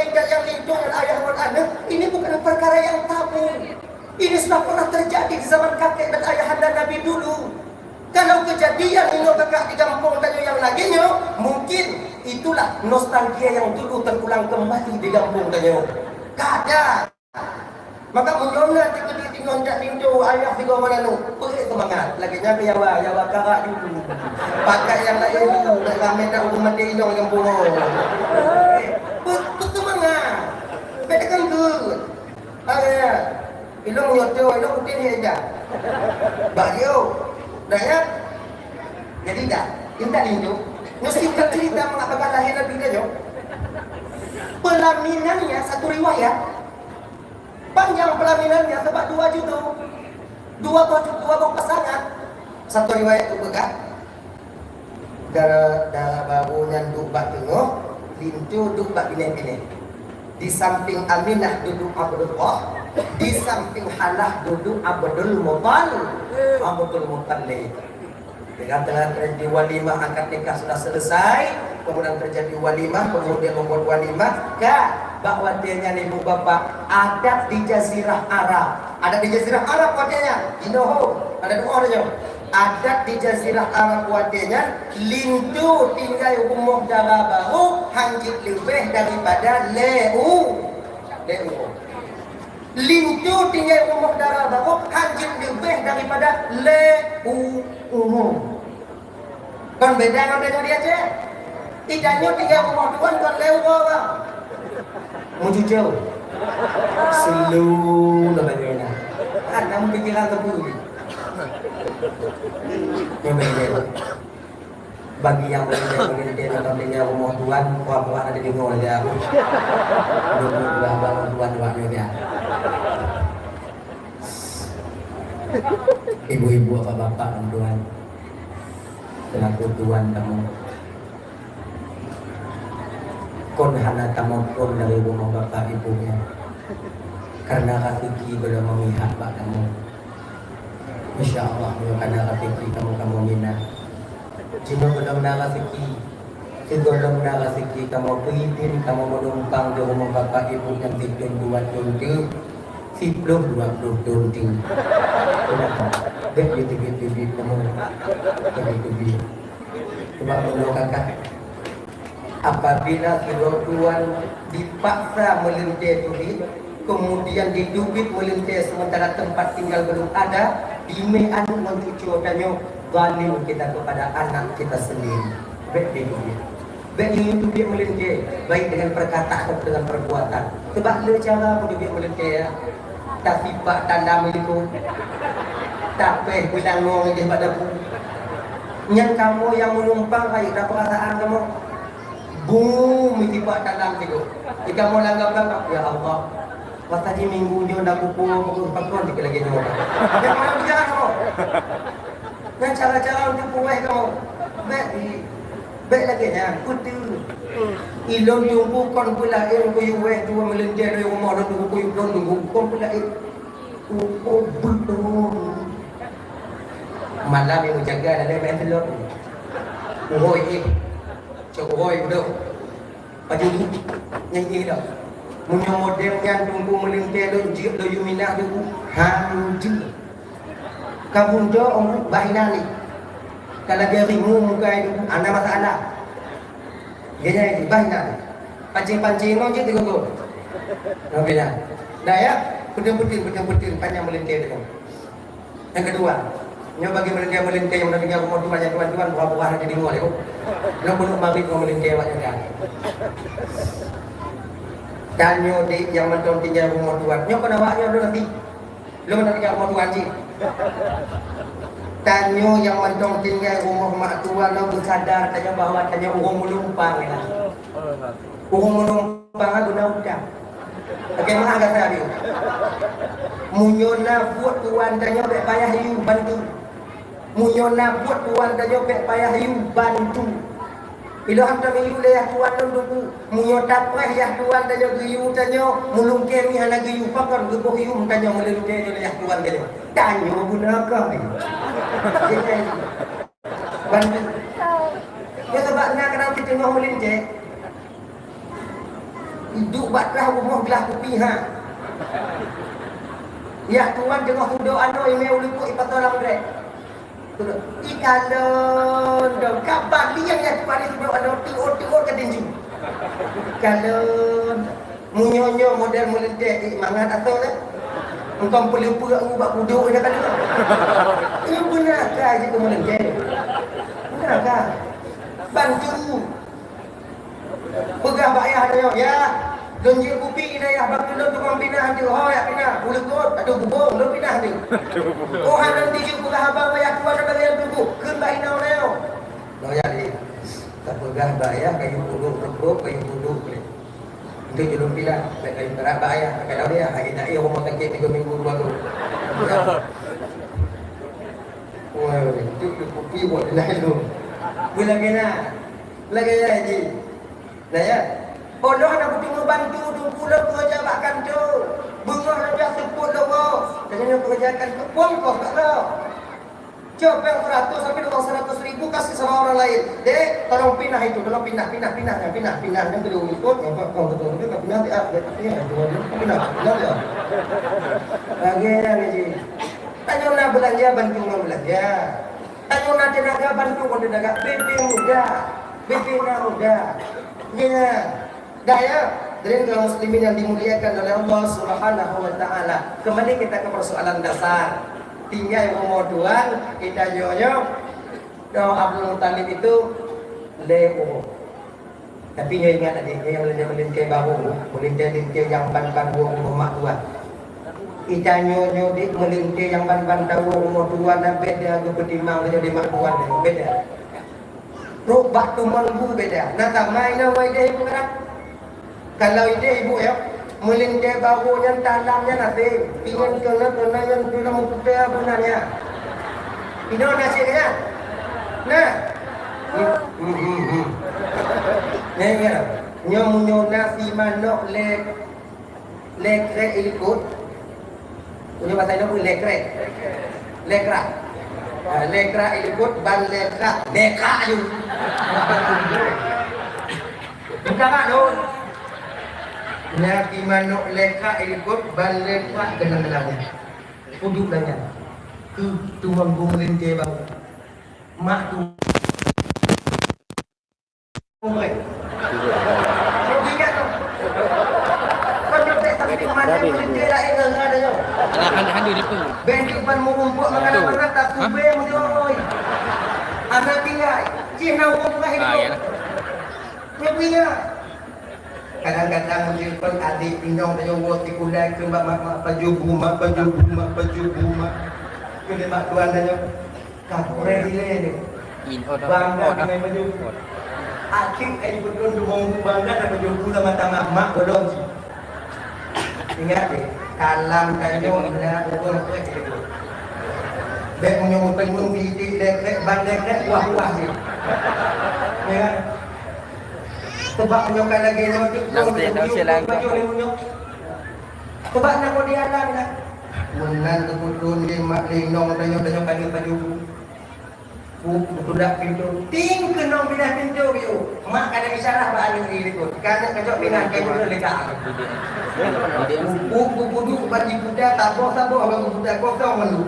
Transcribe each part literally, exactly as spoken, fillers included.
malaikat nyang linto ngon ayah ngon aneuk, ini bukan perkara yang tabu. Ini sudah pernah terjadi di zaman kakek dan ayahanda Nabi dulu. Kalau kejadian inoe kakak di gampông tanyoe nyang lagèe nyoe, mungkin itulah nostalgia yang dulu terulang kembali di gampông tanyoe. Kada. Maka meunyoe na teukeudi singoh jak linto ayah sigoe meunan, beuet seumangat. Lagèe nyan keu Jawa, Jawa karak ju. Pakat nyang laén ju, bèk ramè that ureueng maté inong nyang pungo. Beuet, beuet seumangat. Bèk takheun-kheun. Hai, ilong nyoto, ilong putih ni aja. Bak yo. Dah ya? Jadi dah, intat linto. Mesti cerita mengapa lahir Nabi dah yo. Pelaminannya satu riwayat. Panjang pelaminannya sebab dua juta. Dua boh, dua boh pasangan. Satu riwayat tu peugah, dara, dara barô nyan duek bak teungoh, linto duek bak binéh-binéh. Di samping Aminah duduek Abdullah, di samping Halah duduek Abdul Muttal-, Abdul Muttalib. Di tengah-tengah terjadi walimah, akad nikah sudah selesai, kemudian terjadi walimah, kemudian membuat walimah. Ka, bak watèe nyan ibu bapak, adat di Jazirah Arab. Adat di Jazirah Arab watèe nyan, jinoe ho, adat tu'oh nyoe. Adat di Jazirah Arab watèe nyan, linto tinggai rumoh dara barô han jeuet leubeh daripada lhèe u-, lhèe uroe. Linto tinggai rumoh dara barô han jeuet leubeh daripada lhèe u-, uroe. Kon beda ngon tanyoe di Aceh. Di tanyoe tinggai rumoh tuan kon lhèe uroe, bang. Meucuceu. Selu na tanyoe nyan. Hana meupikiran teupeu. Nyoe beda. Bagi nyang meulintèe-meulintèe nonton tinggai rumoh tuan, puan-puan ada deungoe lagèe aku. Dua-dua abang tuan awak nyoe nyan. Ibu-ibu, bapak-bapak, tuan-tuan, selaku tuan kamoe, kon hana tamong phôn dari rumoh bapak ibu nyan, karena raseuki gohlom memihak bak kamoe. Insya Allah, meunyoe kana raseuki kamoe, kamoe mina. Jinoe gohlom na raseuki. Sigohlom na raseuki kamoe peuidin kamoe meunumpang di rumoh bapak ibu nyang sithôn dua thôn teuk, siploh dua ploh thôn teuk. Kenapa? Bèk jiteubiet-teubiet kamoe. Teubiet-teubiet. Cuba meunoe kakak. Apabila sidroe tuan dipaksa meulintèe teubiet, kemudian diteubiet meulintèe sementara tempat tinggal belum ada, dimé aneuk ngon cucu tanyoe, zalim kita kepada anak kita sendiri. Bèk diteubiet. Bèk jiteubiet meulintèe, baik dengan perkataan atau dengan perbuatan. Sebab le cara meuteubiet meulintèe, ya. Tasipak talam di likot. Tapéh beulangon di bak dapu. Nyan kamoe nyang meunumpang rayeuk na peurasaan kamoe. Bum, meusipak talam di likot. Di kamoe lam gablang, ya Allah. Masa di minggu nyoe na kupeue pakon lagèe nyoe. Nyan mana bicara kamoe? Nyan cara-cara untuk puweh kamoe. Bèk, bèk lagèe nyan, kutu. Ilôn teungku kon peulaén kuyue wéh dua meulintèe dari rumoh lôn teungku kuyue lôn teungku kon peulaén. Oh, oh, beutôi. Malam nyang jaga dalam envelope. Uroe jih. Cok uroe beudôh. Baju ni, nyang jih dah. Meunyoe model nyan teungku meulintèe lôn jeuet lôn yue minah teungku. Hanjeuet. Ka bunco ong bah inan ni. Ka lagèe rimu muka itu, hana masalah. Gaya itu, bah inan. Pancing-pancing ngon cit tiga go. Nah, beda. Nah, ya, betul-betul, betul-betul, panjang meulintèe tu. Yang kedua, nyoe bagi meulintèe-meulintèe nyang tinggai rumoh tuan, nyang tuan-tuan, buah-buah lagi di luar, ya, Bu. Nyoe pun mari ngon meulintèe awak jaga. Dan nyoe dek nyang mantong tinggai rumoh tuan. Nyoe pun awak nyoe dulu nanti. Lôn nak tinggai rumoh tuan cit. Tanyoe nyang mantong tinggai rumoh mak tuan lôn beusadar tanyoe bahwa tanyoe ureueng meulumpang, ya. Ureueng meulumpang guna utang. Bagaimana kata dia? Meunyoe na buet tuan tanyoe bèk payah yue bantu. Meunyoe na buet tuan tanyoe bèk payah yue bantu. Ilôn hantom yue lé yah tuan lôn teungku. Meunyoe tapreh yah tuan tanyoe geuyue tanyoe, meulungkée mi hana geuyue, pakon geuboh yue tanyoe meulungkée lé yah tuan tanyoe. Tanyoe guna kah ni? Bantu. Ya, sebab na kadang siteungoh meulungkée. Duek bak teungoh rumoh glah kupi ha. Yah tuan teungoh tudok anoe imé u likot ipasoe lam grek. Ikalon dong, ka baliang nyang tuan di sidroe aneuk tiot-tiot ka tinju. Ikalon. Meunyoe nyoe model meulintèe, eh, mangat asoe lé. Engkau peuleupeuk u bak kudok dah kali. Ini beuna ka jih meulintèe. Beuna ka. Bantu. Peugah bak yah nyoe, "Yah, lôn jeuet kupi inong yah, bak lôn tukang pinah deuh, ho jak pinah, u likot, adoe bubông, lôn pinah deuh." Oh, hana lôn tijeuet peugah haba bak yah tuan, hana lôn tijeuet, kheun bak inong nyoe. Nyoe yah lé, tapeugah bak yah, kayue pudok, teupok, kayue pudok lé. Enteuk jih lôn pinah, bèk kayue karab bak yah, ka lôn yah, lagèe na ie rumoh sakét tiga minggu, dua minggu. Wah, itu kupi buat kena itu. Boleh kena. Lagèe nyan jih. Nah, ya. Oh, lôn hana kuteumé bantu, teungku lôn keureuja bak kantô. Beungoh lôn jak seupôt lôn woe. Tanyoe keureuja kantô, puang koh bak lôn. Cok péng seratus, tapi dengan seratus ribu kasih sama orang lain. Dek, tolong pinah itu, tolong pinah, pinah, pinah, pinah, pinah. Yang kedua ikut, yang kau betul betul pinah, dia, dia, dia, dia, pinah, pinah, dia. Lagèe nyan jih. Tanyoe na beulanja, bantu ureueng beulanja. Tanyoe na teunaga, bantu ureueng teunaga. B P mudah. B P na mudah. Ya. Dah ya. Hadirin kaum muslimin yang dimuliakan oleh Allah Subhanahu wa taala. Kembali kita ke persoalan dasar. Tinggai rumoh tuan, kita nyoe nyoe. Nyoe Abdul Muttalib itu lé uroe. Tapi nyoe ingat adik, nyoe nyang meulintèe, meulintèe barô, meulintèe-lintèe nyang ban-ban uroe mak tuan. Ita nyoe nyoe dik meulintèe nyang ban-ban tawoe rumoh tuan, na beda geupeutimang lé mak tuan, beda. Rôh bak teumon bu beda. Na tamai na wai deh bukan? Kalau idéh ibu ya, meulintèe barô nyan talam nyan asèe. Pingan keuneuk keuneuk nyan tulang meukuta beuna nyan. Inoe na cit nyan. Nah. Hmm, hmm, hmm, hmm. Nyan, nyan. Nyoe meunyoe na si manok lé, lé krek ilikot. Meunyoe basa Indonesia lé krek. Lé krak. Ha, lé krak ilikot ban lé krak. Lé krak aju. Bukan mak lôn. Nyan si manok lé krak ilikot ban lé krak keunan-keunan. Uduk nyan. Keu tuan gum lintèe bang. Mak tu. Oi. Kau ingat tu. Kau nyontek samping mana meulintèe laén ngon ngon nyoe. Nah, hana, hana dipeue. Bèk depan meurumpok makanan-makanan tak kubé meujoi. Anak tinggai. Cih na ureueng tengah hidup. Ah, ya. Nyoe ingat. Kadang-kadang meunyoe kon adik inong tanyoe woe sikula keu mak, mak, mak pajoh bu, mak pajoh bu, mak pajoh bu, mak. Keu lé mak tuan tanyoe. Ka kurang dilèe nyoe. Bangga keunoe pajoh bu. Akhé kayue beutôi dumong bu bangga na pajoh bu sama-sama mak bolong cit. Ingat deh, kalam tanyoe na ureueng trép itu. Bèk meunyoe meuteumèe di iték lèk-lèk, ban lèk-lèk, wah-wah cit. Ya kan? Sebab meunyoe ka lagèe nyoe tu, pajoh lé meunyoe. Sebab na kode alam lah. Meunan teupeutron lé mak lé inong tanyoe, tanyoe ka lheueh pajoh bu. Bu, beutudak pintoe. Ting keunong pinah pintoe, biu. Mak ka na isyarah bak aneuk di likot. Ka aneuk kajok pinah, ka beutôi lé ka. Bu, bu, bu, bu, bu, ban jiputa, saboh-saboh, ban jiputa, kosong malu.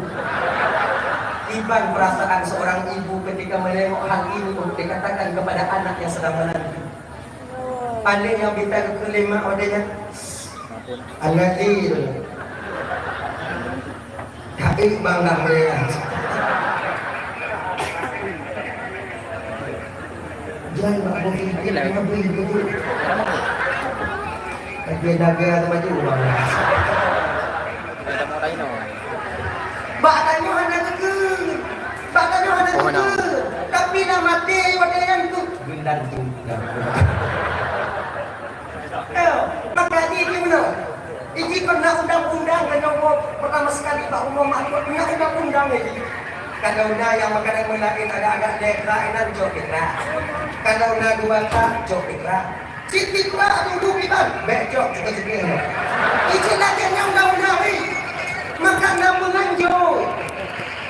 Iban perasaan seorang ibu ketika menengok hal ini untuk dikatakan kepada anak yang sedang menanti. Paléng nyang bisa geukheun lé mak watèe nyan. Anak lé. Tapi bang dah meulihat. Jangan mak beri, jangan beri begitu. Tapi dagang tu maju bang. Bak tanyoe hana geukheun. Bak tanyoe hana geukheun. Tapi dah maté watèe nyan tu. Beunan tu. Eh, maka di sini meunan. Iji pernah undang-undang kena pertama sekali bak rumah mak, pernah undang-undang ni. Kalau na nyang makanan meulaén ada agak lekra inan jok lekra. Kalau na dua tak jok lekra. Siti dua dulu iban, bèk jok juga sedih. Iji lagèe nyang undang-undang ni. Maka na penganjur.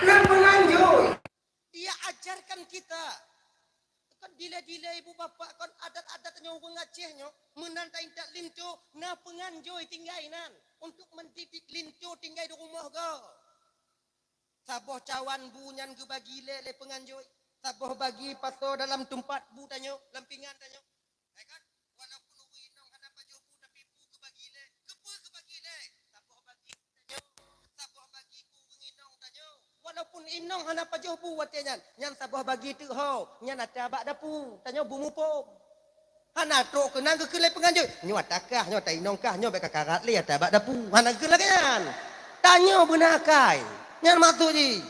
Na penganjur. Dia ajarkan kita. Kan Dilée-dilée ibu bapak kon adat-adat nyoe ureuëng Aceh nyoe, meunan taintat linto, na peunganjoi tinggai nan untuk mendidik linto tinggai di rumoh gob. Saboh cawan bu nyan geubagi lé, lé peunganjoi, saboh bagi pasoe dalam teumpat bu tanyoe, lam pingan tanyoe. Ya kan? Walaupun ureuëng inong hana pajoh bu, tapi bu geubagi lé. Keupeue geubagi lé? Saboh bagi tanyoe, saboh bagi keu ureuëng inong tanyoe. Walaupun inong hana pajoh bu watée nyan, nyan saboh bagi teuk ho, nyan ata bak dapu, tanyoe bu mupom. Hana trok keunan geukheun lé peunganjoi, nyoe ata kah, nyoe ata inong kah, nyoe bék kakarat lé ata bak dapu. Hana geukheun lagée nyan. Tanyoe beuna akai. Nyan maksud jih.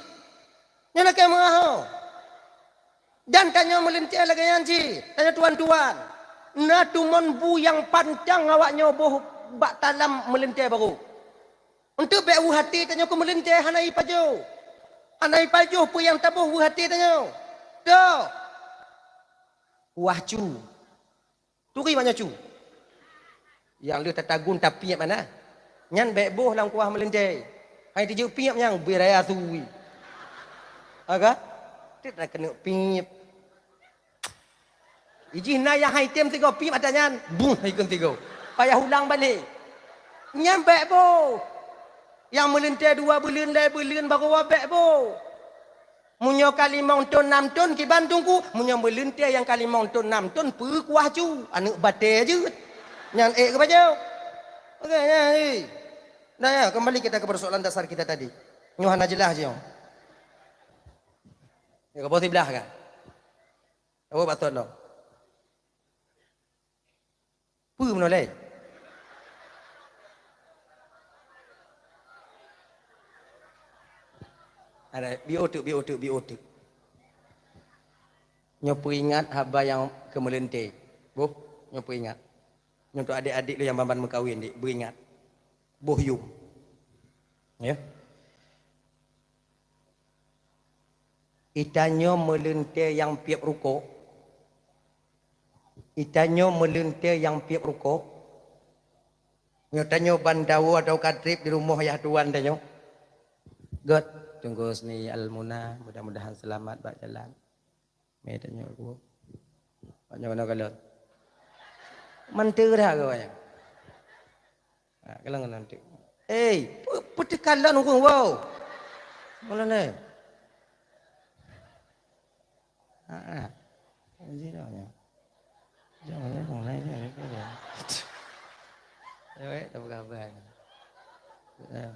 Nyan lakée meuaho. Dan tanyoe meulintée lagée nyan jih, tanyoe tuan-tuan. Na tumon bu nyang pantang awak nyoe boh bak talam meulintée barô. Untuk bék weueh até tanyoe keu meulintée hana ipajoh. Hana ipajoh peue nyang taboh weueh até tanyoe. Toh. Wah cu. Turi mak nyoe cu. Nyang lheueh tatagun tapiep mana? Nyan bék boh lam kuah meulintée. Hai tijeuek piep nyang bui raya sui. Aga? Tit na keuneuk piep. Ijih na nyang hai tem sigoe piep ata nyan. Buh hai keu sigoe. Payah ulang balek. Nyan bék boh. Nyang meulintée dua buleuen, lhée buleuen bagoe bék boh. Meunyoe ka limong thon, nam thon kiban teungku, meunyoe meulintée nyang ka limong thon, nam thon, peue kuah cu, aneuëk batée jeuet. Nyan ék geupajoh. Oke, nyan, hei. Nah, ya, kembali kita ke persoalan dasar kita tadi. Nyoe hana jeulaih nyoe. Ya, ka boh siblah kan? Oh, batot lom. Peue meunoe lé? Ada, biôh teuk, biôh teuk, biôh teuk. Nyoe peuingat haba nyang keu meulintée. Boh, nyoe peuingat. Nyoe untuk adik-adik lôn nyang ban-ban meukawen, dik, beuingat. Boh yum. Ya. Itanyoe meulintée nyang piep rukok. Itanyoe meulintée nyang piep rukok. Nyoe tanyoe ban dawoe atawa ka trép di rumoh yah tuan tanyoe. Göt, Teungku Husni Al-Muna, mudah-mudahan selamat bak jalan. Mé tanyoe ku. Bak nyoe keunoe kalon. Manteue dah keu awaknyan. Ha, kalon keunoe manteue. Hei, pe-, peuteuka lôn ureuëng, wow. Mula lé. Ha, ha. Jangan, jangan, jangan, jangan, jangan. Ayo, eh, tak apa khabar. Ya.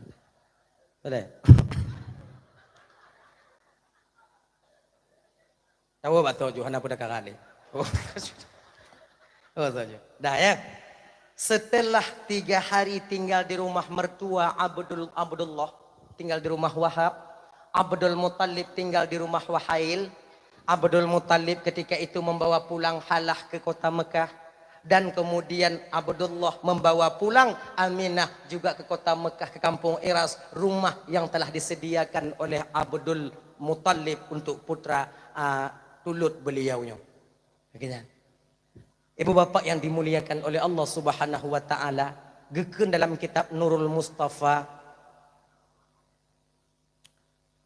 Boleh. Tahu batul ju hana pun dah karat ni. Oh, oh saja. Dah ya. Setelah tiga hari tinggal di rumah mertua Abdul Abdullah, tinggal di rumah Wahab, Abdul Muttalib tinggal di rumah Wahail. Abdul Muttalib ketika itu membawa pulang Halah ke kota Mekah, dan kemudian Abdullah membawa pulang Aminah juga ke kota Mekah, ke kampung Iras, rumah yang telah disediakan oleh Abdul Muttalib untuk putra, ah, tulut beliau nyoe. Akhirnya, ibu bapak yang dimuliakan oleh Allah Subhanahu wa taala, geukheun dalam kitab Nurul Mustafa,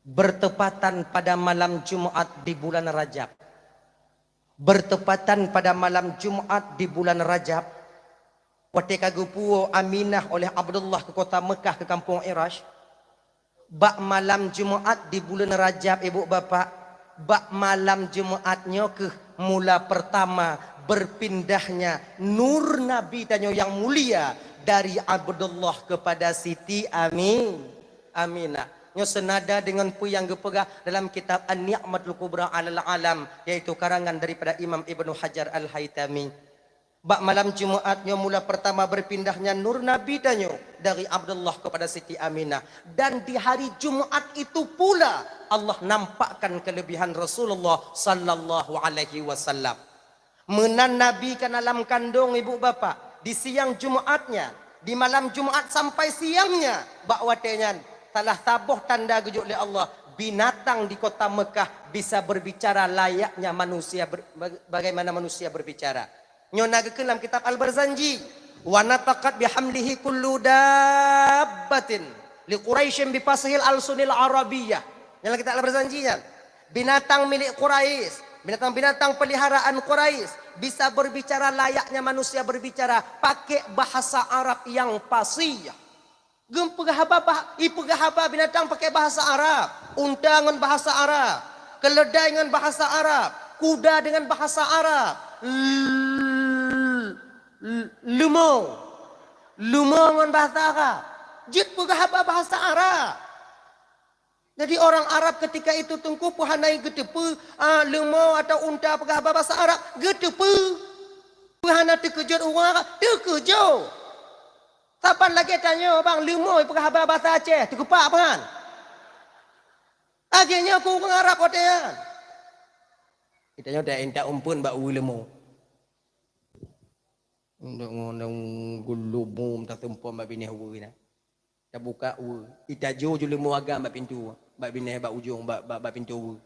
bertepatan pada malam Jumat di bulan Rajab. Bertepatan pada malam Jumat di bulan Rajab, watée ka geupuwoe Aminah oleh Abdullah ke kota Mekah ke kampung Irash, bak malam Jumat di bulan Rajab, ibu bapak, bak malam Jumat nyoe kheueh mula pertama berpindahnya nur Nabi tanyoe yang mulia dari Abdullah kepada Siti Ami-, Aminah. Nyoe senada dengan peue nyang geupeugah dalam kitab An-Ni'matul Kubra 'alal Alam, yaitu karangan daripada Imam Ibnu Hajar Al-Haitami. Bak malam Jumat nyoe mula pertama berpindahnya nur Nabi tanyoe dari Abdullah kepada Siti Aminah. Dan di hari Jumat itu pula Allah nampakkan kelebihan Rasulullah sallallahu alaihi wasallam. Meunan Nabi ka na lam kandong ibu bapak, di siang Jumatnya, di malam Jumat sampai siangnya, bak watée nyan, salah saboh tanda geujok lé Allah, binatang di kota Mekah bisa berbicara layaknya manusia ber-, baga-, bagaimana manusia berbicara. Nyoe na geukheun lam kitab Al-Barzanji, "Wa nataqat bihamlihi kullu dabbatin li Quraisyin bi fashihil alsunil Arabiyyah." Nyan lam kitab Al-Barzanji nyan. Binatang milék Quraisy, Binatang-binatang peliharaan Quraisy bisa berbicara layaknya manusia berbicara, pakai bahasa Arab yang fasih. Geupeugah haba bah-, ipeugah haba binatang pakai bahasa Arab, unta ngon bahasa Arab, keledai ngon bahasa Arab, kuda dengan bahasa Arab, l-, l-, leumo, leumo ngon bahasa Arab. Jeuet peugah haba bahasa Arab. Jadi orang Arab ketika itu Teungku peue hana geuteupeue, ah, leumo atau unta peugah haba bahasa Arab, geuteupeue. Peue hana teukeujot ureuëng Arab? Teukeujot. Saban lagée tanyoe bang, leumo peugah haba bahasa Aceh, teukepak peue han? Lagée nyoe keu ureuëng Arab watée nyan. Tanyoe ta intat umpeuen bak uleue leumo. Ndak ngon gulubum taseumpom bak binéh uleue na. Tabuka uleue, itajo ju leumo agam bak pintoe, bak binéh bak ujong, bak, bak, bak pintoe uleue.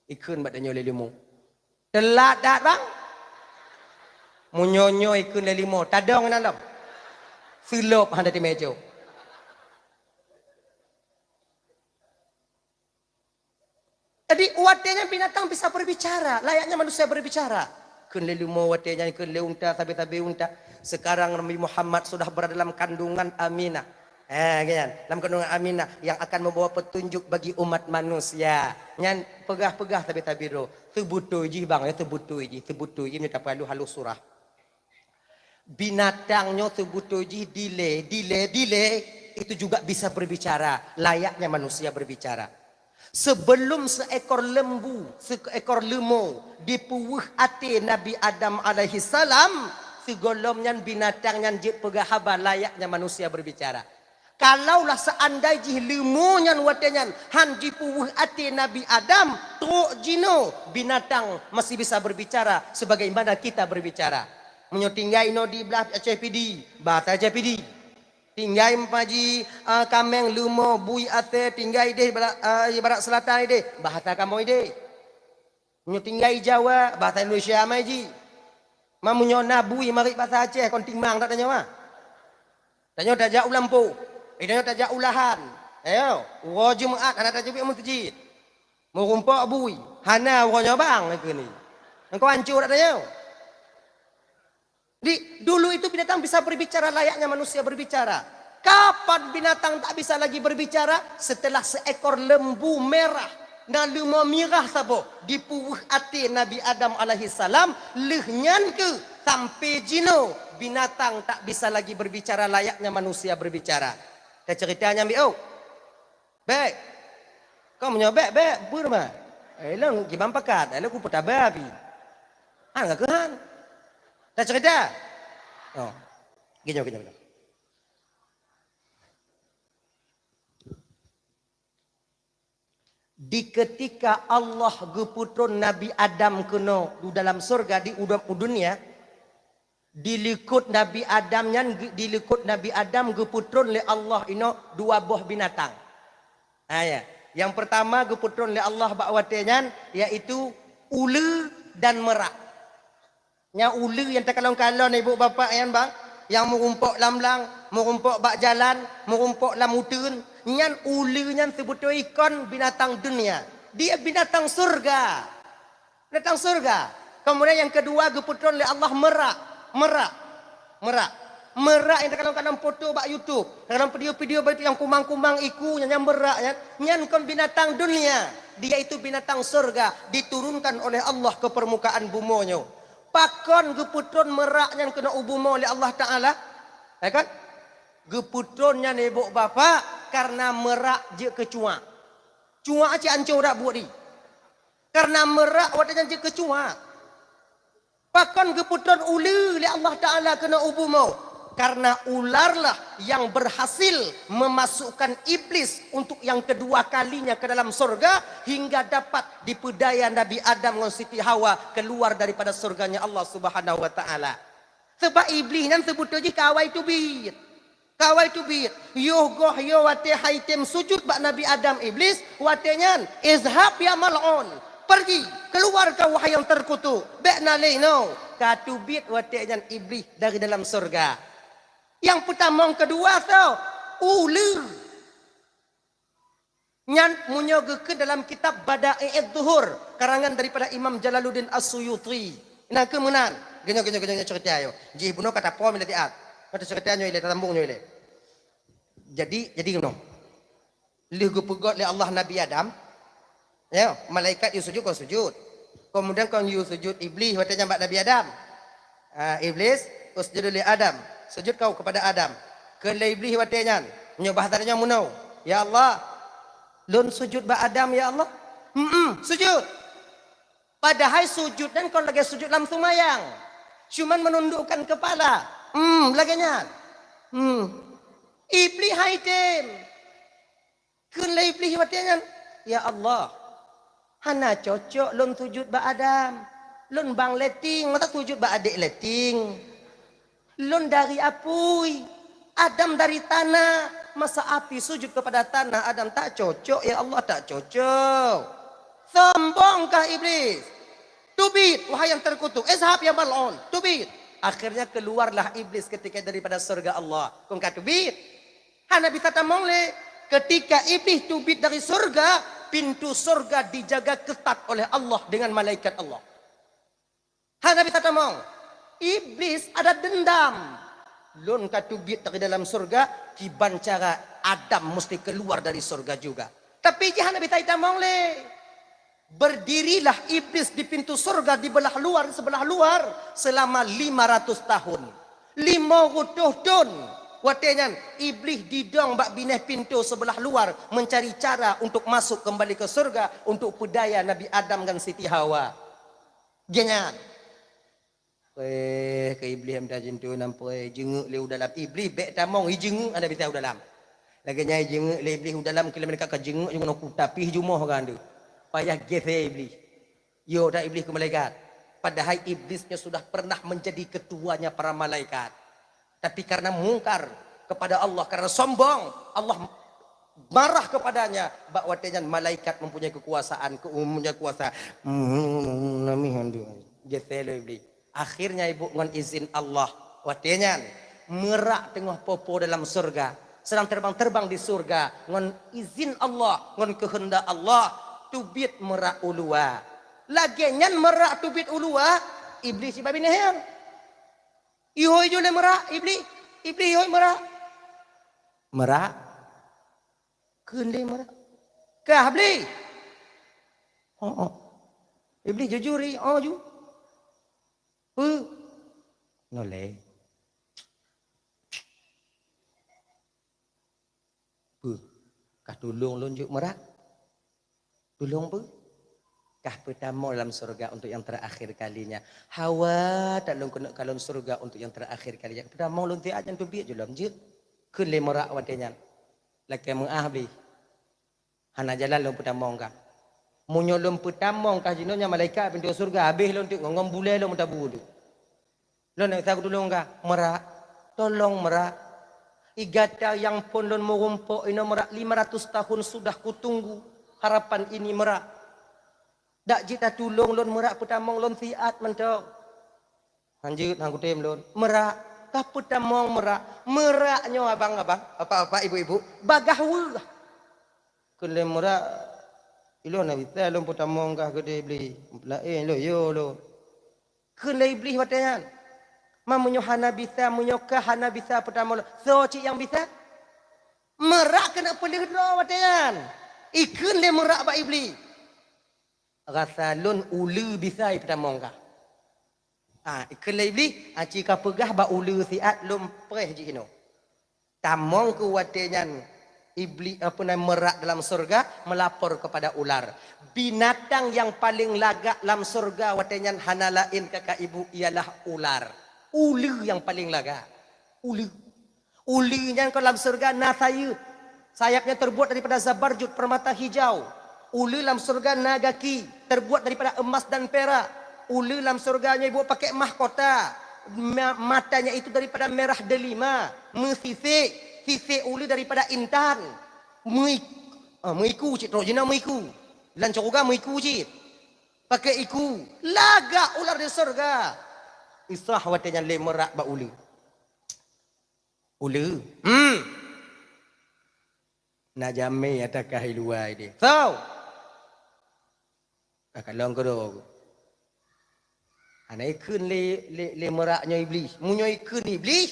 Ikheun bak tanyoe lé leumo. Teulat that bang. Meunyoe nyoe ikheun lé leumo, tadong ngon lom. Seulop hana teumé jo. Jadi watée nyan binatang bisa berbicara, layaknya manusia berbicara. Kheun lé leumo watée nyan, kheun lé unta, sabe-sabe unta. Sekarang Nabi Muhammad sudah berada dalam kandungan Aminah. Eh, kan? Dalam kandungan Aminah yang akan membawa petunjuk bagi umat manusia. Nyan peugah-peugah sabe-sabe droe. Seubutôi jih bang, ya, seubutôi jih, seubutôi jih, ni tapalu halus surah. Binatang nyoe seubutôi jih dilée, dilée, dilée, itu juga bisa berbicara, layaknya manusia berbicara. Sebelum seekor lembu, seekor leumo dipeuweuh até Nabi Adam alaihissalam, sigohlom nyan binatang nyan jeuet peugah haba layaknya manusia berbicara. Kalaulah seandai jih leumo nyan watée nyan han jipeuweuh até Nabi Adam, trok jinoe binatang masih bisa berbicara sebagaimana kita berbicara. Meunyoe tinggai inoe di blah Aceh Pidie, bahasa Aceh Pidie. Tinggai meupajih, a, kaméng, leumo, bui, asée, tinggai ideh barat, a, barat selatan ideh, bahasa kamoe ideh. Meunyoe tinggai Jawa, bahasa Indonesia mai jih. Ma meunyoe na bui marit bahasa Aceh, kon timang that tanyoe, ah. Tanyoe tajak u lampôh, eh, tanyoe tajak u lahan. Ayo, uroe Jumat hana tajak u meuseujid. Meurumpok bui, hana uroe nyoe bang, kheun ni. Engkau hancô that tanyoe. Di, dulu itu binatang bisa berbicara layaknya manusia berbicara. Kapan binatang tak bisa lagi berbicara? Setelah seekor lembu merah, na leumo mirah saboh, dipeuweuh até Nabi Adam alaihissalam, lheueh nyan keuh sampai jinoe binatang tak bisa lagi berbicara layaknya manusia berbicara. Taceurita nyan, Bi, oh. Bék. Kau meunyoe bék, bék, beureuma. Eh, lôn kiban pakat, eh, lôn kupeutaba pih. Han ka keuhan. Taceurita? Oh. Ginyoe, ginyoe, ginyoe. Di ketika Allah geupeutron Nabi Adam keunoe di dalam syurga di udom u dunia, di likot Nabi Adam nyan, di likot Nabi Adam geupeutron lé Allah inoe dua boh binatang. Ha, ya. Nyang peurtama geupeutron lé Allah bak watée nyan, yaitu uleue dan merak. Nyang uleue nyang takalon-kalon ibu bapak nyan bang, nyang meurumpok lam blang, meurumpok bak jalan, meurumpok lam uteuen, nyan uleue nyan seubeutôi kon binatang dunia. Dia binatang syurga. Binatang syurga. Kemudian nyang keudua geupeutron lé Allah merak. Merak. Merak. Merak nyang takalon-kalon foto bak YouTube. Dalam video-video baik nyang kumang-kumang iku nyan, nyang merak nyan. Nyan kon binatang dunia. Dia itu binatang syurga diturunkan oleh Allah ke permukaan bumoe nyoe. Pakon geupeutron merak nyan keunoe u bumoe lé Allah Taala? Ya kan? Geupeutron nyan ibu bapak karena merak jeuet keu cuak. Cuak cit ancô dak buet di. Karena merak watée nyan jeuet keu cuak. Pakon geupeutron uleue lé Allah Taala keunoe u bumoe? Karena ularlah yang berhasil memasukkan iblis untuk yang kedua kalinya ke dalam sorga hingga dapat dipeudaya Nabi Adam ngon Siti Hawa keluar daripada surganya Allah Subhanahu wa Taala. Sebab iblis nyan seubeutôi jih kawai teubiet. Kawai teubiet, yoh goh yoh watée hai tem sujud bak Nabi Adam, Iblis, watée nyan, "Izhab ya mal'un, pergi, keluar kau wahai yang terkutuk, bék na lé inoe." Ka teubiet watée nyan Iblis dari dalam syurga. Nyang peutamong keudua soe? Uleue. Nyan meunyoe geukheun dalam kitab Bada'i'idz Zuhur, karangan daripada Imam Jalaluddin As-Suyuti. Nyan keuh meunan. Geunyoe, geunyoe, geunyoe, geunyoe ceurita nyoe. Jih bunoe ka tapoh mila tiat. Ka taceurita nyoe ilée, tatambong nyoe ilée. Jadi, jadi keunoe. Lheueh geupeugöt lé Allah Nabi Adam, ya, malaikat yue sujud kon sujud. Kemudian kon yue sujud Iblis watée nyan bak Nabi Adam. Ah, Iblis, "Usjudu li Adam." Sujud kau kepada Adam. Kheun lé Iblis watée nyan, nyoe bahasa nyoe meunoe, "Ya Allah, lôn sujud bak Adam, ya Allah." "Hmm, sujud." Padahai sujud nyan kon lagée sujud lam seumayang. Cuman menundukkan kepala. Hmm, lagée nyan. Hmm. Iblis hai tem. Kheun lé Iblis watée nyan, "Ya Allah, hana cocok lôn sujud bak Adam. Lôn bang lé tieng, masa sujud bak adék lé tieng. Lôn dari apui, Adam dari tanah. Masa api sujud kepada tanah, Adam tak cocok, ya Allah, tak cocok." Sombong kah Iblis? "Teubiet, wahai yang terkutuk, izhab ya mal'un, teubiet." Akhirnya keluarlah Iblis ketika daripada surga Allah. Kon ka teubiet. Hana bisa tamong lé. Ketika Iblis teubiet dari surga, pintu surga dijaga ketat oleh Allah dengan malaikat Allah. Hana bisa tamong. Iblis ada dendam. "Lôn ka teubiet dari dalam surga, kiban cara Adam mesti keluar dari surga juga." Tapi jih hana bisa itamong lé. Berdirilah Iblis di pintu surga di belah luar, sebelah luar selama lima ratus tahun. Lima reutôh thon. Watée nyan, Iblis didong bak binéh pintu sebelah luar mencari cara untuk masuk kembali ke surga untuk peudaya Nabi Adam ngon Siti Hawa. Geuh nyan. Eh, keu Iblis meutajintu nampai jingeuk lé u dalam. Iblis bék tamong, ijeungeuk ada bisa u dalam. Lagée nyan ijeungeuk lé Iblis u dalam, keu lé malaikat ka jingeuk, jingeuk ngon kuta pih jumoh kan tu. Payah geusé Iblis. Yo, dak Iblis keu malaikat. Padahai Iblis nyoe sudah pernah menjadi ketuanya para malaikat. Tapi karena mungkar kepada Allah, karena sombong, Allah marah kepadanya. Bak watée nyan malaikat mempunyai kekuasaan, ke-, mempunyai kuasa. Hmm, nami handu. Geusé lé Iblis. Akhirnya ibu ngon izin Allah. Watée nyan, merak teungoh popo dalam surga. Sedang terbang-terbang di surga. Ngon izin Allah, ngon keuheundak Allah, teubiet merak u luwa. Lagée nyan merak teubiet u luwa, Iblis iba binéh nyan. Ihôi ju lé merak, Iblis. Iblis ihôi merak. Merak. Kheun lé merak. Kah Iblis? Oh, oh. Iblis jujur, i, oh, ju. Peue? Nolée. Peue? Kah tulông lôn jeuet meurah? Tulông peue? Kah peutamong lam syeuruga untuk nyang teurakhir kalinya. Hawa that lôn keuneuk kalon syeuruga untuk nyang teurakhir kalinya. Peutamong lôn siat nyan teubiet ju lom jeuet. Kheun lé meurah watée nyan. Lakée meuáh bli. Hana jalan lôn peutamong kah. Meunyoe lôn peutamong kah jinoe nyan malaikat pintoe syeuruga habéh lôn teuk ngon bulée lôn meutabu teuk. Lôn neuk sa kutulông kah, meurah. Tolong meurah. I gata nyang phon lôn meurumpok inoe meurah, lima ratus tahun sudah kutunggu harapan ini meurah. Dak jeuet tatulông lôn meurah peutamong lôn siat mantong. Hanjeuet han kutem lôn. Meurah, kah peutamong meurah. Meurah nyoe abang-abang, bapak-bapak, ibu-ibu, bagaih weueh. Kheun lé meurah, ilôn na bisa lôn peutamong kah keudeh bli. Laén lôn yo lôn. Kheun lé Iblih watée nyan, "Ma meunyoe hana bisa, meunyoe kah hana bisa peutamong lôn, soe cit nyang bisa?" Meurah keuneuk peuleueh droe watée nyan. Ikheun lé meurah bak Iblih, "Rasa lôn uleue bisa ipeutamong kah." Ah, ikheun lé Iblih, "Aci kapeugah bak uleue siat lôn preh jih inoe." Tamong keu watée nyan Iblih, apa nama, meurah dalam syeuruga meulapor keupada ular. Binatang nyang paleng lagak lam syeuruga watée nyan hana laén kakak ibu ialah ular. Uleue nyang paleng lagak. Uleue. Uleue nyan kon lam syeuruga na sayeuep. Sayapnya terbuat daripada zabarjud, permata hijau. Uleue lam syeuruga na gaki, terbuat daripada emas dan perak. Uleue lam syeuruga nyoe ibu pakai mahkota. Ma-, matanya itu daripada merah delima. Meusisek, sisek uleue daripada intan. Meui-, ah, meuiku cit, trok jina meuiku. Lam syeuruga meuiku cit. Pakai iku. Lagak ular di syeuruga. Isah watée nyan lé meurah bak uleue. Uleue. Hmm. Na jamé nyang takah i luwa idéh. Soe? Ka kalon keudroe. Hana ikheun lé, lé, lé meurah nyoe Iblih. Meunyoe ikheun Iblih,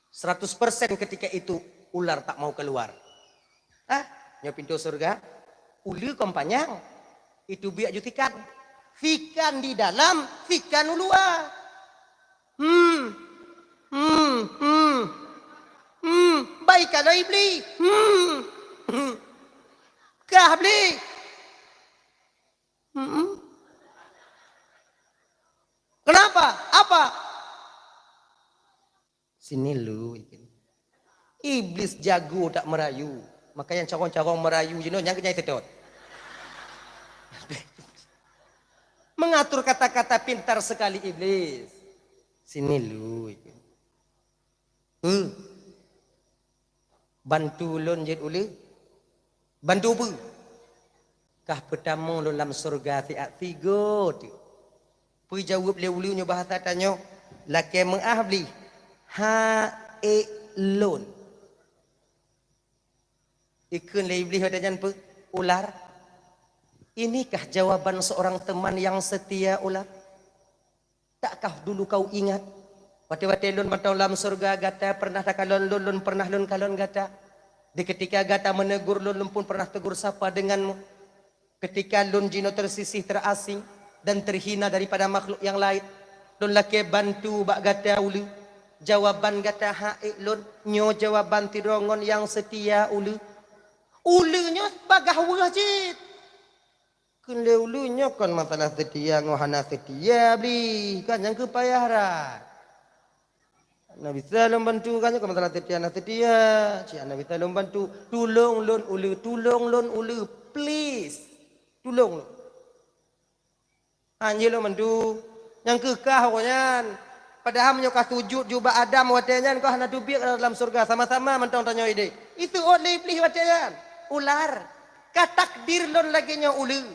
seratus persen ketika itu ular tak mau keluar. Ah, nyoe pintoe syeuruga, uleue kon panyang. Itu biak ju sikan. Sikan di dalam, sikan u luwa. Hmm. Hmm, hmm. Hmm, bai ka lôn Iblih. Hmm. Hmm. Kah Iblih. Hmm. Kenapa? Apa? Sini lu. Iblih jago that meurayu. Makanya carông-carông meurayu jinoe nyang keujai seutôt. Mengatur kata-kata pintar sekali Iblih. Sini lu. Peu? Bantu lôn jeuet uleue? Bantu peu? Kah peutamong lôn lam syeuruga siat sigoe teuk. Peujaweueb lé uleue nyoe bahasa tanyoe, lakée meuáh Iblih, ha ék lôn. Ikheun lé Iblih watée nyan peu? Ular. Inikah jawaban seorang teman yang setia, ular? Takkah dulu kau ingat, watée-watée lôn mantong lam syeuruga gata pernah takalon lôn, lôn pernah lôn kalon gata? Di ketika gata menegur lôn, lôn pun pernah tegur sapa denganmu. Ketika lôn jinoe tersisih, terasing, dan terhina daripada makhluk yang lain, lôn lakée bantu bak gata uleue. Jawaban gata ha ék lôn, nyoe jawaban sidroe ngon nyang setia uleue. Uleue nyoe bagah weueh cit. Kheun lé uleue nyoe kon masalah seutia ngon hana seutia, Iblih, kan nyang keu payah rhat. Hana bisa lôn bantu, kan nyoe kon masalah seutia hana seutia, cit hana bisa lôn bantu. Tulông lôn uleue, tulông lôn uleue, please. Tulông lôn. Hanjeuet lôn bantu. Nyang keu kah awaknyan. Padahai meunyoe ka sujut ju bak Adam watée nyan, kah hana teubiet lam syeuruga, sama-sama mantong tanyoe idéh. Iseuôt lé Iblih watée nyan, ular, ka takdir lôn lagée nyoe uleue.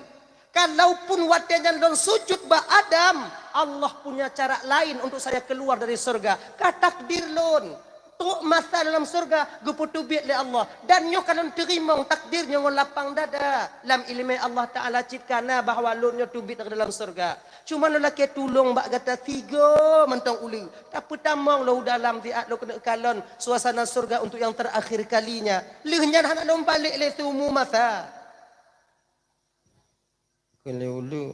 Kalaupun watée nyan lôn sujut bak Adam, Allah punya cara lain untuk saya keluar dari syeuruga. Ka takdir lôn. Trok masa lam syeuruga geupeuteubiet lé Allah, dan nyoe ka lôn teurimong takdir nyoe ngon lapang dada. Lam iéleumé Allah Taala cit ka na bahwa lôn nyoe teubiet dari dalam syeuruga. Cuma lôn lakée tulông bak gata sigoe mantong uleue, tapeutamong lôn u dalam siat lôn keuneuk kalon suasana syeuruga untuk nyang terakhir kalinya. Lheueh nyan hana lôn balek lé siumu masa. Kheun lé uleue,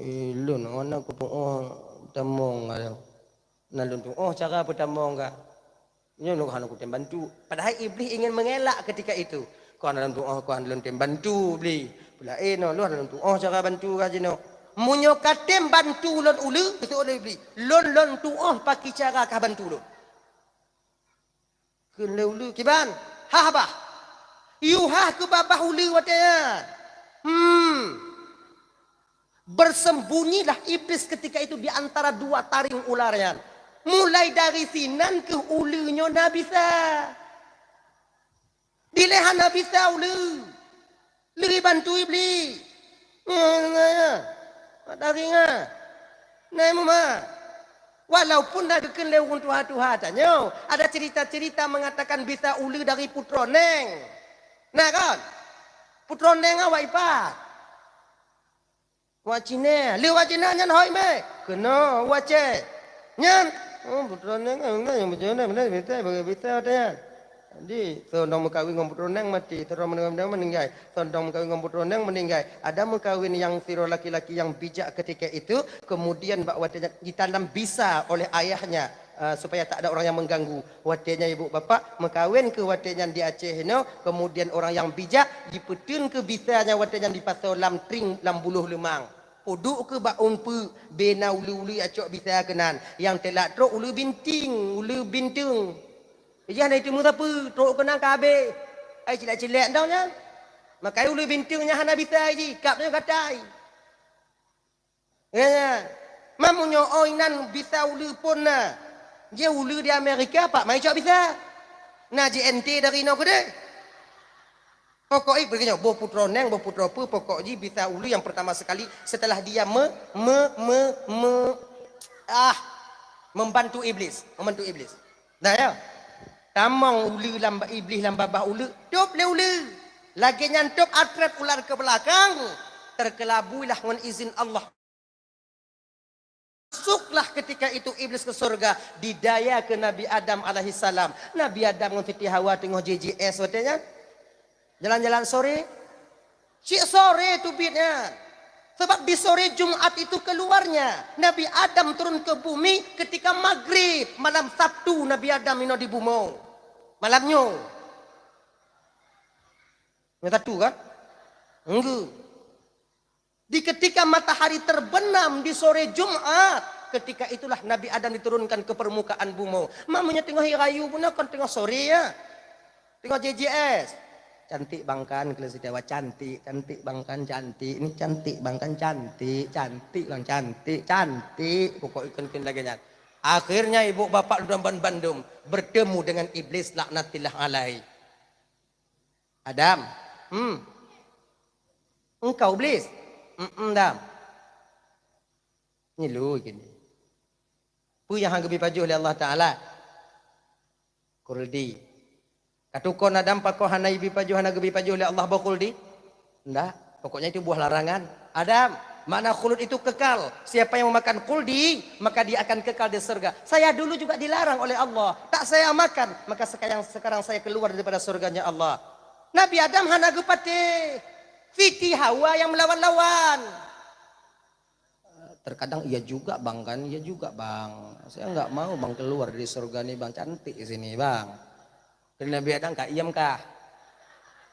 "Eh, lôn hana kutu'oh tamong ka lôn. Na lôn tu'oh cara peutamong ka. Nyoe lôn hana kutem bantu." Padahai Iblih ingin mengelak ketika itu. "Kon hana lôn tu'oh, kon hana lôn tem bantu, Iblih. Peulaén nyoe, lôn hana lôn tu'oh cara bantu ka jinoe." "Meunyoe ka tem bantu lôn uleue," kheun lé Iblih, "lôn lôn tu'oh paki cara kah bantu lôn." Kheun lé uleue, "Kiban, hah bah. Yue hah keu babah uleue watée nyan." Hmm. Bersembunyilah iblis ketika itu di antara dua taring ular nyan. Mulai dari sinan keuh uleue nyoe na bisa. Dilée hana bisa uleue. Lheueh bantu Iblih. Nyoe, nyoe, nyoe. Mak taring nyan. Nai meuma. Walaupun na geukheun lé ureuëng tuha-tuha tanyoe, ada cerita-cerita mengatakan bisa uleue dari putroe neng. Na kan? Putroe neng awak ipat. Wak Cina, lé wak Cina nyan hôi mé. Keunoe wak Aceh. Nyan, oh, putroe neng, eh, nyan nyang putroe neng, beuna bisa, bagi bisa watée nyan. Jadi, sondong meukawen ngon putroe neng mati, sidroe meuninggai, meuninggai. Sondong meukawen ngon putroe neng meuninggai. Ada meukawen nyang sidroe laki-laki yang bijak ketika itu, kemudian bak watée nyan ditanam bisa oleh ayahnya, eh, supaya tak ada orang yang mengganggu. Watée nyan ibu bapak meukawen keu watée nyan di Aceh inoe, kemudian orang yang bijak jipeuteun keu bisa nyan watée nyan dipasoe lam tring lam buloh leumang. Peuduek keu bak uneue, bena uleue-uleue acok bisa keunan. Nyang teulak trok uleue binting, uleue binteng. Ijih hana iteumé sapeue, trok keunan ka habéh. Ai cilek-cilek dong nyan. Makai uleue binteng nyan hana bisa jih, kab nyoe gatai. Ya, ya. Meunyoe oi nan bisa uleue phon na. Jih uleue di Amerika, pak mai cok bisa. Na ji N T dari inoe keudeh. Pokok ih, begitu, boh putroe neng, boh putroe peue, pokok jih bisa uleue yang pertama sekali setelah dia me, me, me, me, ah, membantu iblis, membantu iblis. Nah, ya. Tamong uleue lam ba-, Iblih lam babah uleue, tôb lé uleue. Lagée nyan tôb atrép ular keu beulakang, teukeuleubui lah ngon izin Allah. Masuklah ketika itu Iblih ke surga, didaya ke Nabi Adam alaihissalam. Nabi Adam ngon Siti Hawa teungoh J J S watée nyan. Jalan-jalan sore, cit sore teubiet nyan. Sebab di sore Jumat itu keluarnya. Nabi Adam turun ke bumi ketika maghrib, malam Sabtu Nabi Adam inoe di bumoe. Malam nyoe. Nyang satu kan? Enggak. Di ketika matahari terbenam di sore Jumat, ketika itulah Nabi Adam diturunkan ke permukaan bumoe. Mamunya teungoh hari rayu pun kon teungoh sore ya. Teungoh J J S. Cantik bang kan, kalau setiawa cantik, cantik bang kan, cantik. Ini cantik bang kan, cantik, cantik bang, cantik, cantik. Pokok ikon-ikon lagée nyan. Akhirnya ibu bapak dan bandum bertemu dengan iblis laknatillah alaih. Adam, hmm. Engkau iblis? Hmm, Adam. Ngilu gini. Peue nyang hana geubi pajoh lé Allah Taala? Khuldi. Katukon Adam pakon hana ibi pajoh, hana geubi pajoh lé Allah boh khuldi? Ndak. Pokoknya itu buah larangan. Adam, makna khulud itu kekal. Siapa yang memakan khuldi, maka dia akan kekal di surga. Saya dulu juga dilarang oleh Allah. Tak saya makan, maka sekarang, sekarang saya keluar daripada surganya Allah. Nabi Adam hana geupatéh. Siti Hawa yang melawan-lawan. Terkadang iya juga bang kan, iya juga bang. Saya nggak mau bang keluar dari surga ni bang, cantik di sini bang. Kheun Nabi Adam, ka iem kah?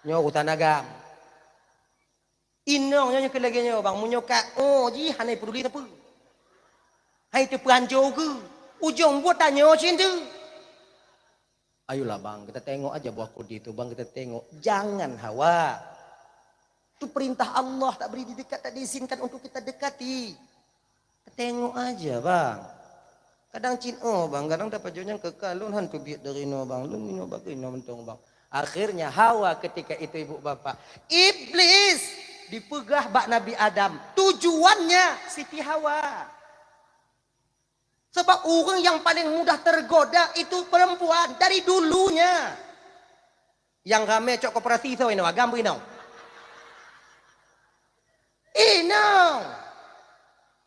Nyoe urusan agam. Inong nyoe keu lagée nyoe bang, meunyoe ka oh jih hana peduli sapeue. Hai teu peuanjo keu. Ujong buet tanyoe cit teu. Ayolah bang, kita tengok aja buah khuldi itu bang, kita tengok. Jangan hawa. Itu perintah Allah, tak beri didekat, tak diizinkan untuk kita dekati. Kita tengok aja bang. Kadang cit oh bang, kadang dapat jonyang kekal lôn han teubiet dari no bang, lôn inoe bagai no mentong bang. Akhirnya hawa ketika itu ibu bapak, iblis dipeugah bak Nabi Adam, tujuannya Siti Hawa. Sebab ureuëng yang paling mudah tergoda itu perempuan dari dulunya. Yang ramai cok koperasi so inoe, agam bu inoe. Inoe.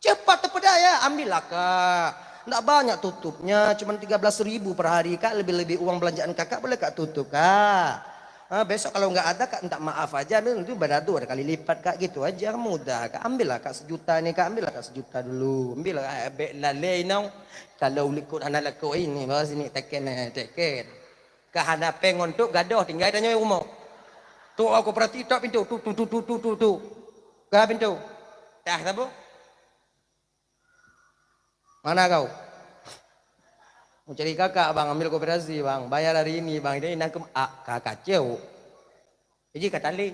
Cepat terpedaya, ambillah kak. Ndak banyak tutupnya, cuma tiga belas ribu per hari kak, lebih-lebih uang belanjaan kakak boleh kak tutup kak. Ha, besok kalau nggak ada kak minta maaf aja, nanti badadu ada kali lipat kak, gitu aja mudah kak. Ambillah kak sejuta ni kak, ambillah kak sejuta dulu. Ambillah kak, bek lalai nong. Kalau likot hana laku ini, bawa sini teken eh, teken. Ka hana péng ngon tok gadoh tinggai tanyoe rumoh. Tok aku perhati tok pintu tu tu tu tu tu tu tu. Ka pintu. Tah sabu. Mana kau? Mau cari kakak bang, ambil koperasi bang, bayar hari ini bang. Jadi nangkem ah, kakak ceu. Jadi kata le.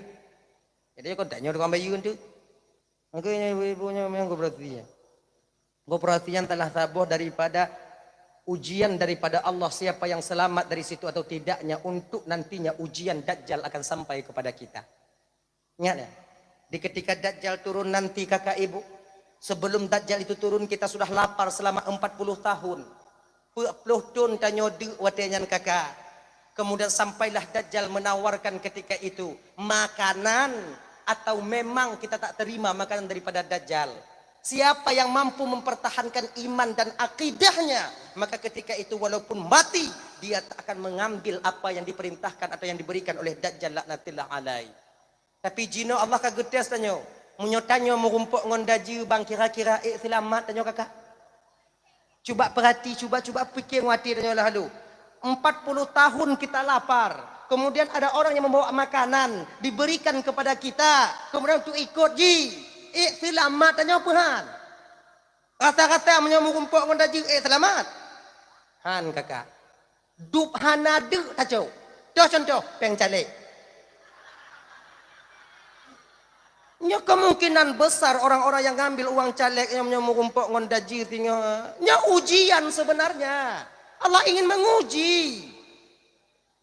Jadi kau tanya tukang bayu tu. Makanya ibu-ibunya memang koperasinya. Koperasinya telah saboh daripada ujian daripada Allah, siapa yang selamat dari situ atau tidaknya, untuk nantinya ujian Dajjal akan sampai kepada kita. Ingat ya, di ketika Dajjal turun nanti kakak ibu, sebelum Dajjal itu turun kita sudah lapar selama empat puluh tahun. Peuet ploh thon tanyoe deuk watée nyan kakak. Kemudian sampailah Dajjal menawarkan ketika itu makanan atau memang kita tak terima makanan daripada Dajjal. Siapa yang mampu mempertahankan iman dan akidahnya, maka ketika itu walaupun mati, dia tak akan mengambil apa yang diperintahkan atau yang diberikan oleh Dajjal laknatillah alaih. Tapi jinoe Allah ka geutés tanyoe. Meunyoe tanyoe meurumpok ngon dajeu bang kira-kira ék seulamat tanyoe kakak. Cuba perhati, cuba, cuba pikir ngon até tanyoe lalu. Empat puluh tahun kita lapar. Kemudian ada orang yang membawa makanan diberikan kepada kita. Kemudian untuk ikut ji. Ék seulamat tanyoe peuhan. Rata-rata meunyoe meurumpok ngon dajeu ék seulamat. Han kakak. Dup hana deuk tacok. Toh contoh, péng caleg. Nyoe kemungkinan besar orang-orang yang ngambil uang caleg nyoe meunyoe meurumpok ngon dajeu singoh. Nyoe ujian sebenarnya. Allah ingin menguji.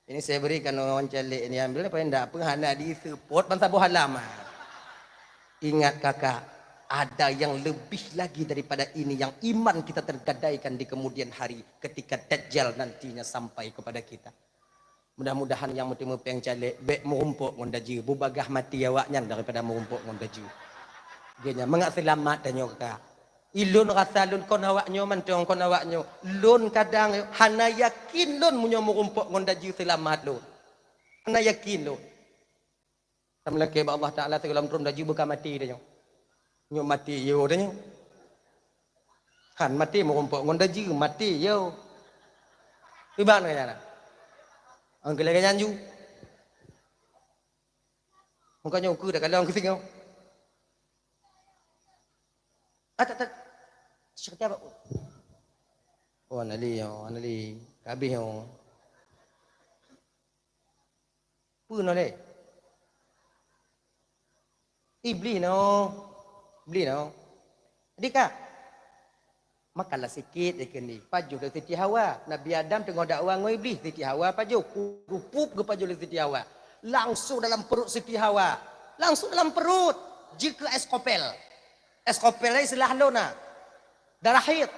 Ini saya berikan uang caleg ini ambil apa ndak apa hana di support ban saboh halaman. Ingat kakak, ada yang lebih lagi daripada ini yang iman kita tergadaikan di kemudian hari ketika Dajjal nantinya sampai kepada kita. Mudah-mudahan nyang meuteumé péng caleg bék meurumpok ngon dajeu, beubagaih maté awaknyan daripada meurumpok ngon dajeu. Geuhnyan mangat seulamat tanyoe ka. Ilôn rasa lôn kon awaknyoe mantong kon awaknyoe. Lôn kadang hana yakin lôn meunyoe meurumpok ngon dajeu seulamat lôn. Hana yakin lôn. Tameulakée bak Allah Taala sigohlom trôn dajeu beuka maté tanyoe. Nyoe maté yo tanyoe. Han maté meurumpok ngon dajeu, maté yo. Iban nyan. Angkeu lagée nyan ju. Muka nyoe ukeue dak kalon keu singoh. Ah, tak, tak. Syekh Tiaba. Oh, anali, oh, anali. Kabeh, oh. Peue nyoe lé? Iblih nyoe. Iblih nyoe. Dika. Makanlah sikit, dikheun di. Pajoh lé Siti Hawa. Nabi Adam teungoh dakwa ngon Iblih. Siti Hawa pajoh. Kurupup geupajoh lé Siti Hawa. Langsung dalam perut Siti Hawa. Langsung dalam perut. Jeuet keu es kopel. Es kopel istilah lôn na. Darah haid.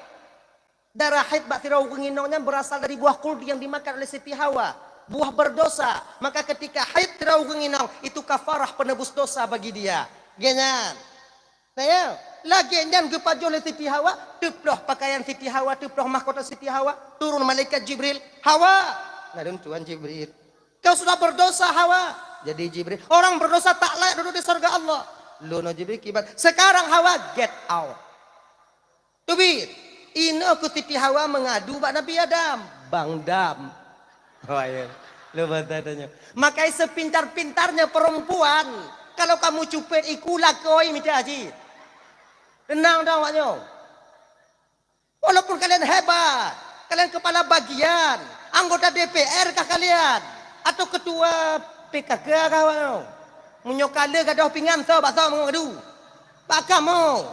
Darah haid bak sidroe ureuëng inong nyan berasal dari buah khuldi yang dimakan oleh Siti Hawa. Buah berdosa. Maka ketika haid sidroe ureuëng inong, itu kafarah penebus dosa bagi dia. Geuhnyan. Nah, ya. Lagée nyan geupajoh lé Siti Hawa, teuploh pakaian Siti Hawa, teuploh mahkota Siti Hawa, turun malaikat Jibril, "Hawa!" Nah, lôn tuan Jibril. "Kau sudah berdosa, Hawa." Jadi Jibril, "Orang berdosa tak layak duduk di surga Allah." Lôn Jibril kiban, "Sekarang Hawa, get out." Teubiet. Inoe keu Siti Hawa mengadu bak Nabi Adam. Bang Dam. Oh, ya. Lupa tanya. Makai sepintar-pintarnya perempuan, kalau kamu cupet iku lakoi mita cit. Tenang dah awak nyoe. Walaupun kalian hebat, kalian kepala bagian, anggota D P R kah kalian, atau ketua P K K kah awak nyoe. Meunyoe kala gadoh pingan soe bak soe mengadu. Bak kamoe.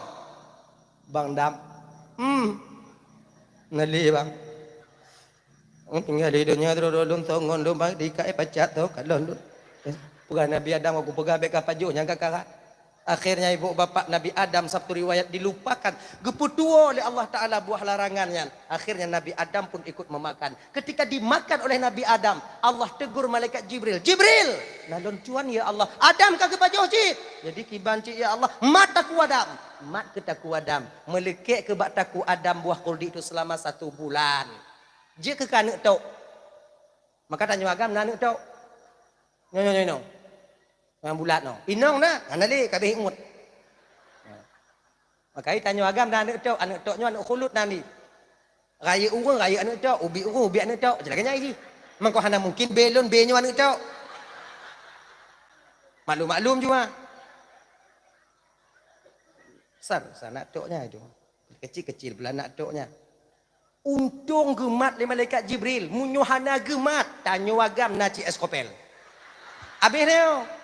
Bang Dam. Hmm. Nali, Bang. Hmm, tinggai di donya tu lôn songon lôn, Bang, dikai pacak tu kalon lôn. Peugah Nabi Adam, aku peugah bék ka pajoh nyang ka kara. Akhirnya ibu bapak Nabi Adam, satu riwayat, dilupakan. Geupeutuwo lé Allah Taala buah larangan nyan. Akhirnya Nabi Adam pun ikut memakan. Ketika dimakan oleh Nabi Adam, Allah tegur malaikat Jibril, "Jibril!" "Na lôn tuan, ya Allah." "Adam ka geupajoh cit." "Jadi kiban cit, ya Allah." "Mat takue Adam." Mat keu takue Adam. Meuleukék keu bak takue Adam buah khuldi itu selama satu bulan. Jeuet keu keu aneuëk tok. Maka tanyoe agam na aneuëk tok. Nyoe, nyoe, nyoe, nyoe. Nyang bulat nyoe. Inong na, hana lé, ka abéh ngot. Makajih tanyoe agam na aneuëk tok, aneuëk tok nyoe aneuëk khulud nan di. Rayeuk ureuëng, rayeuk aneuëk tok, ubit ureuëng, ubit aneuëk tok. Jeulaih nyan jih. Mangko hana mungkin bé lôn bé nyoe aneuëk tok. Maklum-maklum jua. Besar, besar anak tok nyan itu. Kecil-kecil pula anak tok nyan. Untông geumat lé malaikat Jibril. Meunyoe hana geumat, tanyoe agam na cit es kopel. Abéh nyoe.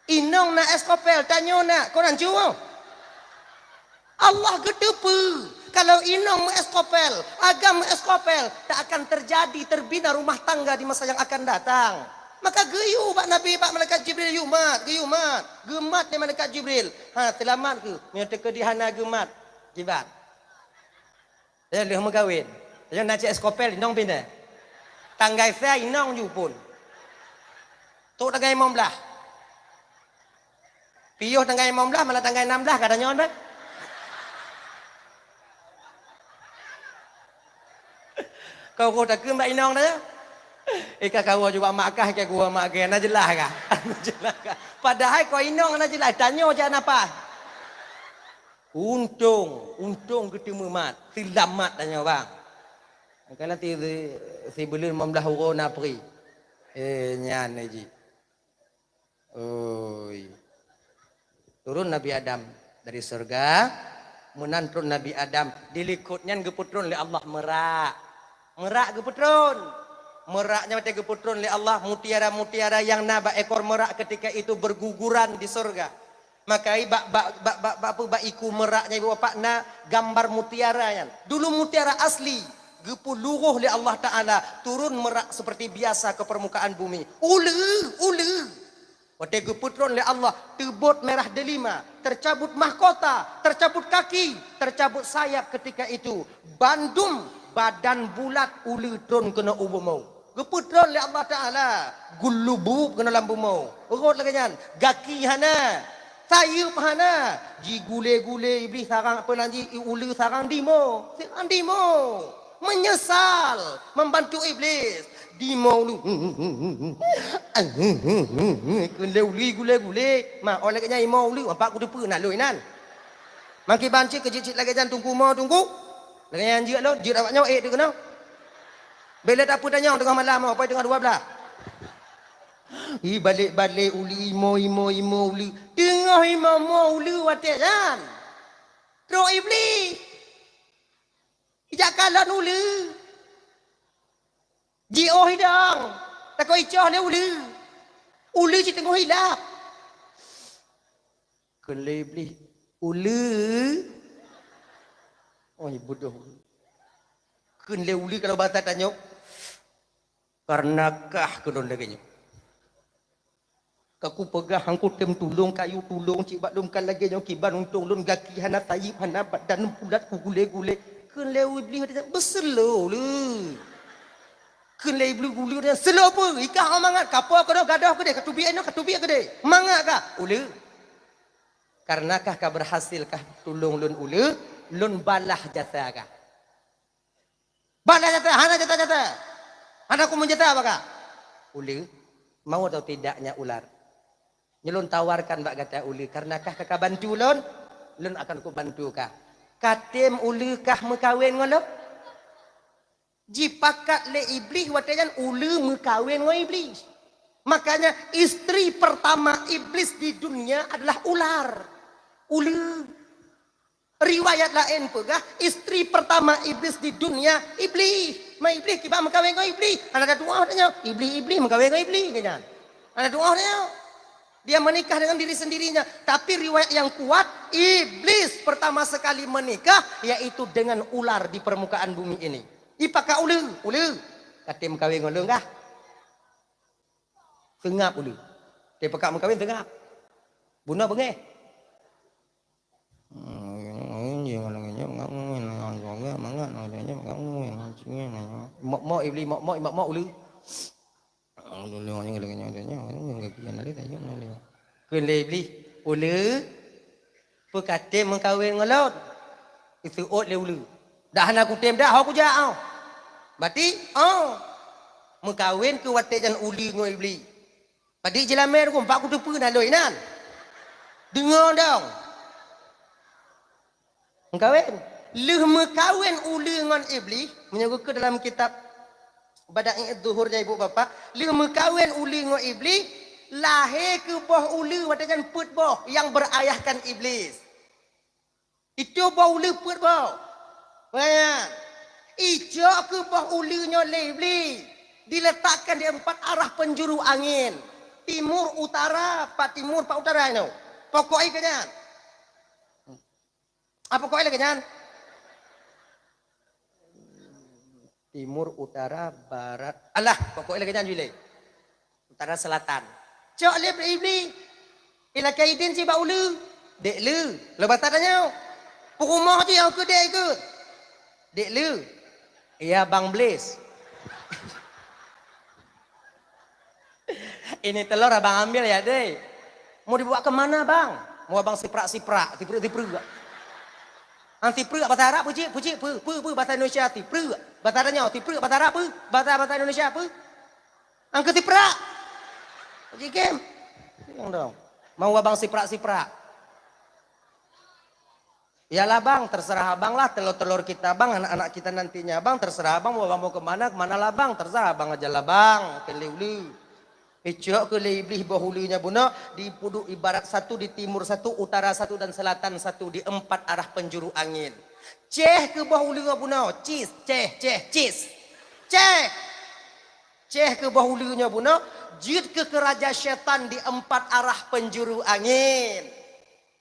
Inong na es kopel, tanyoe na, kon hanco. Allah geuteupeue, kalau inong meu es kopel, agam meu es kopel, tak akan terjadi terbina rumah tangga di masa yang akan datang. Maka geuyue bak Nabi, bak malaikat Jibril, "Yue mat, geuyue mat." Geumat lé malaikat Jibril. "Ha, seulamat kheueh. Meunyoe teukeudi hana geumat, kiban." Ya, lheueh meukawen. Ya, na cit es kopel, inong pinah. Tanggai sa inong ju phon. Tok tanggai limong blah. Piôh tanggai limong blah, malah tanggai enam blah ka tanyoe dah. Kau roh takheun bak inong dah. Eh, ka kawoe ju bak mak kah, ka kawoe mak kah, na jeulaih kah? Na jeulaih kah? Padahai kau inong na jeulaih, tanyoe jak napa? Untông, untông geuteumeue mat, seulamat tanyoe, bang. Kana ti si, si buleuen limong blah uroe na pri. Eh, nyan ji. Oi. Turun Nabi Adam dari syeuruga, meunan trôn Nabi Adam, di likot nyan geupeutron lé Allah meurak. Meurak geupeutron. Meurak nyan watée geupeutron lé Allah, mutiara-mutiara nyang na bak ekor meurak ketika itu berguguran di syeuruga. Maka i bak, bak, bak, bak, bak, bak iku meurak nyan ibu bapak na gambar mutiara nyan. Dulu mutiara asli, geupeuluroh lé Allah Taala, turun meurak seperti biasa ke permukaan bumi. Uleue, uleue. Watée geupeutron lé Allah, teubot merah delima, tercabut mahkota, tercabut kaki, tercabut sayap ketika itu. Bandum badan bulat uleue tron keunoe u bumoe. Geupeutron lé Allah Taala, geulubub keunoe lam bumoe. Rhot lagée nyan, gaki hana, sayeuep hana, jigulé-gulé Iblih sarang, peue nan jih, uleue sarang dimo, sarang dimo. Meunyeusal membantu Iblih. Dimo uleue. Kheun lé uleue gulé-gulé. Ma, oh lagée nyan imo uleue, ampat kuteupeue na lôn inan. Mangkiban cit keu jeuet cit lagée nyan teungku mo teungku. Lagée nyan jeuet lôn, jeuet awak nyoe ék teuh keunoe. Bèk lé tapeutanyong teungoh malam, oh, poh teungoh dua blaih. Ih, balek-balek uleue imo, imo, imo uleue. Teungoh imo mo uleue watée nyan, trok Iblih. Ijak kalon uleue. Jiôh idong. Takot icoh lé uleue. Uleue cit teungoh ilap. Kheun lé Iblih, "Uleue." Oi, bodoh. Kheun lé uleue kalau basa tanyoe. Kareuna kah keu lôn lagée nyoe. Ka kupeugah han kutem tulông, kayue tulông cit bak lôn ka lagée nyoe, kiban untông lôn gaki hana, sayeuep hana, badan pulat kugulé-gulé. Kheun lé Iblih, "Beuseulo le." Kheun lé Iblih, "Gulé nyan seulo peue? Ikah mangat, kapoe keunoe gadoh keudeh, katubiet inoe katubiet keudeh. Mangat kah?" "Uleue. Kareuna kah ka beurhasil kah tulông lôn uleue, lôn balaih jasa kah." Balaih jasa, hana jasa-jasa. Hana kumeujasa bak kah. Uleue, mau atau tidaknya ular? Nyoe lôn tawarkan bak gata uleue, kareuna kah ka bantu lôn, lôn akan kubantu kah. Katem uleue kah meukawen ngon lôn? Jipakat lé Iblih watée nyan uleue meukawen ngon Iblih. Makanya istri pertama Iblis di dunia adalah ular. Uleue. Riwayat laén peugah, istri pertama Iblis di dunia, Iblih. Ma Iblih kiban meukawen ngon Iblih. Hana tatu'oh tanyoe, Iblih, Iblih meukawen ngon Iblih, keu nyan. Hana tatu'oh tanyoe. Dia menikah dengan diri sendirinya. Tapi riwayat yang kuat, Iblis pertama sekali menikah, yaitu dengan ular di permukaan bumi ini. Ipakat uleue, uleue. Katem meukawen ngon lôn kah? Seungab uleue. Teupeukat meukawen seungab. Bunoe beungéh. Mok-mok Iblih, mok-mok, mok-mok uleue. Kheun lé Iblih, "Uleue, peu katem meukawen ngon lôn?" Iseuôt lé uleue. Dak hana kutem dak, ho kujak, oh. Berarti, oh. Meukawen keu watée nyan uleue ngon Iblih. Padit jilamé rukom, bak kuteupeue na lôn inan. Deungoe dong. Meukawen. Lheueh meukawen uleue ngon Iblih, meunyoe geukeue dalam kitab Bada'i Zuhur nyan ibu bapak, lheueh meukawen uleue ngon Iblih, lahé keu boh uleue watée nyan peuet boh nyang berayahkan Iblis. Itu boh uleue peuet boh. Nyan. Icok keu boh uleue nyoe lé Iblih, diletakkan di empat arah penjuru angin. Timur, utara, pat timur, pat utara nyoe. Pokok ié keu nyan. Apa pokok ié lagée nyan? Timur, utara, barat. Alah, pokok ié lagée nyan jih lé. Utara selatan. Cok lé Iblih. Ilakée idin cit bak uleue. Dek le. Lôn basa tanyoe. Peurumoh jih nyang keu dek ikeu. Dek le. Iya, Bang Blis. Ini telur abang ambil ya, Dek. Mau dibawa ke mana, Bang? Mau abang siprak-siprak, siprak-siprak. Ang siprak bahasa Arab, puji, puji, pu, pu, pu, bahasa Indonesia, siprak. Bahasa tanyoe, siprak, bahasa Arab, pu, bahasa, bahasa Indonesia, pu. Angkeu siprak. Haji Kem. Bilang dong. Mau abang siprak-siprak. Yalah bang, terserah abang lah, telur-telur kita bang, anak-anak kita nantinya bang, terserah abang mau abang mau kemana, kemana lah bang, terserah abang aja lah bang, kheun lé uleue. Icok keu lé Iblih boh uleue nyan bunoe, dipuduk ibarat satu, di timur satu, utara satu, dan selatan satu, di empat arah penjuru angin. Ceh keu boh uleue nyan bunoe, cis, ceh, ceh, cis. Ceh. Ceh keu boh uleue nyoe bunoe, jeuet keu keuraja syaitan di empat arah penjuru angin.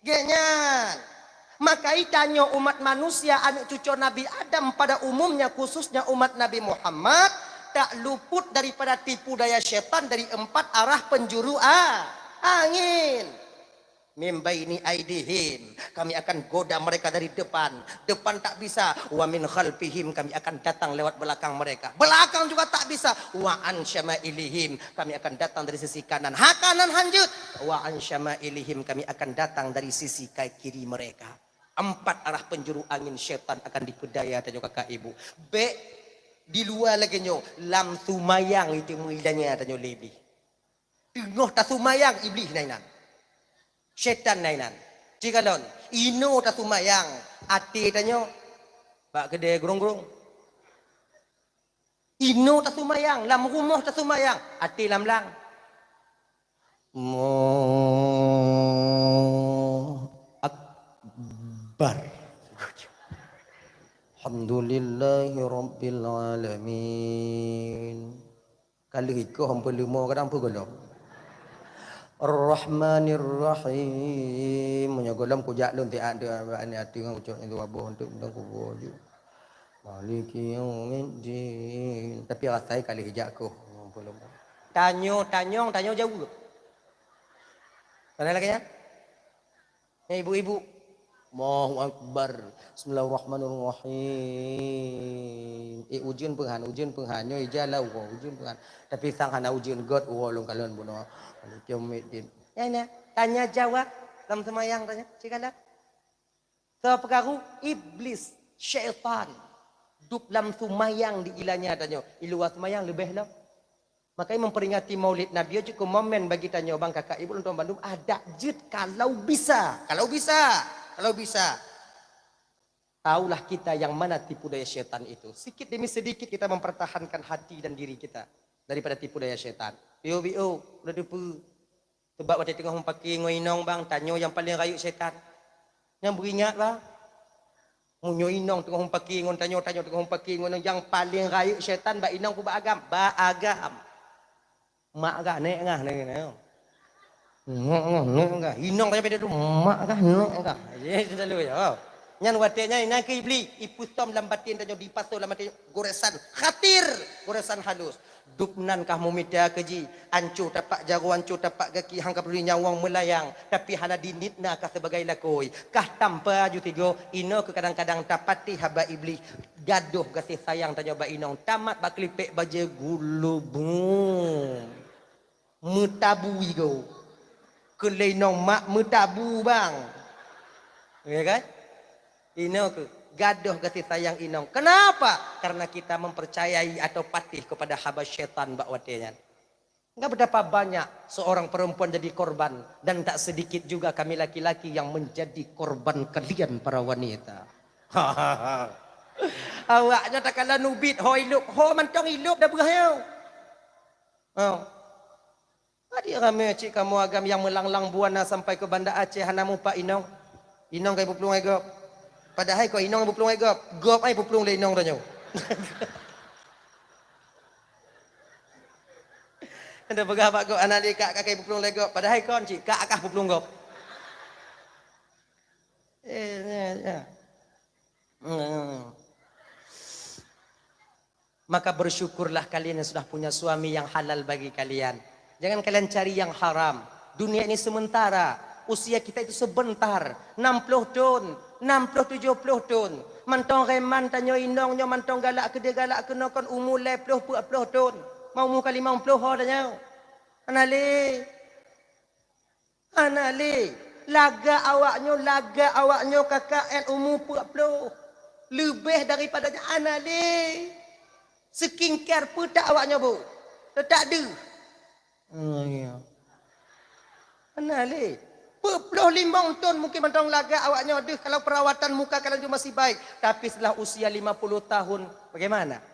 Gét nyan. Maka tanyoe umat manusia, aneuk cucoe Nabi Adam pada umumnya, khususnya umat Nabi Muhammad, tak luput daripada tipu daya syaitan dari empat arah penjuru a-, angin. "Min baini aidihim, kami akan goda mereka dari depan. Depan tak bisa. Wa min khalfihim, kami akan datang lewat belakang mereka. Belakang juga tak bisa. Wa an syama'ilihim, kami akan datang dari sisi kanan. Ha kanan hanjeuet. Wa an syama'ilihim, kami akan datang dari sisi ka-, kiri mereka." Empat arah penjuru angin syaitan akan dipeudaya tanyoe kakak ibu. Bèk di luwa lagèe nyoe, lam seumayang itu meuilanya tanyoe lé Iblih. Teungoh taseumayang, Iblih na inan. Syaitan na inan. Cikalon, inoe taseumayang, até tanyoe bak keudè grong-grong. Inoe taseumayang, lam rumoh taseumayang, até lam blang. Allahu Akbar. Alhamdulillahi Rabbil Alamin. Ka lheueh ikoh ampôn leumo kadang peugolom. Ar-Rahmanir-Rahim. Meunyoe golom kujak lôn tiat tu, aneuk ateueh ngon ucok nyan tu baboh tu, dan kuboh ju. Maliki yaumiddin. Tapi rasai ka lheueh jak koh. Tanyoe, tanyong, tanyoe jaweueb. Mana lagèe nyan? Eh, ibu-ibu. Allahu Akbar. Bismillahirrahmanirrahim. Eh, ujeuen peunghan, ujeuen peunghan. Nyoe ija lau, ujeuen peunghan. Tapi sang hana ujeuen göt, uroe lôn kalon bunoe. Maliki yaumiddin. Ya, ya. Tanya jawab lam seumayang tanyoe. Cik Kala. Soe peukaru? Iblis, syaitan. Dub lam seumayang diilanya tanyoe. Di luwa seumayang leubeh lom. Makanya memperingati Maulid Nabi jeuet keu momen bagi tanyoe bang kakak ibu lôn tuan bandum adak jeuet kalau bisa, kalau bisa, kalau bisa. Taulah kita yang mana tipu daya syaitan itu. Sedikit demi sedikit kita mempertahankan hati dan diri kita daripada tipu daya syaitan. Bio-bio, udah depu. Sebab watèe teungoh meupaké ngon inong bang, tanyoe nyang paleng rayeuk syaitan. Nyang beuingat bang. Meunyoe inong teungoh meupaké ngon tanyoe, tanyoe teungoh meupaké ngon inong, nyang paleng rayeuk syaitan bak inong peue bak agam? Bak agam. Mak gah, nek gah, nek gah. Nek gah, nek gah. Inong tanyoe beda tu, mak gah, nek gah. Jadi selalu ya. Nyan watèe nyan, nyan keu Iblih, ipeusom lam batin tanyoe, dipasoe lam batin, goresan khatir, goresan halus. Dub nan kah meumita keu jih, anco tapak jaroe, anco tapak gaki, han ka peuduli nyawöng meulayang, tapi hana diniet na kah sibagai lakoe. Kah tampa ju tigo, inoe keu kadang-kadang tapatéh haba Iblih, gadôh gaséh sayang tanyoe bak inong, tamat bak keulipèk bajèe gulubum. Meutabu igo. Keu lé inong mak meutabu bang. Ya kan? Inoe keuh, gadôh gaséh sayang inong. Kenapa? Karena kita mempercayai atau patéh kepada haba syaitan bak watèe nyan. Enggak betapa banyak seorang perempuan jadi korban, dan tak sedikit juga kami laki-laki yang menjadi korban kalian para wanita. Awaknyoe takalon ubit, ho ilop, ho mantong ilop dah beurah nyoe. Oh. Adik ramé cit kamoe agam nyang meulanglang buana sampai keu Banda Aceh hana mupat inong. Inong ka ipeuplong lé gob. Padahai kon inong ipeuplong lé gob, gob ai ipeuplong lé inong tanyoe. Anda peugah bak gob, "Hana lé kak, kak ka ipeuplong lé gob." Padahai kon cit kak kah ipeuplong gob. Eh, ya, ya. Hmm. Maka bersyukurlah kalian yang sudah punya suami yang halal bagi kalian. Jangan kalian cari yang haram. Dunia ini sementara. Usia kita itu sebentar. Enam puluh tahun, enam puluh, tujuh puluh tahun. Mantong reman tanyoe inong nyoe mantong galak keudeh galak keunoe kon umu lhèe ploh peuet ploh thon. Mau umu ka limong ploh ho tanyoe. Hana lé. Hana lé. Lagak awaknyoe, lagak awaknyoe kakak 'et umu peuet ploh. Leubeh daripada nyan hana lé. Skincare peue that awaknyoe bu? Teutak deuh. Oh, iya. Hana lé. Peuet ploh limong thon mungkin mantong lagak awaknyoe deuh kalau perawatan muka kalian tu masih baik. Tapi setelah usia lima puluh tahun, bagaimana?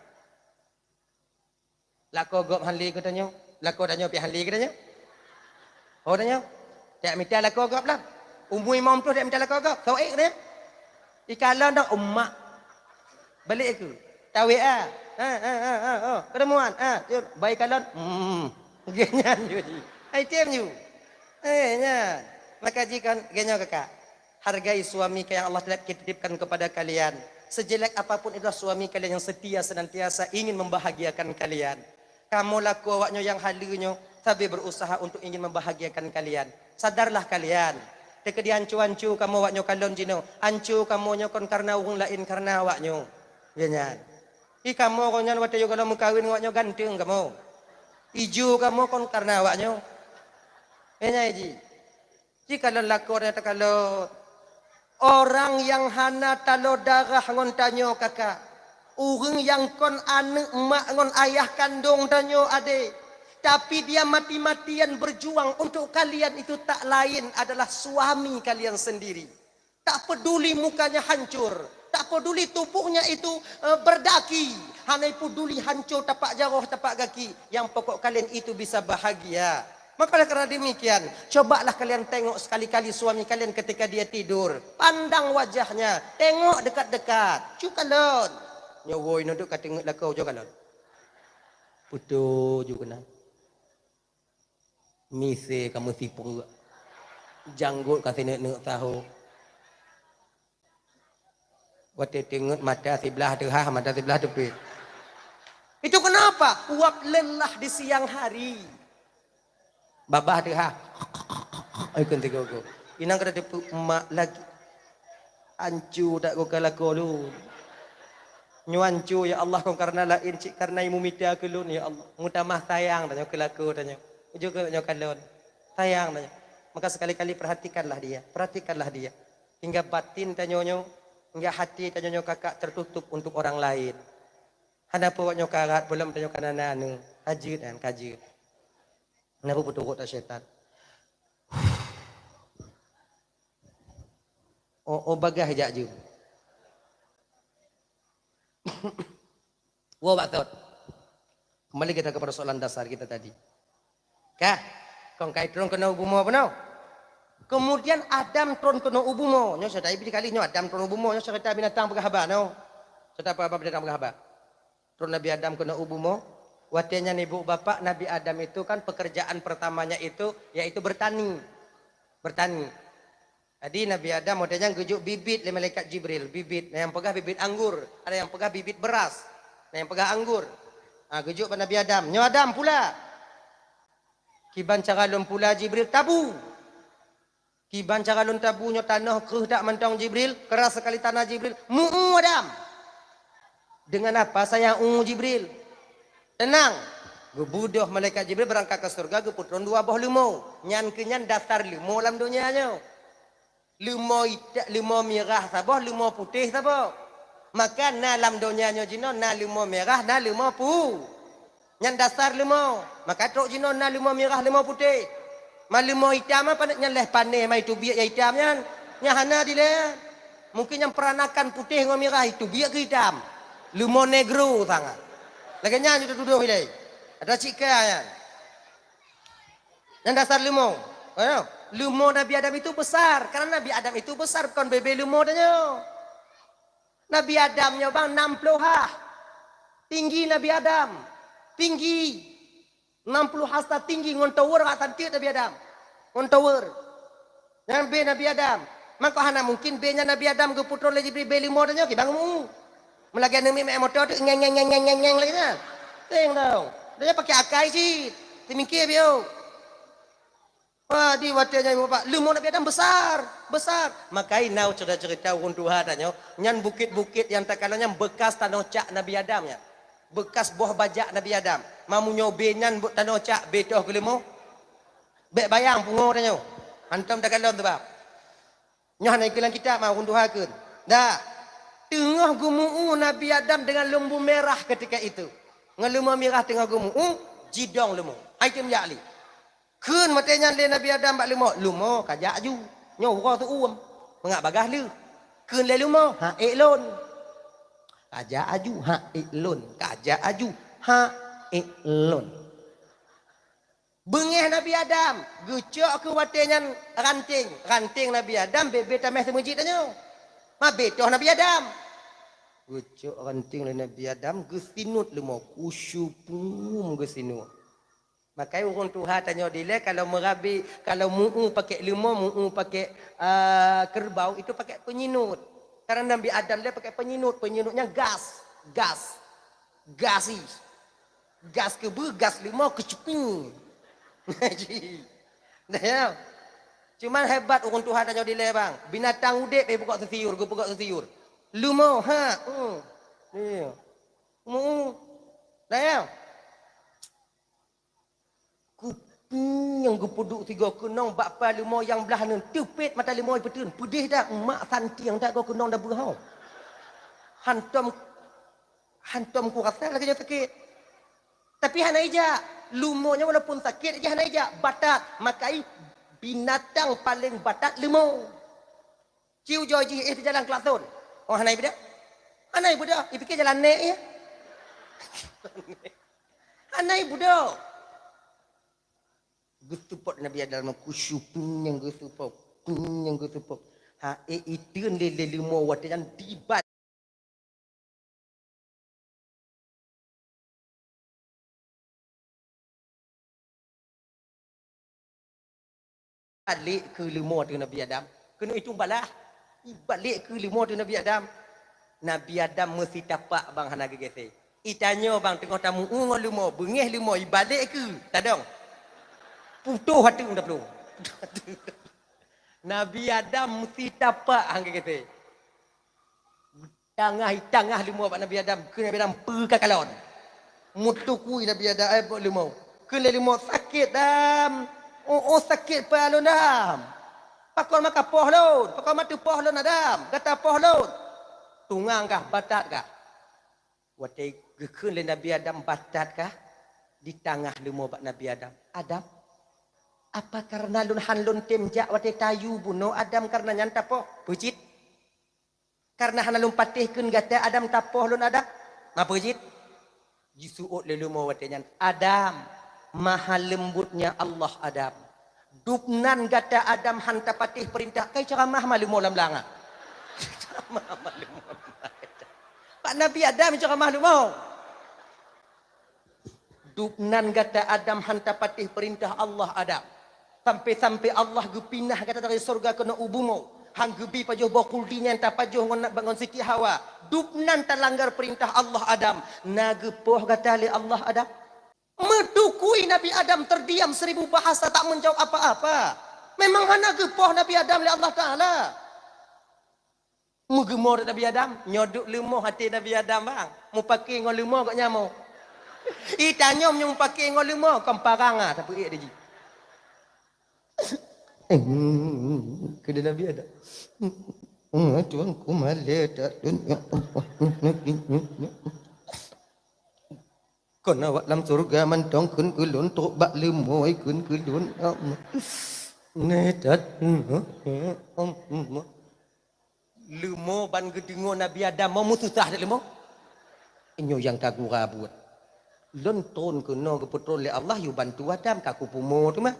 Lakoe gob hana lé keu tanyoe. Lakoe tanyoe pih hana lé keu tanyoe. Ho tanyoe. Tak mita lakoe gob lah. Umu limong ploh tak mita lakoe gob. Soe keu tanyoe. Ikalon dak umak. Balik aku. Tawet ah. Ha ha ha ha. Oh, ketemuan. Ah, jom. Bai kalon. Hmm. Genyan ju. Hai tem ju. Eh, nyan. Maka jikon genyo kakak. Hargai suami yang Allah telah titipkan kepada kalian. Sejelek apapun itulah suami kalian yang setia senantiasa ingin membahagiakan kalian. Kamoe lakoe awaknyoe nyang haleue nyoe sabe berusaha untuk ingin membahagiakan kalian. Sadarlah kalian, Teukeudi hanco-hanco kamoe awak nyoe kalon jinoe. Hanco kamoe nyoe kon kareuna ureuëng laén, kareuna awak nyoe. Geuh nyan. Ih, kamoe kon nyan watée yoh gohlom meukawen ngon awak nyoe ganteng kamoe. Ijo kamoe kon kareuna awak nyoe. Geuh nyan ji. Jikalon lakoe nyang takalon. Orang nyang hana taloe darah ngon tanyoe kakak. Ureuëng nyang kon aneuëk mak ngon ayah kandong tanyoe adé. Tapi dia mati-matian berjuang untuk kalian itu tak lain adalah suami kalian sendiri. Tak peduli mukanya hancur, tak peduli tubuhnya itu, eh, berdaki, hana peduli hancur tapak jaroh, tapak gaki. Yang pokok kalian itu bisa bahagia. Maka oleh karena demikian, cobalah kalian tengok sekali-kali suami kalian ketika dia tidur. Pandang wajahnya, tengok dekat-dekat. Cu kalon. Nyoe woi nuduk ka teungeut lakoe, cu kalon. Putu ju keunan. Misé ka meusipeue. Janggot ka sineuk-neuk tahu. Watée teungeut mata siblah teuhah, mata siblah teupet. Itu kenapa? Uap lelah di siang hari. Babah teuhah. Ikon tiga go. Inang kada teupeu emak lagi. Ancu tak go kalakoe lôn. Nyoe ancu, ya Allah, kon kareuna laén, cit kareuna imum mita keu lôn, ya Allah. Mutamah sayang tanyoe keu lakoe tanyoe. Ujoe keu nyoe kalon. Sayang tanyoe. Maka sekali-kali perhatikanlah dia, perhatikanlah dia. Hingga batin tanyoe nyoe, hingga hati tanyoe nyoe kakak tertutup untuk orang lain. Hana peue awak nyoe karat, peulom tanyoe kana na aneuk. Ka jeuet nyan, ka jeuet. Hana peue peuturot syaitan. Oh, oh bagah jak jeuet. Woe bak thot. Kembali kita kepada soalan dasar kita tadi. Kah, kong kai tron keunoe u bumoe bunoe. Kemudian Adam tron keunoe u bumoe. Nyoe cerita ibi kali nyoe Adam tron u bumoe, nyoe cerita binatang peugah haba nyoe. Cerita apa binatang peugah haba. Tron Nabi Adam keunoe u bumoe. Watée nyan ibu bapak Nabi Adam itu kan pekerjaan pertamanya itu yaitu bertani. Bertani. Jadi Nabi Adam watée nyan geujok bibit lé malaikat Jibril, bibit. Na nyang peugah bibit anggur, ada nyang peugah bibit beras. Na nyang peugah anggur. Ha, geujok bak Nabi Adam, "Nyoe Adam pula." "Kiban cara lôn pula Jibril?" "Tabu." "Kiban cara lôn tabu, nyoe tanoh kreueh that mantong Jibril, keras sekali tanah Jibril." "Meu-eu Adam." "Dengan apa saya eu Jibril?" "Tenang." Geubeudôh malaikat Jibril beurangkat keu syeuruga geupeutron dua boh leumo. Nyan keuh nyan dasar leumo lam donya nyoe. Leumo ita-, leumo mirah saboh, leumo putéh saboh. Maka na lam donya nyoe jinoe na leumo mirah, na leumo pu-, nyan dasar leumo. Maka trok jinoe na leumo mirah, leumo putéh. Ma leumo itam apa nyan leh panéh ma itu biek ya itam nyan. Nyan hana dilée. Mungkin nyang peranakan putéh ngon mirah itu biek keu itam. Leumo negro sangat. Lagée nyan itu tudoh ilée. Ada cika nyan. Nyan dasar leumo. Leumo Nabi Adam itu besar. Karena Nabi Adam itu besar, bukan bebe leumo tanyoe. Nabi Adam nyoe bang enam puluh ha. Tinggi Nabi Adam. Tinggi. Enam puluh hasta tinggi ngon tower ka tantiek Nabi Adam. Ngon tower. Nyan be Nabi Adam. Maka hana mungkin be nyan Nabi Adam geupeutron lé Jibril be leumo tanyoe, kibang mu. Meulagée aneuk miet moto tu ngeng, ngeng, ngeng, ngeng, ngeng, ngeng lagée nyan. Teng dong. Dia pakai akai cit. Timikir biu. Wah, di watée nyan Bapak, leumo Nabi Adam besar, besar. Makai nau cerita-cerita ureuëng tuha tanyoe, nyan bukit-bukit nyang takalon nyan bekas tanoh cak Nabi Adam nyan. Bekas boh bajak Nabi Adam. Mamunyoe be nyan tanoh cak, be toh keu leumo. Bék bayang pungo tanyoe. Hantom takalon teubab. Nyoe hana ikeu lam kitab ma ureuëng tuha kheun. Dah. Teungoh geumeu-u Nabi Adam dengan leumo mirah ketika itu. Ngon leumo mirah teungoh geumeu-u, jidong leumo. Hai tem jak li. Kheun watée nyan lé Nabi Adam bak leumo, "Leumo, kajak aju. Nyoe uroe teuuem. Meungak bagaih lheueh." Kheun lé leumo, "Ha ék lôn." "Kajak aju, ha ék lôn. Kajak aju, ha ék lôn." Beungéh Nabi Adam, geucok keu watée nyan ranting. Ranting Nabi Adam bebe tameh seumeujit tanyoe. Ma betoh Nabi Adam. Geucok ranting lé Nabi Adam, geusinut leumo, kusyupum geusinut. Makai ureuëng tuha tanyoe dilée kalau meurabi, kalau meu'u pakai leumo, meu'u pakai, a, kerbau, itu pakai penyinut. Karena Nabi Adam dia pakai penyinut, penyinut nyan gas, gas, gasi. Gas keubeue, gas leumo, keucuping. Nah, ya. Cuman hebat ureuëng tuha tanyoe dilée bang. Binatang udeb eh peugot sisiur, geupeugok sisiur. Leumo, ha. Hmm. Iya. Mu. Nah, ya. Kuping nyang geupeuduek sigoe keunong bak pa leumo nyang blaih neuh, teupet mata leumo peuteun, peudeh dak mak santieng dak goe keunong dabeuh hau. Hantom, hantom kurasa lagée nyoe sakét. Tapi hana ijak. Leumo nyoe walaupun sakét aja hana ijak. Batat, makai binatang paléng batat leumo. Ciu joi jih eh teujalan keulaksôn. Oh hana ibeudôh. Hana ibeudôh, ipike jalan nek ya. Hana ibeudôh. Geuseupôt Nabi Adam khusyuk nyang geuseupôt, nyang geuseupôt. Ha eh iteun lé lé leumo watée nyan dibat. Balek keu leumo ateueh Nabi Adam. Keuneuk itong balah. Ibalek keu leumo ateueh Nabi Adam. Nabi Adam meusitapak bang hana geugese. Itanyoe bang teungoh tamu ngon leumo, beungeh leumo ibalek keu tadong. Putoh ateueh taplueng. Nabi Adam meusitapak hana geugese. Tangah-tangah leumo bak Nabi Adam, keu Nabi Adam peu ka kalon. Meutukui Nabi Adam, eh, bak leumo. Keu lé leumo sakét dam. Oh, oh sakét pa lôn dam. Pakon maka poh lôn, pakon matu poh lôn Adam, gata poh lôn. Tungang kah, batat kah. Watée geukheun lé Nabi Adam batat kah, di tangah leumo bak Nabi Adam. Adam, apa karena lôn han lôn tem jak watée tayu bunoe Adam karena nyan tapoh? Peujit. Karena hana lôn patéh kheun gata Adam tapoh lôn Adam. Mapa jih? Jisuôt lé leumo watée nyan, "Adam, maha leumbutnya Allah Adam. Dubnan gata Adam han tapatéh peurintah kai ceuramah ma leumo lam langa." Ceuramah ma leumo lam langa. Pak Nabi Adam ceuramah leumo. Dubnan gata Adam han tapatéh peurintah Allah Adam. Sampai-sampai Allah geupinah gata dari syeuruga keunoe u bumoe. Han geubi pajoh boh khuldi nyang tapajoh ngon, ngon Siti Hawa. Dubnan talanggar peurintah Allah Adam. Na geupoh gata lé Allah Adam? Meutukui Nabi Adam terdiam seribu bahasa tak menjawab apa-apa. Memang hana geupoh Nabi Adam lé Allah Taala. Meugeumoe Nabi Adam, nyoe duek leumoh até Nabi Adam bang. Mupake ngon leumoh gok nyamoe. I tanyong nyoe mupake ngon leumoh, kon parang ah, tapeuék di jih. Keu Nabi Adam. Tuhanku malée that lôn, ya Allah. Kon awak lam syeuruga mantong kheun keu lôn, trok bak leumoe kheun keu lôn, ya Allah. Neh that. Leumo ban geudeungoe Nabi Adam mau meususah that leumo. Nyoe nyang ka gura buet. Lôn tron keunoe geupeutron lé Allah yue bantu Adam ka kupumoe teuma.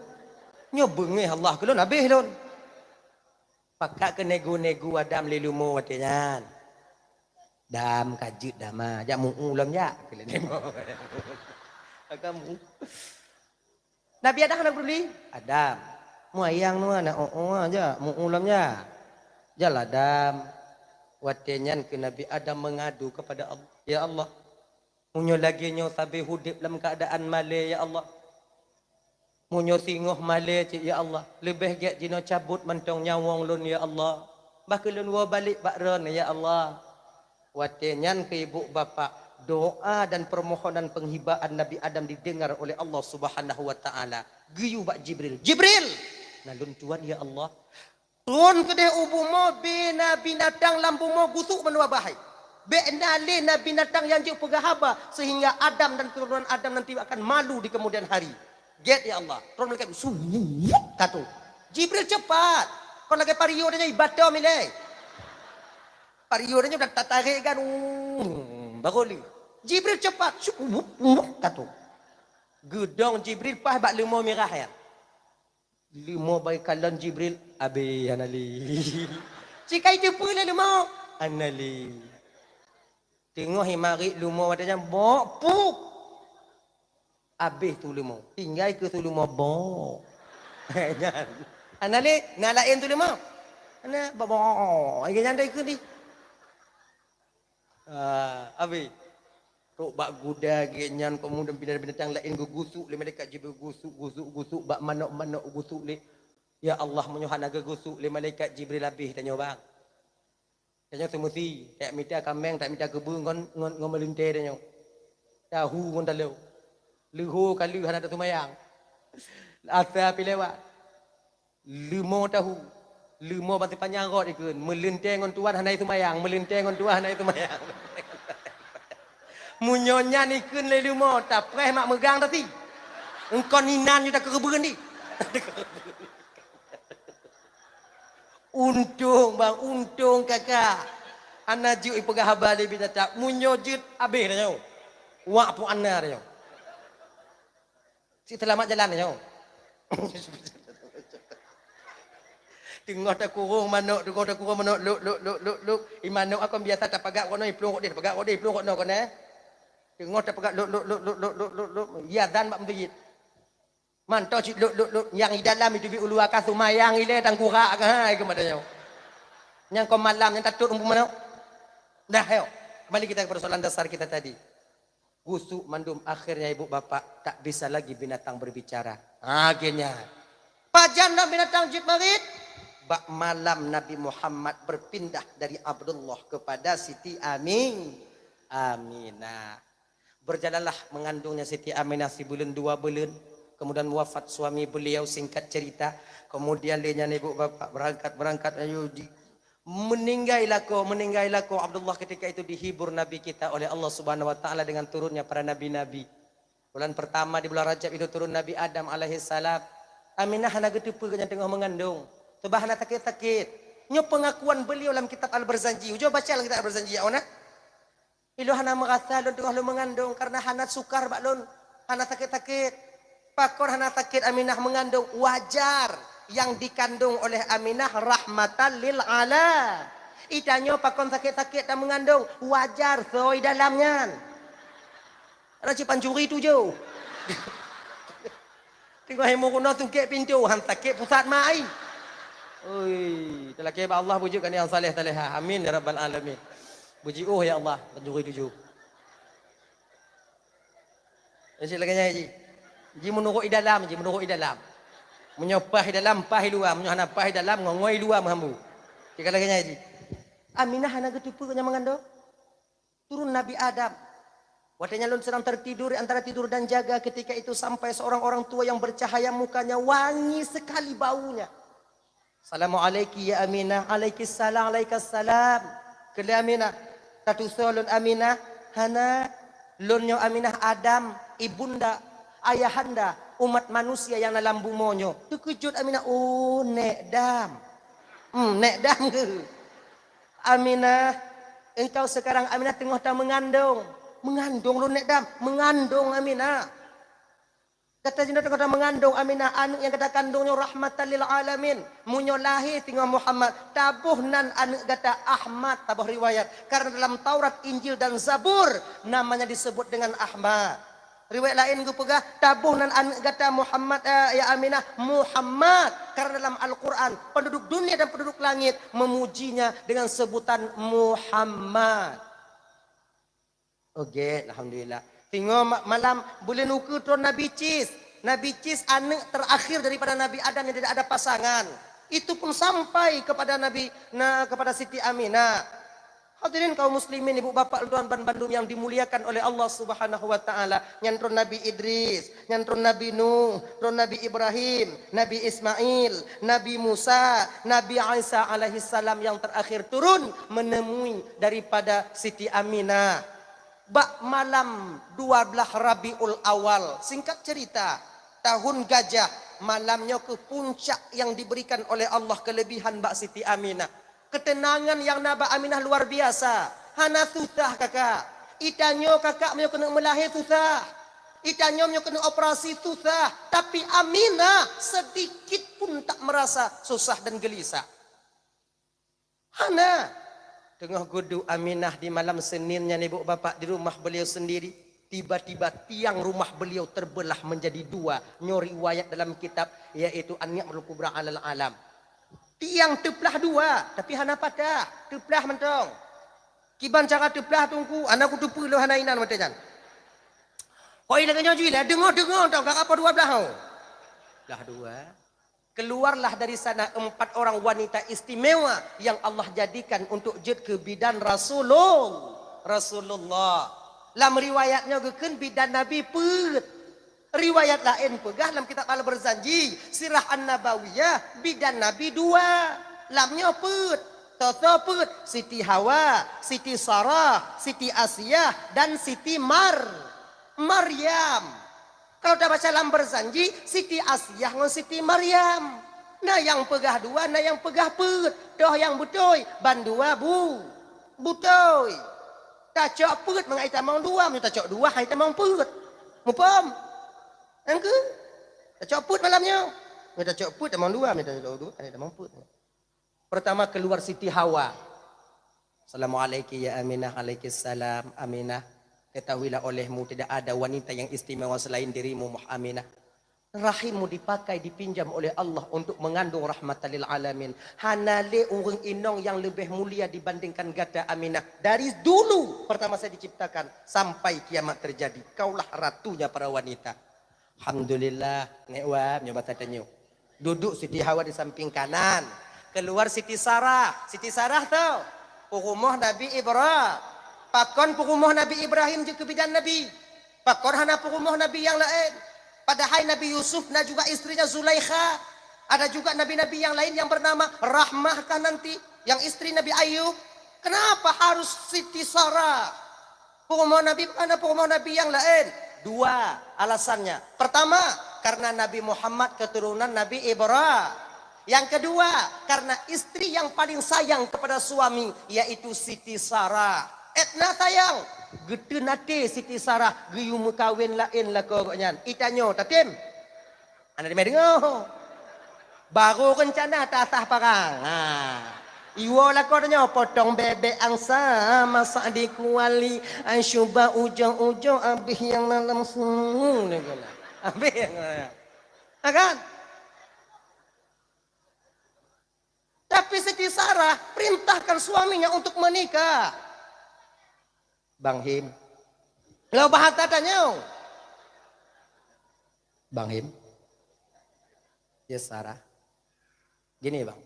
Nyoe beungéh Allah keu lôn habéh lôn. Pakat keu nego-nego Adam lé leumo watée nyan. Dam ka jeuet dama, jak mu'u lom jak. Keu leumo. Agam Nabi Adam hana peuduli. Adam, muayang nua na oh oh aja, mu'u lom ya. Jalah Adam. Watée nyan keu Nabi Adam mengadu kepada Allah, "Ya Allah, meunyoe lagée nyoe sabe udeb lam keuadaan malée ya Allah. Meunyoe singoh malée cit ya Allah, leubeh gét jinoe cabot mantong nyawong lôn ya Allah. Bah keu lôn woe balek bak ron ya Allah." Watée nyan keu ibu bapak, doa dan permohonan penghibaan Nabi Adam didengar oleh Allah Subhanahu wa Taala. Geuyue bak Jibril, "Jibril, na lôn tuan ya Allah. Tron keudeh u bumoe bina binatang lam bumoe gusuk meunua bahai. Bék na lé na binatang nyang jeuet peugah haba sehingga Adam dan keturunan Adam nanti akan malu di kemudian hari." Gét ya Allah. Tron malaikat su katu. Jibril cepat. Kon lagée pario nyoe ibatom ilée. Pario nyoe dah tatarek kan, uh, baru lé. Jibril cepat, syuk, wup, wup, katu. Geudong Jibril paih bak leumo mirah ya. Leumo bak kalon Jibril, abéh hana lé. Sikai teupeu lé leumo, hana lé. Teungoh imarit leumo watée nyan bok puk. Abéh su leumo. Tinggai keu su leumo bok. Nyan. Hana lé, na laén su leumo. Hana bok bok. Nyan dai keu di. Ah, abéh. Trok bak guda gét nyan, kemudian binatang-binatang laén geugusuk lé malaikat Jibril, gusuk, gusuk, gusuk, bak manok-manok gusuk lé. Ya Allah, meunyoe hana geugusok lé malaikat Jibril habéh tanyoe bang. Tanyoe seumeusi, tak mita kaméng, tak mita keubeue ngon, ngon, ngon meulintée tanyoe. Tahu ngon taloe. Leuho ka lheueh hana taseumayang. Asa pi lewat. Leumo tahu. Leumo bak sipanyang rot ikheun. Meulintée ngon tuan hana seumayang. Meulintée ngon tuan hana seumayang. Meunyoe nyan ikheun lé leumo, tapreh mak meugang tasi. Engkon inan ju takeureubeuen di. Untông bang, untông kakak. Hana jeuet ipeugah haba lé binatang. Meunyoe jeuet, habéh tanyoe. Wak pok hana tanyoe. Cit seulamat jalan tanyoe. Teungoh takurong manok, teungoh takurong manok, luk, luk, luk, luk, luk. I manok akon biasa tapagak kona, iplueng kok deh, tapagak kok deh, iplueng kok na kona. Teungoh tapagak luk, luk, luk. Iya dan bak meuseujid. Mantong cit luk, luk, luk. Nyang i dalam itu bi ulu aka seumayang ilée tangkurak ka hai keu mata nyoe. Nyang kon malam nyang tatot umpu manok. Dah, ayo. Kembali kita ke persoalan dasar kita tadi. Gusuk mandum, akhirnya ibu bapak tak bisa lagi binatang berbicara. Akhirnya, pajan dah binatang jeuet marit? Bak malam Nabi Muhammad berpindah dari Abdullah kepada Siti Amin, Aminah. Berjalanlah mengandungnya Siti Aminah sibuleuen dua buleuen, kemudian wafat suami beliau, singkat cerita. Kemudian lé nyan ibu bapak berangkat, berangkat, ayo di, meninggai lakoe, meninggai lakoe. Abdullah ketika itu dihibur Nabi kita oleh Allah Subhanahu wa Taala dengan turunnya para nabi-nabi. Bulan pertama di bulan Rajab itu turun Nabi Adam alaihissalam. Aminah hana geuteupeue geuh nyan teungoh meungandong. Teubah hana sakét-sakét. Nyoe pengakuan beliau lam kitab Al-Barzanji. Ujoe baca lam kitab Al-Barzanji, ya, ona. Ilôn hana meurasa lôn teungoh lôn meungandong karena hana sukar bak lôn, hana sakét-sakét. Pakon hana sakét Aminah meungandong? Wajar, yang dikandung oleh Aminah rahmatan lil ala. Itanyoe pakon sakét-sakét dan meungandong? Wajar, soe dalam nyan. Ada cit pancuri tujoh. Teungoh ilmu kuno tungkek pintoe, han sakét pusat mai. Oi, talakée bak Allah bujuk keu nyang saleh-salehah. Amin ya rabbal alamin. Bujiôh ya Allah, pancuri tujoh. Jadi lagée nyan ji. Ji meunurot i dalam, ji meunurot i dalam. Meunyoe paih i dalam, paih i luwa, meunyoe hana paih i dalam, ngongoi i luwa meuhambu. Cit ka lagée nyan ji. Aminah hana geuteupeue nyang meungandong. Turun Nabi Adam. Watée nyan lôn sedang tertidur di antara tidur dan jaga, ketika itu sampai seorang orang tua yang bercahaya mukanya wangi sekali baunya. "Assalamualaiki ya Aminah." "Alaikissalam, alaikassalam." Kheun lé Aminah, "Tatusoe lôn Aminah?" "Hana, lôn nyoe Aminah Adam, ibunda, ayahanda, umat manusia nyang na lam bumoe nyoe." Teukeujot Aminah, "Oh, Nék Dam." "Hmm, Nék Dam keuh?" "Aminah, engkau sekarang Aminah teungoh tameungandong." "Meungandong lôn Nék Dam?" "Meungandong Aminah." "Gata jinoe teungoh tameungandong Aminah, aneuëk nyang gata kandong nyoe rahmatan lil alamin. Meunyoe lahé singoh Muhammad, taboh nan aneuëk gata Ahmad," taboh riwayat. Karena dalam Taurat, Injil dan Zabur namanya disebut dengan Ahmad. Riwayat laén geupeugah, "Taboh nan aneuëk gata Muhammad, eh, ya Aminah, Muhammad." Karena dalam Al-Quran, penduduk dunia dan penduduk langit memujinya dengan sebutan Muhammad. Oke, alhamdulillah. Singoh ma-, malam buleuen ukeue tron Nabi Cis. Nabi Cis aneuëk terakhir daripada Nabi Adam yang tidak ada pasangan. Itu pun sampai kepada Nabi, na, kepada Siti Aminah. Hadirin kaum muslimin, ibu bapak lôn tuan ban bandum yang dimuliakan oleh Allah Subhanahu wa taala. Nyan tron Nabi Idris, nyan tron Nabi Nuh, tron Nabi Ibrahim, Nabi Ismail, Nabi Musa, Nabi Isa alaihissalam yang terakhir turun menemui daripada Siti Aminah. Bak malam dua belas Rabiul Awal, singkat cerita, tahun gajah, malam nyoe keuh puncak yang diberikan oleh Allah kelebihan bak Siti Aminah. Keuteunangan nyang na bak Aminah luar biasa. Hana susah, kakak. Itanyoe, kakak, meunyoe keuneuk meulahé susah. Itanyoe meunyoe keuneuk operasi susah. Tapi Aminah sedikit pun tak merasa susah dan gelisah. Hana. Teungoh geuduek Aminah di malam Senin nyan, ibu bapak, di rumah beliau sendiri, tiba-tiba tiang rumah beliau terbelah menjadi dua. Nyoe riwayat dalam kitab, yaitu An-Ni'matul Kubra alal Alam. Tiang teuplah dua, tapi hana patah, teuplah mantong. Kiban cara teuplah, Teungku? Hana kuteupeue lôn, hana inan watée nyan. Kok ilée nyoe jih lah, deungoe-deungoe tau, ka apa dua blah, oh. Blah dua. Keluarlah dari sana empat orang wanita istimewa yang Allah jadikan untuk jeuet keu bidan Rasulul-, Rasulullah. Lam riwayat nyoe geukheun bidan Nabi peuet. Riwayat laén peugah lam kitab Al-Barzanji, Sirah An-Nabawiyah, bidan Nabi dua. Lam nyoe peuet. Soe-soe peuet? Siti Hawa, Siti Sarah, Siti Asiah, dan Siti Mar-, Maryam. Kalau tabaca lam Barzanji, Siti Asiah ngon Siti Maryam. Na nyang peugah dua, na nyang peugah peuet. Toh nyang beutôi, bandua bu-, beutôi. Tacok peuet mangat itamong dua, meunyoe tacok dua, han itamong peuet. Muphom? Nyang keu? Tacok peuet malam nyoe. Meunyoe tacok peuet tamong dua, meunyoe tacok dua, han itamong peuet. Pertama keluar Siti Hawa. "Assalamualaikum ya Aminah." "Alaikissalam, Aminah. Ketahuilah olehmu tidak ada wanita yang istimewa selain dirimu, Muh-, Aminah. Rahimmu dipakai, dipinjam oleh Allah untuk mengandung rahmatan lil alamin. Hana lé ureuëng inong yang lebih mulia dibandingkan gata, Aminah. Dari dulu pertama saya diciptakan sampai kiamat terjadi, kaulah ratunya para wanita." Alhamdulillah, ngewa nyoe basa tanyoe. Duduk Siti Hawa di samping kanan. Keluar Siti Sarah. Siti Sarah tu, peurumoh Nabi Ibra-, pakon peurumoh Nabi Ibrahim jeuet keu bidan Nabi? Pakon hana peurumoh Nabi nyang laén? Padahai Nabi Yusuf na juga istrinya Zulaikha. Ada juga nabi-nabi yang lain yang bernama Rahmah kah nanti, yang istri Nabi Ayub. Kenapa harus Siti Sarah? Peurumoh Nabi, pakon hana peurumoh Nabi nyang laén? Dua alasannya. Pertama, karena Nabi Muhammad keturunan Nabi Ibra-, yang kedua, karena istri yang paling sayang kepada suami, yaitu Siti Sarah. Etna sayang, geuteun até Siti Sarah geuyue meukawen laén lakoe gobnyan. Itanyoe tatem. Hana dimé deungoe. Baru rencana tasah parang. Ha. Iwoe lakoe tanyoe, potong bebek angsa, masak di kuali, ai cuba ujoe-ujoe abéh nyang dalam sungai. Abéh nyang, ha kan? Tapi Siti Sarah perintahkan suaminya untuk menikah. Bang Him. Lo bahasa tanyoe. Bang Him. Ya Sarah. Gini, Bang.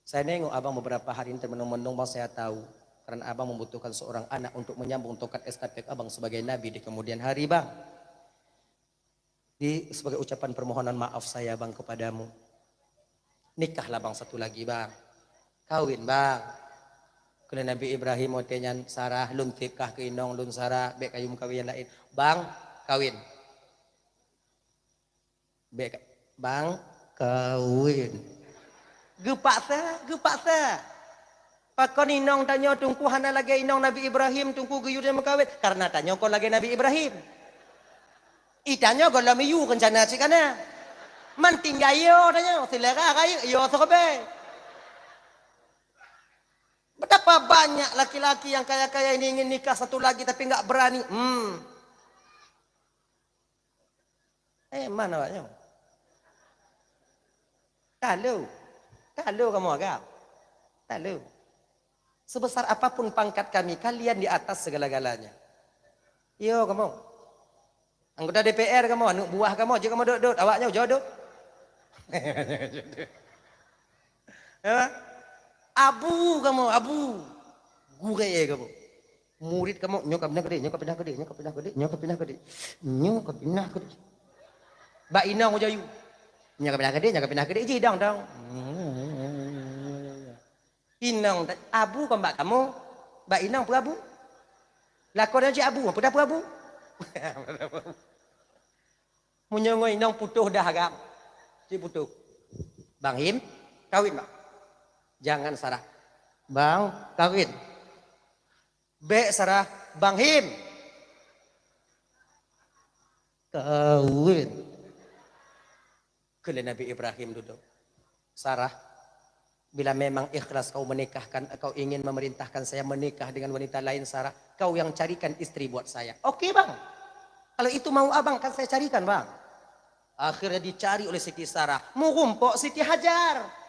Saya nengok Abang beberapa hari ini termenung-menung, Bang, saya tahu. Karena Abang membutuhkan seorang anak untuk menyambung tongkat estafet Abang sebagai nabi di kemudian hari, Bang. Jadi, sebagai ucapan permohonan maaf saya, Bang, kepadamu. Nikahlah, Bang, satu lagi, Bang. Kawin, Bang. Kheun Nabi Ibrahim watée nyan, "Sarah, lôn tieb kah keu inong lôn Sarah, bék kayue meukawen nyang laén." "Bang, kawin." "Bék ka-, Bang, kawin." Geupaksa, geupaksa. Pakon inong tanyoe Teungku hana lagée inong Nabi Ibrahim, Teungku geuyue meukawen? Karena tanyoe kon lagée Nabi Ibrahim. Itanyoe gohlom iyue reuncana cit kana. Man tinggai yo tanyoe, seulera rayeuk yo seureubai. Betapa banyak laki-laki yang kaya-kaya ini ingin nikah satu lagi tapi enggak berani. Hmm. Eh, mana awaknyoe? Talu. Talu kamoe agam. Talu. Sebesar apapun pangkat kami, kalian di atas segala-galanya. Yo kamoe. Anggota D P R kamoe, aneuk buah kamoe, jeuet kamoe dot-dot, awaknyoe jodot. Ya? Abu kamoe, abu. Gurée kamoe. Murit kamoe, nyoe ka pinah keudeh, nyoe ka pinah keudeh, nyoe ka pinah keudeh, nyoe ka pinah keudeh. Nyoe ka pinah keudeh. Bak inong ujoe yue. Nyoe ka pinah keudeh, nyoe ka pinah keudeh, ji dong, dong. Inong ta-, abu kon bak kamoe, bak inong peue abu? Lakoe nyan cit abu, peue dah peue abu? Meunyoe ngon inong putôh dah agam. Cit putôh. Bang Him, kawin, Bang. Jangan Sarah. Bang, kawin. Bék Sarah, Bang Him. Kawin. Kheun lé Nabi Ibrahim dudoe, "Sarah, bila memang ikhlas kau menikahkan, kau ingin memerintahkan saya menikah dengan wanita lain, Sarah, kau yang carikan istri buat saya." "Oke, Bang. Kalau itu mau Abang, kan saya carikan, Bang." Akhirnya dicari oleh Siti Sarah. Meurumpok Siti Hajar.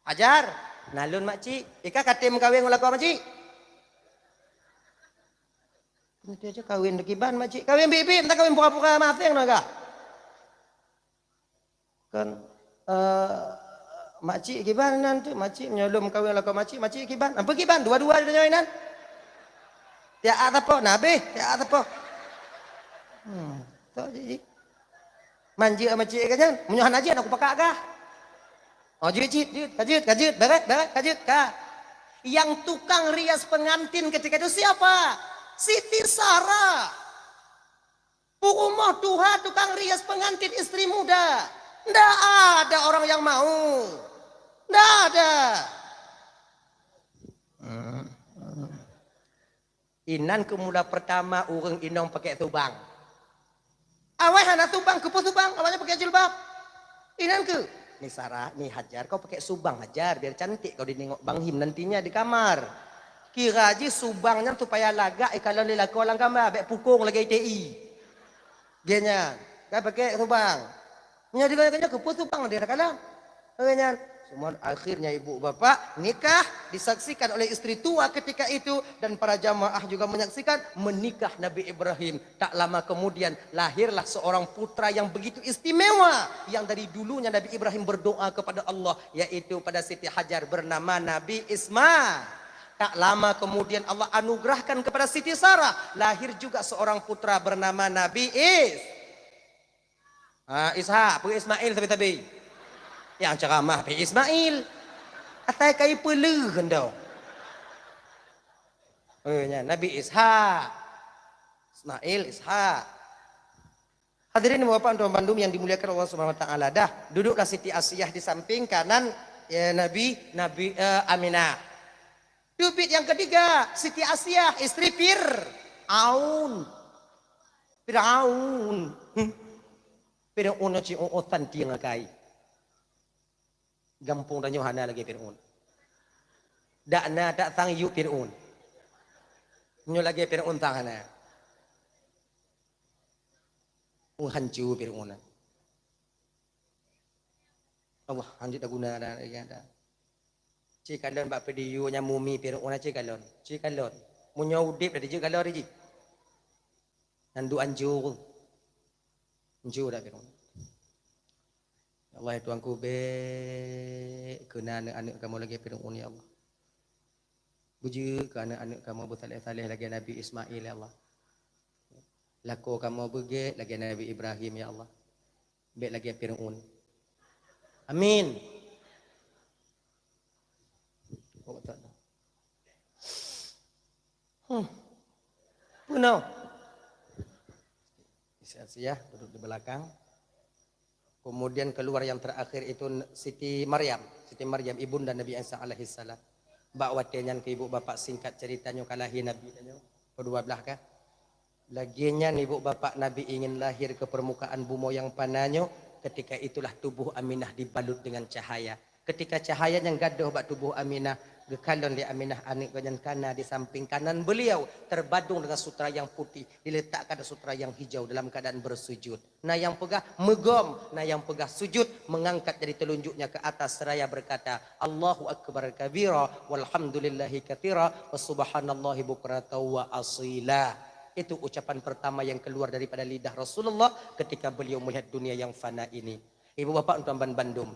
"Hajar, na lôn, Makcik. Ika ka tem kawin ngon lakoe, Makcik?" "Nanti aja kawin deh kiban, Makcik. Kawin biet-biet, entah kawin pura-pura maséng na kah?" Kan Eh, makcik kiban nan tu, makcik meunyoe lôn meukawen lakoe makcik, makcik kiban. Ampe kiban, dua-dua tanyoe inan. Tiak sapo, na abéh, tiak sapo. Hmm, tok jih, jih. Manjeuet makcik ka nyan, meunyoe hana jeuet, aku pakak kah. Oh, jeuet, jeuet, jeuet, ka jeuet, ka jeuet, beret, beret, ka jeuet, ka. Yang tukang rias pengantin ketika itu siapa? Siti Sarah. Peurumoh tuha tukang rias pengantin istri muda. Ndak ada orang yang mau. Ndak ada. Inan keu mula pertama ureuëng inong pakai subang. Awai hana subang, keupeue subang? Awaknyan pakai jilbab. Inan keu, "Ni Sarah, ni Hajar, kau pakai subang Hajar, biar cantik kau dinengok Bang Him nantinya di kamar." Kira jih subang nyan supaya lagak ikalon lé lakoe lam kama, bék pukong lagée I T I. Geuh nyan, kan pakai subang. Meunyoe deungon nyan keupeue subang dia takalon. Lagée nyan, semua akhirnya ibu bapak nikah disaksikan oleh istri tua ketika itu dan para jamaah juga menyaksikan menikah Nabi Ibrahim. Tak lama kemudian lahirlah seorang putra yang begitu istimewa yang dari dulunya Nabi Ibrahim berdoa kepada Allah, yaitu pada Siti Hajar bernama Nabi Isma. Tak lama kemudian Allah anugerahkan kepada Siti Sarah, lahir juga seorang putra bernama Nabi Is. Ha, Ishak, peue Ismail sabe-sabe. Nyang ceramah pi Ismail. Asai kai peuleuh endo. Eh, nyan Nabi Ishak. Ismail, Ishak. Hadirin bapak dan bandum yang dimuliakan Allah Subhanahu wa taala. Dah, duduklah Siti Asiyah di samping kanan, ya, Nabi, Nabi, eh, Aminah. Teubiet nyang ketiga, Siti Asiyah, istri Fir'aun. Fir'aun. Hmm. Fir'aun nyoe cit ueh-ueh tieng akai. Gampông tanyoe hana lagée Fir'aun. Dak na tak sang yub Fir'aun. Nyoe lagée Fir'aun sang hana. Ueh hanco Fir'aun. Allah, hanjeuet taguna dah, dah, dah. Ci kalon bak video nyan mumi Fir'aun, ci kalon. Ci kalon. Meunyoe udeb dah dijeuet kalon jih. Nyan duek anjur. Anjur dah Fir'aun. Ya Allah, ya Tuhanku, bék keuna aneuëk-aneuëk kamoe lagée Fir'aun, ya Allah. Beujeuet keu aneuëk-aneuëk kamoe beusaléh-saléh lagée Nabi Ismail, ya Allah. Lakoe kamoe beugét lagée Nabi Ibrahim, ya Allah. Bék lagée Fir'aun. Amin. Hmm. Peunoh. Sia-sia duduk di belakang. Kemudian keluar yang terakhir itu Siti Maryam. Siti Maryam, ibunda Nabi Isa alaihissalam. Bak watée nyan keu ibu bapak singkat cerita nyoe ka lahé Nabi tanyoe. Kedua belah kan? Lagée nyan ibu bapak Nabi ingin lahir ke permukaan bumoe nyang pana nyoe, ketika itulah tubuh Aminah dibalut dengan cahaya. Ketika cahaya nyang gadôh bak tuboh Aminah, geukalon lé Aminah aneuëk geuh nyan kana di samping kanan beliau, terbadong dengan sutra yang putih, diletakkan sutra yang hijau dalam keadaan bersujud. Na nyang peugah meugom, na nyang peugah sujud, mengangkat jari telunjuknya ke atas seraya berkata, "Allahu akbar kabira, walhamdulillahi katsira, wa subhanallahi bukratan wa asila." Itu ucapan pertama yang keluar daripada lidah Rasulullah ketika beliau melihat dunia yang fana ini. Ibu bapak tuan ban bandum.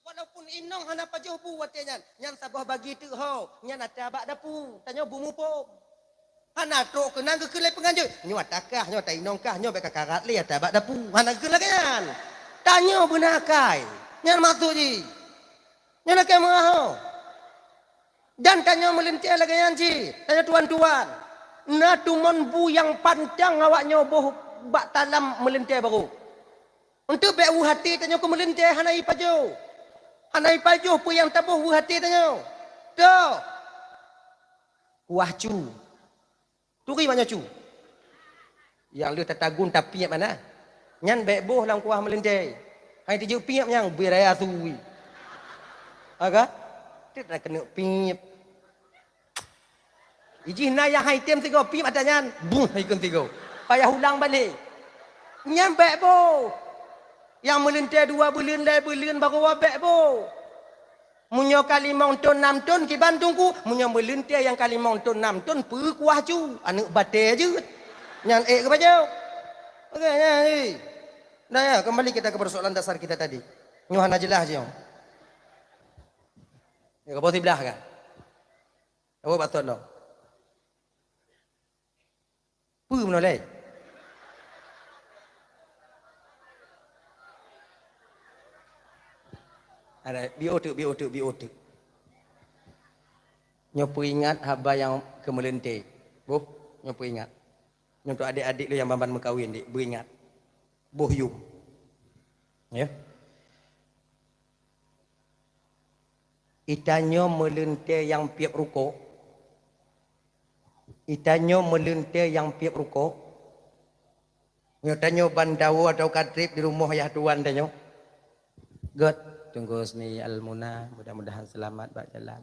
Walaupun inong hana pajoh bu watée nyan, nyan saboh bagi teuk ho, nyan ata bak dapu, tanyoe bu mupom. Hana trok keunan geukheun lé peunganjot, nyoe ata kah, nyoe ata inong kah, nyoe bék ka karat lé ata bak dapu. Hana geukheun lagée nyan. Tanyoe beuna akai, nyan maksud jih. Nyoe lakée meuah ho. Dan tanyoe meulintée lagée nyan cit, tanyoe tuan-tuan. Na tumon bu nyang pantang awak nyoe boh bak talam meulintée barô. Eunteuk bék weueh até tanyoe keu meulintée hana ipajoh. Hana ipajoh peue nyang taboh weueh até tanyoe. Toh. Kuah cu. Turi manyoe cu. Nyang lheueh tatagun tapiep mana. Nyan bék boh lam kuah meulintée. Hai tijeuek piep nyang bui raya turi. Aga? Tit na keuneuk piep. Ijih na nyang hai tem sigoe piep ata nyan. Buh ikun sigoe. Payah ulang balek. Nyan bék boh. Nyang meulintée dua buleuen, lhée buleuen barô bék boh. Meunyoe ka limong thon, nam thon, kiban teungku, meunyoe meulintée nyang ka limong thon, nam thon, peue kuah cu, aneuëk batée jeuet. Nyan ék geupajoh. Oke, nyan, hei. Nah, ya, kembali kita ke persoalan dasar kita tadi. Nyoe hana jeulaih jih. Nyoe ka boh siblah kan? Awak batot dong. Peue meunoe lé? Ada, biôh teuk, biôh teuk, biôh teuk. Nyoe peuingat haba nyang keumeuleuntée. Boh, nyoe peuingat. Nyoe untuk adik-adik lôn nyang ban-ban meukawen, dik, beuingat. Boh yum. Ya. Itanyoe meuleuntée nyang piep rukok. Itanyoe meuleuntée nyang piep rukok. Nyoe tanyoe ban dawoe atawa ka trép di rumoh yah tuan tanyoe. Gét, Teungku Husni Al-Muna, mudah-mudahan seulamat bak jalan.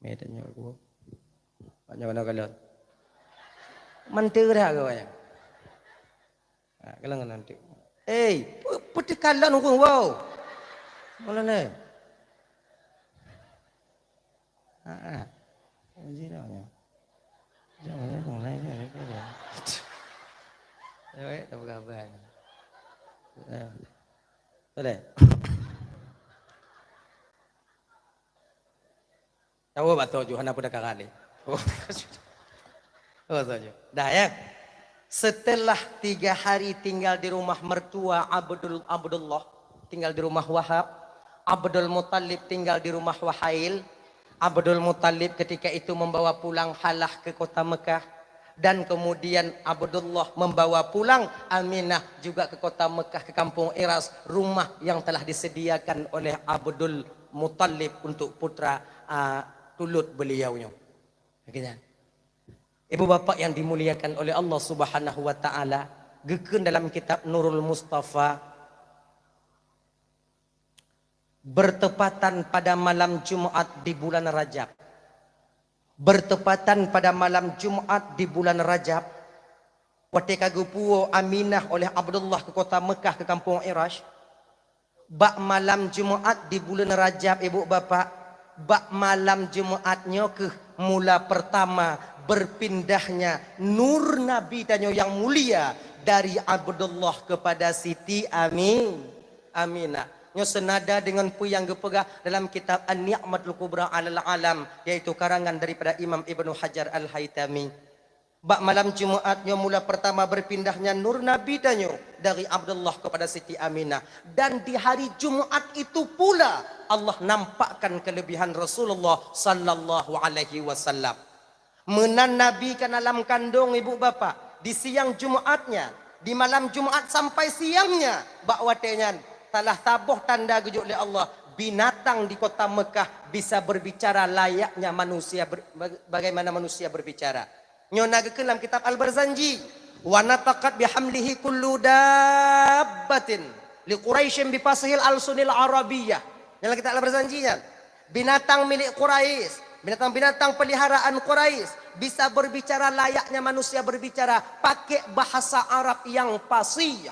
Mé tanyoe ku. Bak nyoe keunoe kalon. Mantöng dah ke banyak. Ha, kalon keunoe nanti. Eh, pe-, peuteuka lôn ureuëng, wow. Malah ni. Ha, ha. Haji dah nya. Jangan, jangan, jangan, jangan. Eh, tak berkabar. Eh. Boleh? Tahu batul ju, hana pun dah karat ni. Oh, batul ju. Dah ya. Setelah tiga hari tinggal di rumah mertua Abdul, Abdullah, tinggal di rumah Wahab, Abdul Muttalib tinggal di rumah Wahail. Abdul Muttalib ketika itu membawa pulang Halah ke kota Mekah, dan kemudian Abdullah membawa pulang Aminah juga ke kota Mekah, ke kampung Iras, rumah yang telah disediakan oleh Abdul Muttalib untuk putra, ah, tulut beliau nyoe. Oke, ya. Ibu bapak yang dimuliakan oleh Allah Subhanahu wa taala, geukheun dalam kitab Nurul Mustafa, bertepatan pada malam Jumat di bulan Rajab. Bertepatan pada malam Jumat di bulan Rajab, watée ka geupuwoe Aminah oleh Abdullah ke kota Mekah, ke kampung Irash, bak malam Jumat di buleuen Rajab, ibu bapak, bak malam Jumat nyoe kheueh mula pertama berpindahnya nur Nabi tanyoe nyang mulia dari Abdullah kepada Siti Amin, Aminah. Nyoe senada dengan peue nyang geupeugah dalam kitab An-Ni'matul Kubra 'alal Alam, yaitu karangan daripada Imam Ibnu Hajar Al-Haitami. Bak malam Jumat nyoe mula pertama berpindahnya nur Nabi tanyoe dari Abdullah kepada Siti Aminah. Dan di hari Jumat itu pula Allah nampakkan kelebihan Rasulullah sallallahu alaihi wasallam. Meunan Nabi ka na lam kandong ibu bapak, di siang Jumatnya, di malam Jumat sampai siangnya, bak watée nyan, salah saboh tanda geujok lé Allah, binatang di kota Mekah bisa berbicara layaknya manusia ber-, baga-, bagaimana manusia berbicara. Nyoe na geukheun lam kitab Al-Barzanji, "Wa nataqat bihamlihi kullu dabbatin li Quraisyin bi fasihil alsunil Arabiyyah." Nyan lam kitab Al-Barzanji nyan. Binatang milik Quraisy, binatang-binatang peliharaan Quraisy bisa berbicara layaknya manusia berbicara, pakai bahasa Arab yang fasih.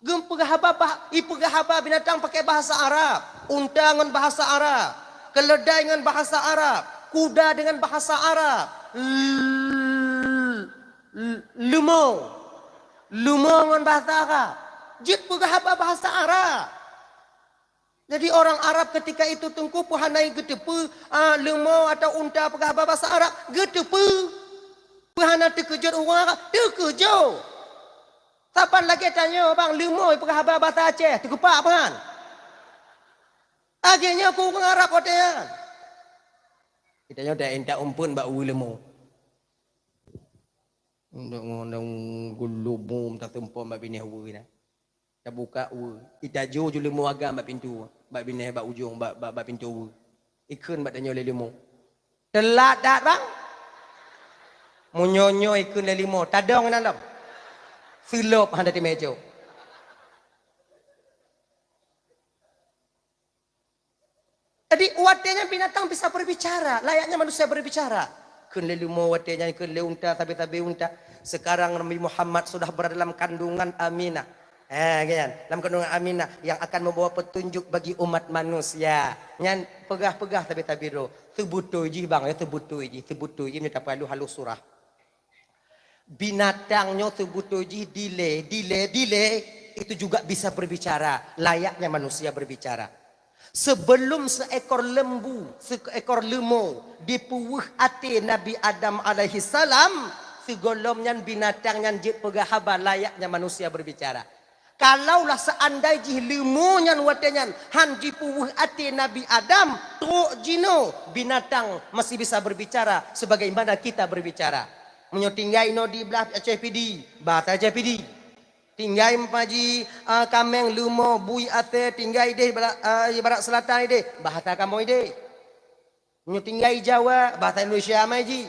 Geupeugah haba bah-, ipeugah haba binatang pakai bahasa Arab. Unta ngon bahasa Arab. Keuleudai ngon bahasa Arab. Kuda dengan bahasa Arab. L-, l-, leumo. Leumo ngon bahasa Arab. Jeuet peugah haba bahasa Arab. Jadi orang Arab ketika itu teungku peuhana geuteupeue, ah, leumo atau unta peugah haba bahasa Arab, geuteupeue. Peuhana teukeujot ureuëng Arab, teukeujot. Saban lagée tanyoe bang, leumo peugah haba bahasa Aceh, teukupak peuhan. Lagée nyoe keu ureuëng Arab watée nyan. Kita nyoe dak intat umpeuen bak uleue leumo. Ndak ngon gulubum taseumpom bak binéh uleue na. Tabuka uleue, itajo ju leumo agam bak pintoe, bak binéh bak ujong, bak, bak, bak pintoe uleue. Ikheun bak tanyoe lé leumo. Teulat that bang. Meunyoe nyoe ikheun lé leumo, tadong inan lom. Seulop hana teumé jok. Jadi watée nyan binatang bisa berbicara, layaknya manusia berbicara. Kheun lé leumo watée nyan, kheun lé unta, sabe-sabe unta. Sekarang Nabi Muhammad sudah berada dalam kandungan Aminah. Eh, kan? Dalam kandungan Aminah yang akan membawa petunjuk bagi umat manusia. Nyan peugah-peugah sabe-sabe droe. Seubutôi jih bang, ya seubutôi jih, seubutôi jih nyoe tapeulheueh halôh surah. Binatang nyoe seubutôi jih dilée, dilée, dilée. itu juga bisa berbicara, layaknya manusia berbicara. Sebelum seekor lembu, seekor leumo dipeuweuh até Nabi Adam alaihissalam, sigohlom nyan binatang nyan jeuet peugah haba layaknya manusia berbicara. Kalaulah seandai jih leumo nyan watée nyan han jipeuweuh até Nabi Adam, trok jinoe binatang masih bisa berbicara sebagaimana kita berbicara. Meunyoe tinggai inoe di blah Aceh Pidie, bahasa Aceh Pidie. Tinggai meunyoe ji, ah, kaméng, leumo, bui, asée, tinggai ideh, bara-, ah, ibarat selatan ideh, bahasa kamoe ideh. Meunyoe tinggai Jawa, bahasa Indonesia mai ji.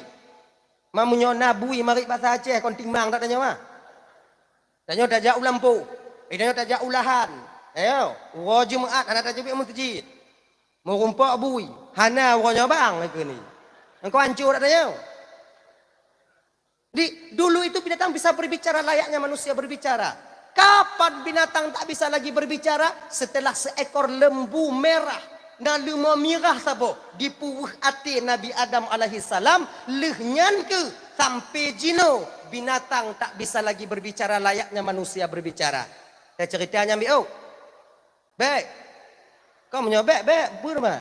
Ma meunyoe na bui marit bahasa Aceh, kon timang dak tanyoe mah. Tanyoe tajak u lampôh, eh, tanyoe tajak u lahan. Ayo, uroe Jumat hana tacubiet meuseujid. Meurumpok bui, hana uroe nyoe bang keuneuk. Engkau hancô dak tanyoe. Di, dulu itu binatang bisa berbicara layaknya manusia berbicara. Kapan binatang tak bisa lagi berbicara? Setelah seekor lembu merah, na leumo mirah saboh, dipeuweuh até Nabi Adam alaihissalam, lheueh nyan keuh sampai jinoe binatang tak bisa lagi berbicara layaknya manusia berbicara. Saya cerita nyambi, oh. Bék. Kon meunyoe bék, bék, beureumat.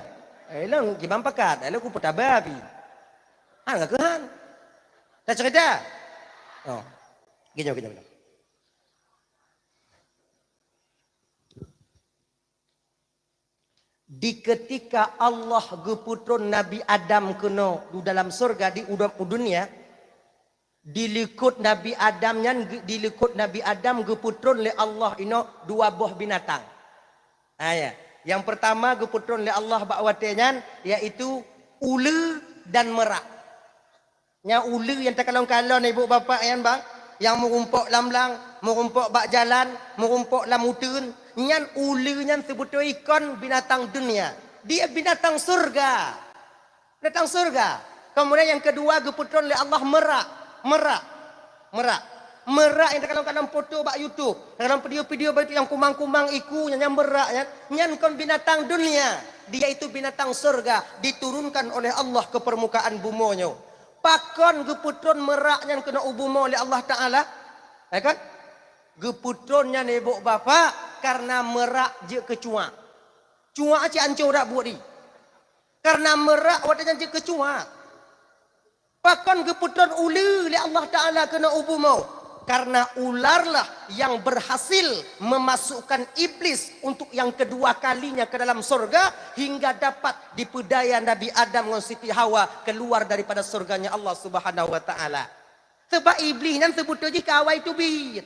Eh, lôn gimang pakat, eh, lôn kupeutaba pih. Han ka keuhan. Taceurita? Oh. Ginyoe, ginyoe, ginyoe. Di ketika Allah geupeutron Nabi Adam keunoe di dalam syurga di udom u dunia, Di likot Nabi Adam nyan, di likot Nabi Adam geupeutron lé Allah inoe dua boh binatang. Ha, ya. Nyang peurtama geupeutron lé Allah bak watée nyan, yaitu uleue dan merak. Nyang uleue nyang takalon-kalon ibu bapak nyan bang, nyang meurumpok lam blang, meurumpok bak jalan, meurumpok lam uteuen, nyan uleue nyan seubeutôi kon binatang dunia. Dia binatang syurga. Datang syurga. Kemudian nyang keudua geupeutron lé Allah merak. Merak. Merak. Merak nyang takalon-kalon foto bak YouTube, takalon video-video bak YouTube nyang kumang-kumang iku nyan, nyang merak nyan, nyan kon binatang dunia. Dia itu binatang syurga diturunkan oleh Allah ke permukaan bumoe nyoe. Pakon geupeutron merak nyan keunoe u bumoe lé Allah Taala? Ya kan? Geupeutron nyan ibu bapak karena merak jeuet keu cuak. Cuak cit ancô dak buet di. Karena merak watée nyan jeuet keu cuak. Pakon geupeutron uleue lé Allah Taala keunoe u bumoe? Karena ularlah yang berhasil memasukkan iblis untuk yang kedua kalinya ke dalam sorga hingga dapat dipeudaya Nabi Adam ngon Siti Hawa keluar daripada surganya Allah Subhanahu wa Taala. Sebab iblis nyan seubeutôi jih kawai teubiet.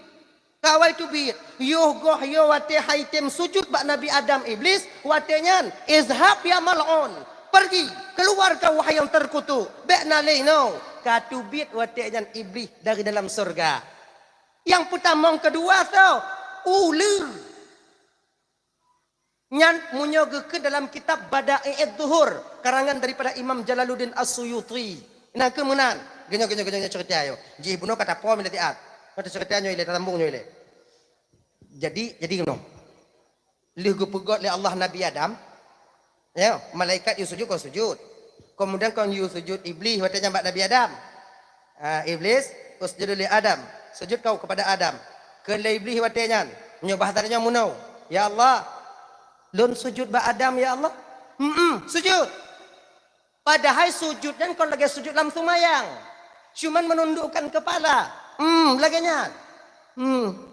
Kawai teubiet. Yoh goh yoh watée hai tem sujud bak Nabi Adam iblis, watée nyan, "Izhab ya mal'un." Pergi, keluar kau wahai yang terkutuk. Bék na lé inoe. Ka teubiet watée nyan iblis dari dalam syurga. Nyang peutamong keudua soe? Uleue. Nyan meunyoe geukheun dalam kitab Bada'i'idz Zuhur, karangan daripada Imam Jalaluddin As-Suyuti. Nyan keuh meunan. Geunyoe, geunyoe, geunyoe cerita nyoe. Jih bunoe ka tapom ilée tiat. Ka cerita nyoe ilée, tasambong nyoe ilée. Jadi, jadi keunoe. Lheueh geupeugöt lé Allah Nabi Adam, ya, malaikat yue sujud kon sujud. Kemudian kon yue sujud iblis watée nyan bak Nabi Adam. Ah, iblis, "Usjud li Adam." Sujud kau kepada Adam. Kheun lé iblis watée nyan, nyoe bahasa nyoe meunoe, "Ya Allah, lôn sujud bak Adam, ya Allah?" "Hmm, sujud." Padahai sujud nyan kon lagée sujud lam seumayang. Cuman menundukkan kepala. Hmm, lagée nyan. Hmm.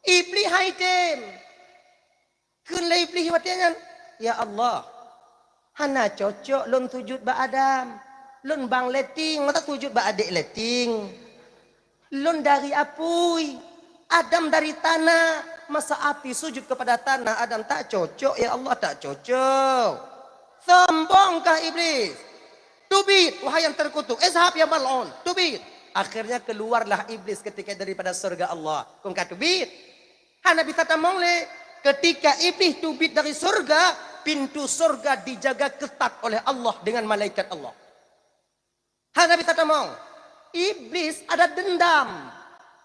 Iblis hai tem. Kheun lé iblis watée nyan, "Ya Allah, hana cocok lôn sujud bak Adam. Lôn bang leting, masa sujud bak adék leting? Lôn dari apui, Adam dari tanah. Masa api sujud kepada tanah, Adam tak cocok, ya Allah, tak cocok." Sombongkah iblis? "Teubiet, wahai yang terkutuk, izhab ya mal'un, teubiet." Akhirnya keluarlah iblis ketika daripada surga Allah. Kon ka teubiet. Hana bisa tamong lé. Ketika iblis teubiet dari surga, pintu surga dijaga ketat oleh Allah dengan malaikat Allah. Hana bisa tamong. Iblis ada dendam.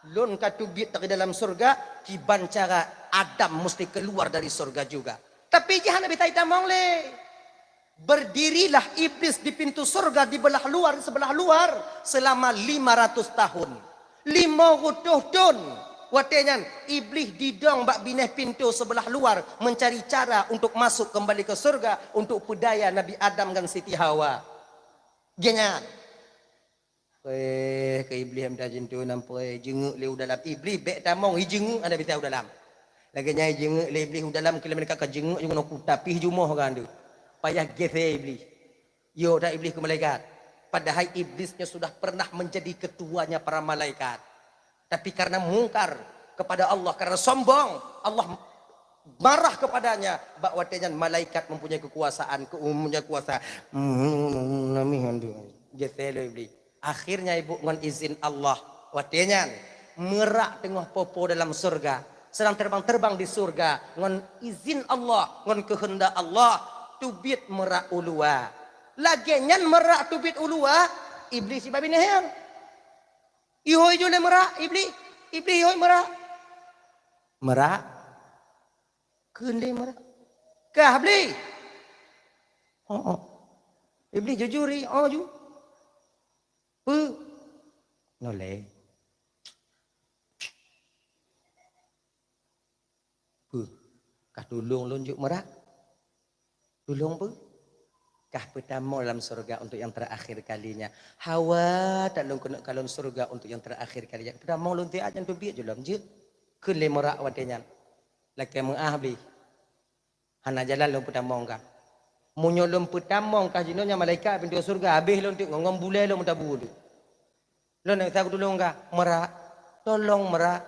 "Lôn ka teubiet dari dalam surga, kiban cara Adam mesti keluar dari surga juga." Tapi jih hana bisa itamong lé. Berdirilah iblis di pintu surga di belah luar, sebelah luar selama lima ratus tahun. Lima ratus tahun. Watée nyan, Iblih didong bak binéh pintoe seubeulah luwa meuncari cara untuk masuk keumbali keu syeuruga untuk peudaya Nabi Adam ngon Siti Hawa. Geuhnyan. Peureulée keu Iblih mita jintu nampai jingeuk lé u dalam. Iblih bék tamong, ijeungeuk hana bisa u dalam. Lagée nyan ijeungeuk lé Iblih u dalam, keuleumah ka jingeuk jingeunoe kuta pih jumoh kan tu. Payah geusé Iblih. Yo, dak Iblih keu malaikat. Padahai Iblis nyoe sudah pernah menjadi ketuanya para malaikat. Tapi karena mungkar kepada Allah, karena sombong, Allah marah kepadanya. Bak watée nyan malaikat mempunyai kekuasaan, ke-, mempunyai kuasa. Geusé lé Iblih. Akhirnya ibu ngon izin Allah. Watée nyan, merak teungoh popo dalam syeuruga, sedang terbang-terbang di syeuruga ngon izin Allah, ngon keuheundak Allah, teubiet merak u luwa. Lagée nyan merak teubiet u luwa, Iblih sibak binéh nyan. Ihôi ju lé merak, Iblih, Iblih ihôi merak. Merak. Kheun lé merak. Kah Iblih? Oh, oh. Iblih jujur, oh ju. Peue? Nolée. Peue? Kah tulông lôn jeuet merak? Tulông peue? Kah peutamong lam syeuruga untuk nyang terakhir kalinya. Hawa that lôn keuneuk kalon syeuruga untuk nyang terakhir kalinya. Peutamong lôn tiat nyan teubiet ju lom jeuet. Kheun lé merak watée nyan. Lakée meuáh Iblih. Hana jalan lôn peutamong kah. Meunyoe lôn peutamong kah jinoe nyan malaikat pintoe syeuruga, habéh lôn teuk ngon, ngon bulée lôn meutabue teuk. Lôn nyang sa kutulông kah, merak. Tolong merak.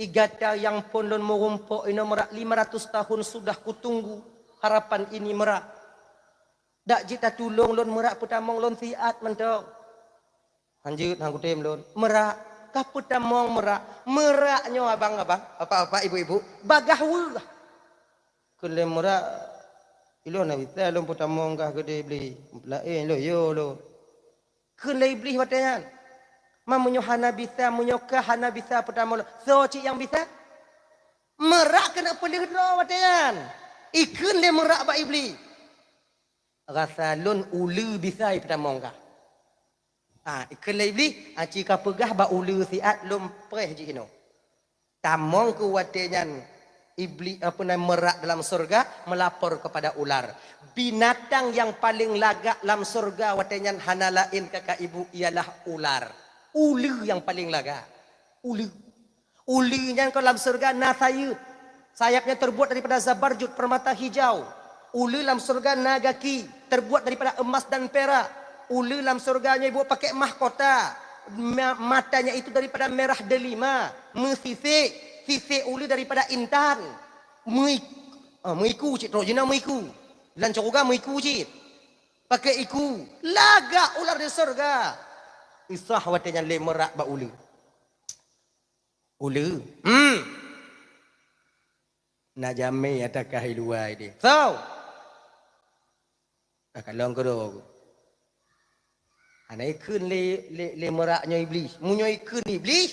I gata nyang phon lôn meurumpok inoe merak, lima ratus tahun sudah kutunggu harapan ini merak. Dak jeuet tatulông lôn merak peutamong lôn siat mantong. Hanjeuet han kutem lôn. Merak, ka peutamong merak. Merak nyoe abang-abang, bapak-bapak, ibu-ibu, bagaih weueh. Kheun lé merak, ilôn na bisa lôn peutamong kah keudeh Iblih. Laén lôn, yo lôn. Kheun lé Iblih watée nyan. Ma meunyoe hana bisa, meunyoe ka hana bisa peutamong lôn, soe cit nyang bisa? Merak keuneuk peuleueh droe watée nyan. Ikheun lé merak bak Iblih. Rasa lôn uleue bisa ipeutamong kah. Ah, ikheun lé Iblih, aci ka peugah bak uleue siat lôn preh jih inoe. Tamong keu watée nyan Iblih, apa nama, merak dalam syeuruga melapor kepada ular. Binatang nyang paleng lagak lam syeuruga watée nyan hana laén kaka ibu ialah ular. Uleue nyang paleng lagak. Uleue. Uleue nyan kon lam syeuruga na sayeuep. Sayapnya terbuat daripada zabarjud, permata hijau. Uleue lam syeuruga na gaki, terbuat daripada emas dan perak. Uleue lam syeuruga nyoe ibu pakai mahkota. Ma-, matanya itu daripada merah delima, meusisek, sisek uleue daripada intan. Meuik-, ah, meuiku cit, trok jina meuiku. Lam syeuruga meuiku cit. Pakai iku, lagak ular di syeuruga. Isah watée nyan lé merak bak uleue. Uleue. Hmm. Na jamé ata kah i luwa ideh. Soe? Ka kalon keudroe. Hana ikheun lé, lé, lé merak nyoe Iblih. Meunyoe ikheun Iblih,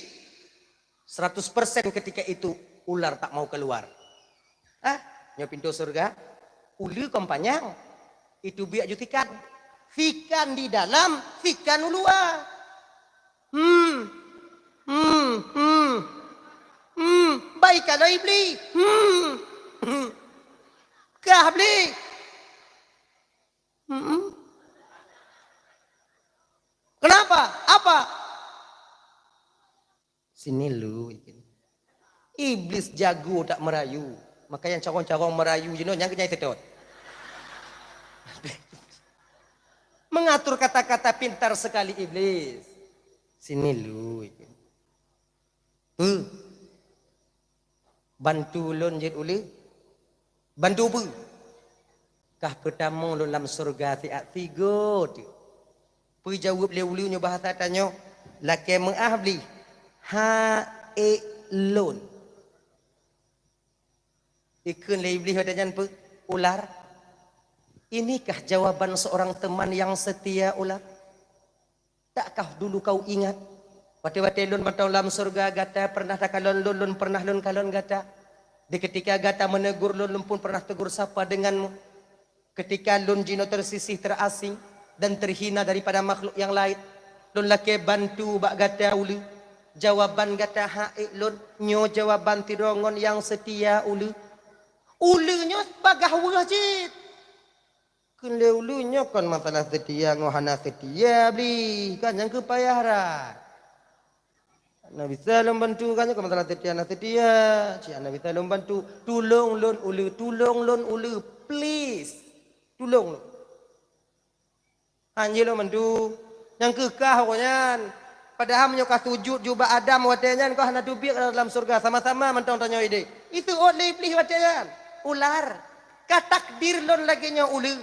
seratus persen ketika itu ular tak mau keluar. Ah, nyoe pintoe syeuruga, uleue kon panyang. Itu biak ju sikan. Sikan di dalam, sikan u luwa. Hmm. Hmm, hmm. Hmm, bai ka lôn Iblih. Hmm. Hmm. Kah Iblih. Hmm. Kenapa? Apa? Sini lu. Iblis jago tak merayu. Makanya carong-carong merayu jinoe nyang kenyai setot. Mengatur kata-kata pintar sekali iblis. Sini lu. Peue? Bantu lôn jeuet uleue? Bantu peue? Kah peutamong lôn lam syeuruga siat sigoe teuk. Peujaweueb lé uleue nyoe bahasa tanyoe, lakée meuáh Iblih, ha ék lôn. Ikheun lé Iblih watée nyan peue? Ular. Inikah jawaban seorang teman yang setia, ular? Takkah dulu kau ingat, watée-watée lôn mantong lam syeuruga gata pernah takalon lôn, lôn pernah lôn kalon gata? Di ketika gata menegur lôn, lôn pun pernah tegur sapa denganmu. Ketika lôn jinoe tersisih, terasing, dan terhina daripada makhluk nyang laén, lôn lakée bantu bak gata uleue. Jawaban gata hak ék lôn, nyoe jawaban sidroe ngon nyang seutia uleue. Uleue nyoe bagah weueh cit. Kheun lé uleue nyoe kon masalah seutia ngon hana seutia, Iblih. Kan nyang keu payah rhah. Hana bisa lôn bantu, kan nyoe kon masalah seutia hana seutia. Cit hana bisa lôn bantu. Tulông lôn uleue, tulông lôn uleue, please. Tulông lôn. Hanjeuet lôn bantu. Nyang keu kah awaknyan. Padahai meunyoe ka sujut ju bak Adam watée nyan, kah hana teubiet lam syeuruga, sama-sama mantong tanyoe idéh. Iseuôt lé Iblih watée nyan. Ular. Ka takdir lôn lagée nyoe uleue.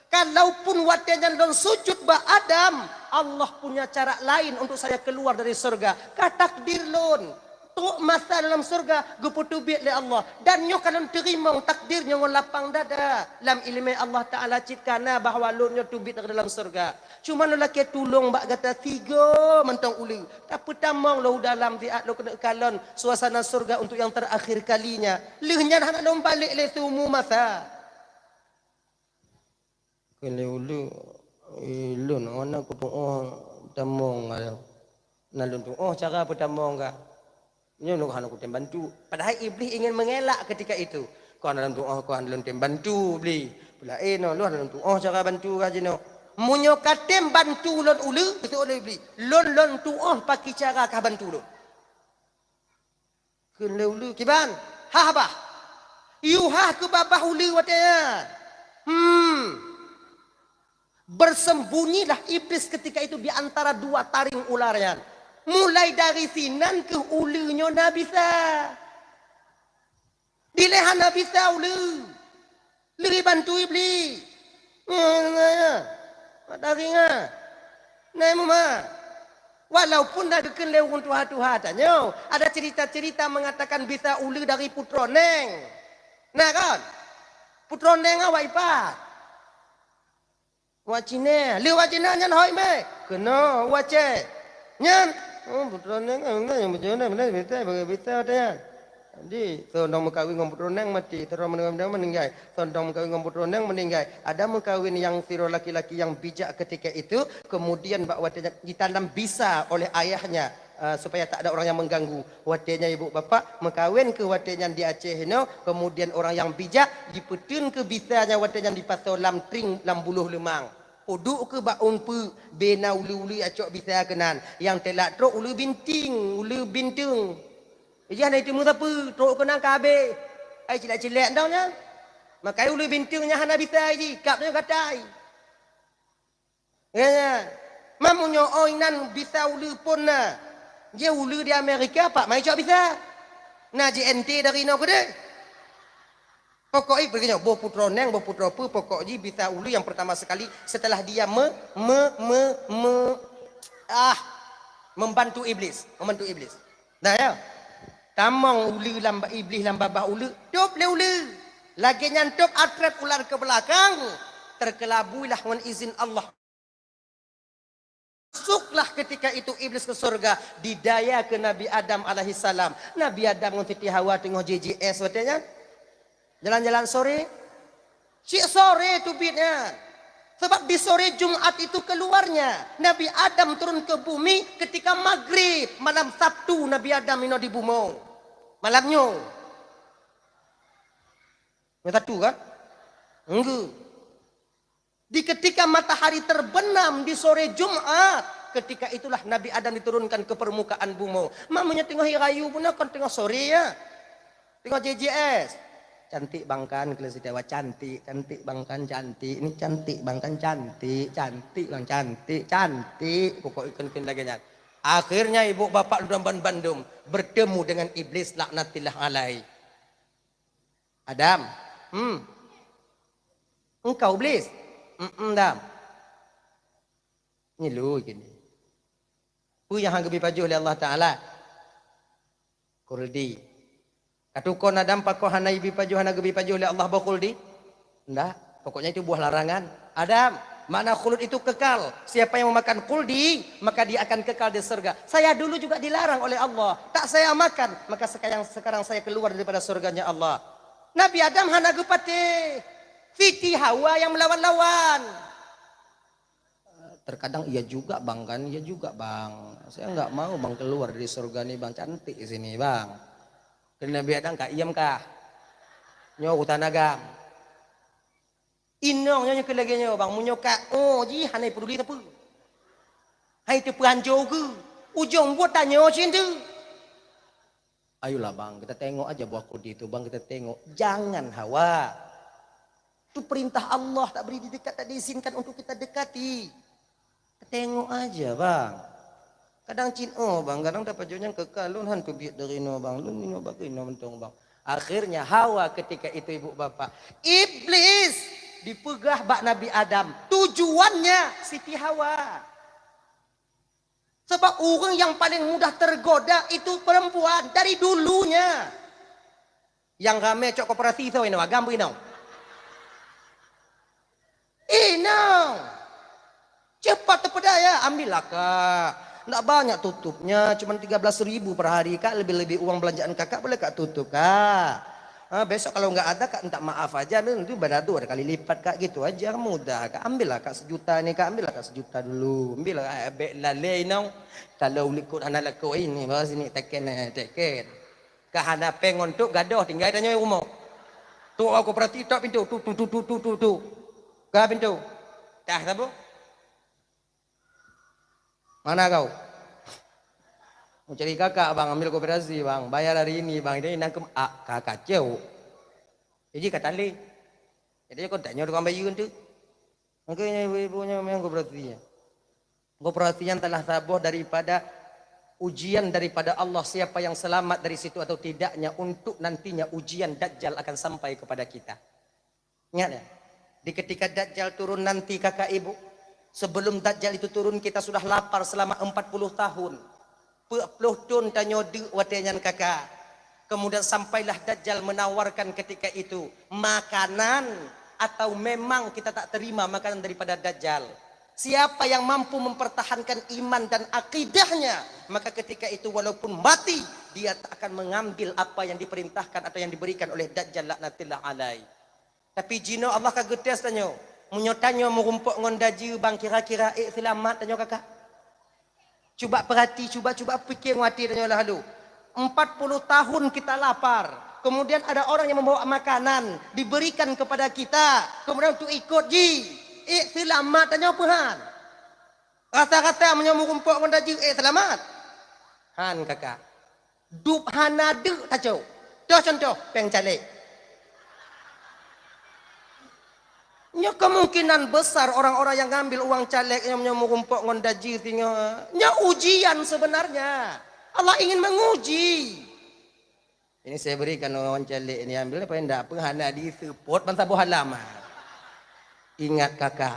Kalaupun watée nyan lôn sujut bak Adam, Allah punya cara lain untuk saya keluar dari syeuruga. Ka takdir lôn. Trok masa lam syeuruga geupeuteubiet lé Allah, dan nyoe ka lôn teurimong takdir nyoe ngon lapang dada. Lam iéleumé Allah Taala cit ka na bahwa lôn nyoe teubiet dari dalam syeuruga. Cuma lôn lakée tulông bak gata sigoe mantong uleue, tapeutamong lôn u dalam siat lôn keuneuk kalon suasana syeuruga untuk nyang terakhir kalinya. Lheueh nyan hana lôn balek lé seumu masa. Kheun lé uleue, "Eh, lôn hana kutu'oh tamong ka. Na lôn tu'oh cara peutamong ka. Nyoe lôn hana kutem bantu." Padahai Iblih ingin mengelak ketika itu. "Kon hana lôn tu'oh, kon hana lôn tem bantu, Iblih. Peulaén nyoe lôn hana lôn tu'oh cara bantu ka jinoe." "Meunyoe ka tem bantu lôn uleue," geuseuôt lé Iblih, "lôn lôn tu'oh pakri cara kah bantu lôn." Kheun lé uleue, "Kiban, hah bah." Yue hah keu babah uleue watée nyan. Hmm. Bersembunyilah iblis ketika itu di antara dua taring ular nyan. Mulai dari sinan keuh uleue nyoe na bisa. Dilée hana bisa uleue. Lheueh bantu Iblih. Nyoe, nyoe, nyoe. Mat taring nyan. Nai meuma. Walaupun na geukheun lé ureuëng tuha-tuha tanyoe, ada cerita-cerita mengatakan bisa uleue dari putroe neng. Na kon? Putroe neng awak ipat. Wak Cina, lé wak Cina nyan hôi mé. Keunoe wak Aceh. Nyan, oh, putroe neng, eh, nyan nyang beujeuet nyan, beuna bita, bagi bita watée nyan. Jadi, soe nyang meukawen ngon putroe neng mati, sidroe meuninggai, meuninggai. Soe nyang meukawen ngon putroe neng meuninggai. Ada meukawen nyang sidroe laki-laki yang bijak ketika itu, kemudian bak watée nyan ditanam bisa oleh ayahnya. Ah, supaya tak ada orang yang mengganggu. Watée nyan ibu bapak meukawen keu watée nyan di Aceh inoe, kemudian orang yang bijak jipeuteun keu bisa nyan watée nyan dipasoe lam tring lam buloh leumang. Peuduek keu bak uneuk, bena uleue-uleue acok bisa keunan. Nyang teulak trok uleue binting, uleue binteng. Ijih hana iteumé sapeue, trok keunan ka habéh. Ai cilek-cilek dong nyan. Makai uleue binteng nyan hana bisa jih, kab nyoe gatai. Ya, ya. Mamu nyoe oi nan bisa uleue pun na. Jih uleue di Amerika, pak mai cok bisa. Na J N T dari inoe keudeh. Pokok i pergi nyoe, boh putroe neng, boh putroe peue, pokok jih bisa uleue yang pertama sekali setelah dia me, me, me, me, ah, membantu iblis, membantu iblis. Nah ya, tamong uleue lam ba-, iblis lam babah uleue, dop lé uleue. Lagée nyan dop atret ular ke belakang, terkelabuilah ngon izin Allah. Masuklah ketika itu iblis ke surga, didaya ke Nabi Adam alaihissalam. Nabi Adam ngon Siti Hawa teungoh J J S watée nyan. Jalan-jalan sore, cik sore teubiet nyan. Sebab di sore Jumat itu keluarnya. Nabi Adam turun ke bumi ketika maghrib, malam Sabtu Nabi Adam inoe di bumoe. Malam nyoe. Nyoe Sabtu kan? Enggak. Di ketika matahari terbenam di sore Jumat, ketika itulah Nabi Adam diturunkan ke permukaan bumoe. Mamu nyoe teungoh rayu bunoe kon teungoh sore ya. Teungoh J J S. Cantik bang kan, kalau setiawa cantik, cantik bang kan, cantik. Ini cantik bang kan, cantik, cantik bang, cantik, cantik. Pokok ikon-ikon lagée nyan. Akhirnya ibu bapak lôn ban bandum bertemu dengan iblis laknatillah alaih. Adam, hmm. Engkau iblis. Hmm, Adam. Nyeluih kini. Peue nyang han geubri pajoh lé Allah Taala? Khuldi. Katukon Adam pakon hana geubri pajoh, hana geubri pajoh lé Allah boh khuldi? Ndak. Pokoknya itu buah larangan. Adam, makna khulud itu kekal. Siapa yang memakan khuldi, maka dia akan kekal di surga. Saya dulu juga dilarang oleh Allah. Tak saya makan, maka sekarang, sekarang saya keluar daripada surganya Allah. Nabi Adam hana geupatéh. Siti Hawa yang melawan-lawan. Terkadang, "Iya juga, Bang, kan? Iya juga, Bang. Saya nggak mau, Bang, keluar dari surga ni, Bang. Cantik di sini, Bang." Keuneuk Nabi Adam ka iem kah? Nyoe urusan agam. Inong nyoe nyang keu lagèe nyoe, Bang. Meunyoe ka, oh, jih hana peduli sapeue. Hai teupeu hanco keu. Ujong buet tanyoe cit teuh. Ayolah, Bang, kita tengok aja buah khuldi itu, Bang, kita tengok. Jangan hawa. Itu perintah Allah, tak beri didekat, tak diizinkan untuk kita dekati. Tengok aja, Bang. Kadang cit, oh, Bang, kadang dapat jok nyang keu ka, lôn han peubiet dari inoe, Bang. Lôn inoe bak inoe mantong, Bang. Akhirnya hawa ketika itu, ibu bapak. Iblis dipeugah bak Nabi Adam. Tujuannya Siti Hawa. Sebab ureueng yang paling mudah tergoda itu perempuan dari dulunya. Nyang ramé cok koperasi soe inoe, agam beu inoe. Inoe. Cepat terpedaya, ambillah, Kak. Ndak banyak tutupnya, cuma tiga belas ribu per hari, Kak. Lebih-lebih uang belanjaan Kakak boleh Kak tutup, Kak. Ha, besok kalau nggak ada, Kak minta maaf aja, nanti beradu ada kali lipat, Kak. Gitu aja, mudah, Kak. Ambillah, Kak, sejuta ni, Kak. Ambillah, Kak, sejuta dulu. Ambillah, Kak, bèk lalé inoe. Kalau likot hana lakoe ini, bawa sini teken, eh, teken. Ka hana péng ngon tok gadoh tinggai tanyoe rumoh. Tok aku perhati tok pintu, tu, tu, tu. Ka pintu. Tah saboh. Mana kau? Mau cari kakak, Bang, ambil koperasi, Bang. Bayar hari ini, Bang. Ini nangkem, ah, kakak ceu. Jadi kata lé. Jadi kau tanya tukang bayu tu. Makanya ibu-ibu nyoe memang koperasinya. Koperasinya telah saboh daripada ujian daripada Allah, siapa yang selamat dari situ atau tidaknya, untuk nantinya ujian Dajjal akan sampai kepada kita. Ingat ya, di ketika Dajjal turun nanti, kakak ibu, sebelum Dajjal itu turun, kita sudah lapar selama empat puluh tahun. Peuet ploh thon tanyoe deuk watèe nyan, kakak. Kemudian sampailah Dajjal menawarkan ketika itu makanan, atau memang kita tak terima makanan daripada Dajjal. Siapa yang mampu mempertahankan iman dan akidahnya, maka ketika itu walaupun mati, dia tak akan mengambil apa yang diperintahkan atau yang diberikan oleh Dajjal laknatillah alaih. Tapi jinoe Allah ka geutés tanyoe. Meunyoe tanyoe meurumpok ngon dajeu, Bang, kira-kira ék seulamat tanyoe, kakak? Cuba perhati, cuba, cuba pikir ngon até tanyoe lalu. Empat puluh tahun kita lapar. Kemudian ada orang yang membawa makanan, diberikan kepada kita. Kemudian untuk ikot jih. Ék seulamat tanyoe peue han? Rata-rata meunyoe meurumpok ngon dajeu, ék seulamat? Han, kakak. Dub hana deuk tacok. Toh contoh, péng caleg. Nyoe kemungkinan besar orang-orang yang ngambil uang caleg nyoe, nyoe meurumpok ngon dajeu singoh. Nyoe ujian sebenarnya. Allah ingin menguji. Ini saya berikan uang caleg ini, ambil apa yang ndak apa, hana di-support ban saboh halaman. Ingat kakak,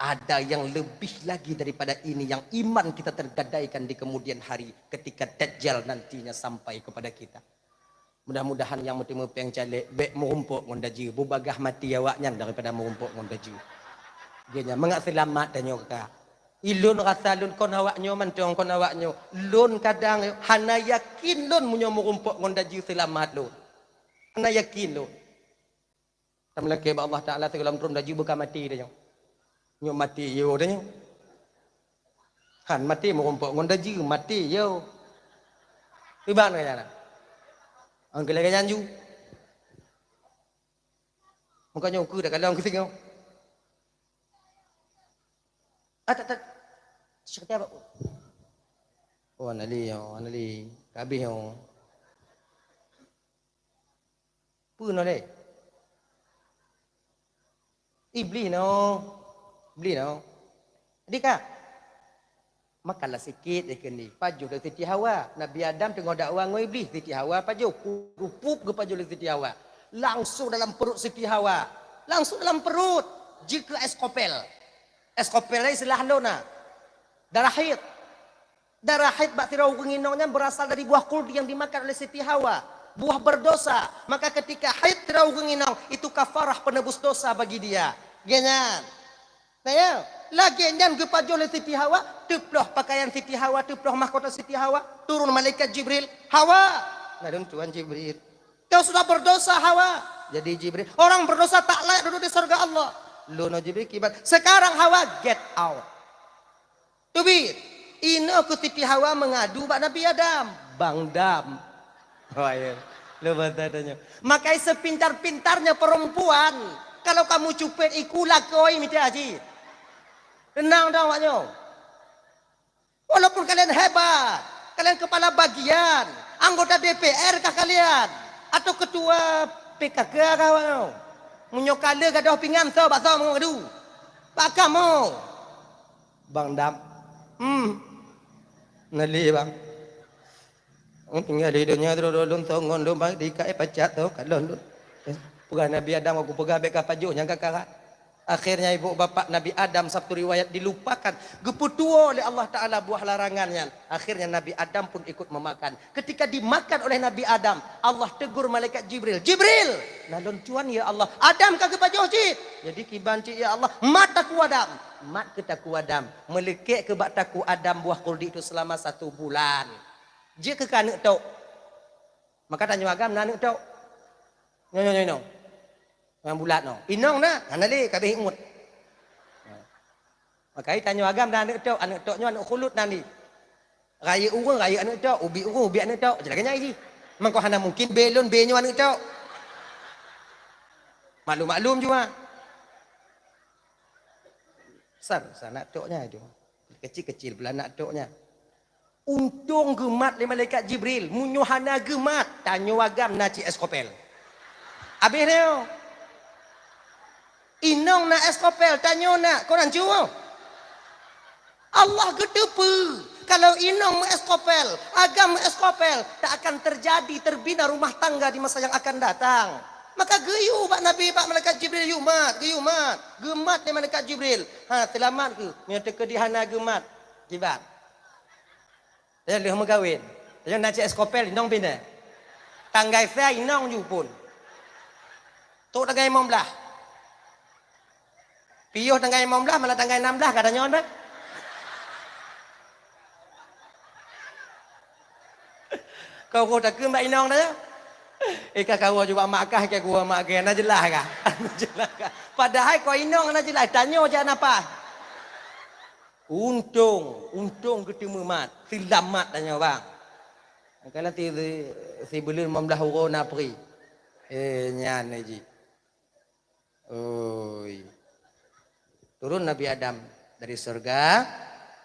ada yang lebih lagi daripada ini yang iman kita tergadaikan di kemudian hari ketika Dajjal nantinya sampai kepada kita. Mudah-mudahan nyang meuteumé péng caleg bèk meurumpok ngon dajeu, beubagaih mati awaknyan daripada meurumpok ngon dajeu. Geuhnyan mangat seulamat tanyoe, kakak. Ilôn rasa lôn kon awak nyoe mantong, kon awak nyoe. Lôn kadang hana yakin lôn meunyoe meurumpok ngon dajeu seulamat lôn. Hana yakin lôn. Tameulakèe bak Allah Taala sigohlom trôn dajeu beuka maté tanyoe. Nyoe maté yo tanyoe. Han maté meurumpok ngon dajeu, maté yo. Iban ka jalan. Angkeulah ka janju. Muka nyoe ukeue dak kalon keu singoh. Ah, tak, tak. Syekh Tiaba. Oh, Anali, oh, Anali. Kabeh, oh. Peue nyoe lé? Iblih nyoe. Iblih nyoe. Jadi ka. Makanlah sikit, ya keundi. Pajoh lé Siti Hawa. Nabi Adam teungoh dakwa ngon Iblih. Siti Hawa pajoh. Pu-, rupup geupajoh lé Siti Hawa. Langsung dalam perut Siti Hawa. Langsung dalam perut. Jeuet keu es kopel. Es kopel nyan istilah lôn na. Darah haid. Darah haid bak sidroe ureueng inong nyan berasal dari buah khuldi yang dimakan oleh Siti Hawa. Buah berdosa. Maka ketika haid sidroe ureueng inong, itu kafarah penebus dosa bagi dia. Geuhnyan. Nah, ya. Lagèe nyan geupajoh lé Siti Hawa, teuploh pakaian Siti Hawa, teuploh mahkota Siti Hawa, turun malaikat Jibril, "Hawa." Nah, dan Tuhan Jibril. Kau sudah berdosa, Hawa. Jadi Jibril, orang berdosa tak layak duduk di surga Allah. Lôn Jibril kiban. Sekarang Hawa, get out. Teubiet. Inoe keuh Siti Hawa meungadu bak Nabi Adam. Bang Dam. Oh, iya. Lupa tanya. Makai sepintar-pintarnya perempuan, kalau kamu cupet iku lakoi mita cit. Tenang dong awak nyoe. Walaupun kalian hebat, kalian kepala bagian, anggota D P R kah kalian, atau ketua P K K kah awak nyoe? Meunyoe kala gadoh pingan, soe bak soe meungadu? Bak kamoe. Bang Dam. Hmm. Nali, Bang. Oh, tinggai di donya tu, lôn songon lôn, Bang, di kai pacak tu, kalon lôn. Eh, peugah Nabi Adam, aku peugah bèk ka pajoh nyang ka karat. Akhirnya ibu bapak Nabi Adam, sabtu riwayat, dilupakan. Geupeutuwo lé Allah Taala buah larangan nyan. Akhirnya Nabi Adam pun ikut memakan. Ketika dimakan oleh Nabi Adam, Allah tegur malaikat Jibril, "Jibril!" "Na lôn tuan, ya Allah." "Adam ka geupajoh cit." "Jadi kiban cit, ya Allah?" "Mat takue Adam." Mat keu takue Adam. Meulekek keu bak takue Adam buah khuldi itu selama satu bulan. Jeuet keu keu aneuk tok. Maka tanyoe agam na aneuk tok. Nyoe, nyoe, nyoe, nyoe. Nyang bulat nyoe. Inong na, hana lé, ka abéh ngieng. Maka tanyoe agam na aneuk tok, aneuk tok nyoe aneuk khulud nan di. Rayeuk ureueng, rayeuk aneuk tok, ubit ureueng, ubit aneuk tok. Jeulaih nyan jih. Mangko hana mungkin bé lôn bé nyoe aneuk tok. Maklum-maklum jua. Sar, sar aneuk tok nyan itu. Kecil-kecil pula aneuk tok nyan. Untông geumat lé malaikat Jibril. Meunyoe hana geumat, tanyoe agam na cit es kopel. Abéh nyoe. Inong na es kopel, tanyoe na, kon hanco. Allah geuteupeue, kalau inong meu es kopel, agam meu es kopel, tak akan terjadi terbina rumah tangga di masa yang akan datang. Maka geuyue bak Nabi, bak malaikat Jibril, "Yue mat, geuyue mat." Geumat lé malaikat Jibril. "Ha, seulamat keuh. Meunyoe teukeudi hana geumat, kiban." Lheueh meukawén. Lheueh na cit es kopel, inong pinah. Tanggai sa inong ju phôn. Trok tanggai limong blah. Piôh tanggai limong blah, malah tanggai nam blah ka tanyoe bah. Kau roh takheun bak inong tanyoe. Eh, ka kawoe ju bak mak kah, ka kawoe mak kah, na jeulaih kah? Na jeulaih kah? Padahai kau inong na jeulaih, tanyoe jak nafah. Untông, untông geuteumeumat, seulamat tanyoe bang. Kadang si, si, sibuleuen limong blah uroe na pri. Eh, nyan jih. Oi. Turun Nabi Adam dari syeuruga,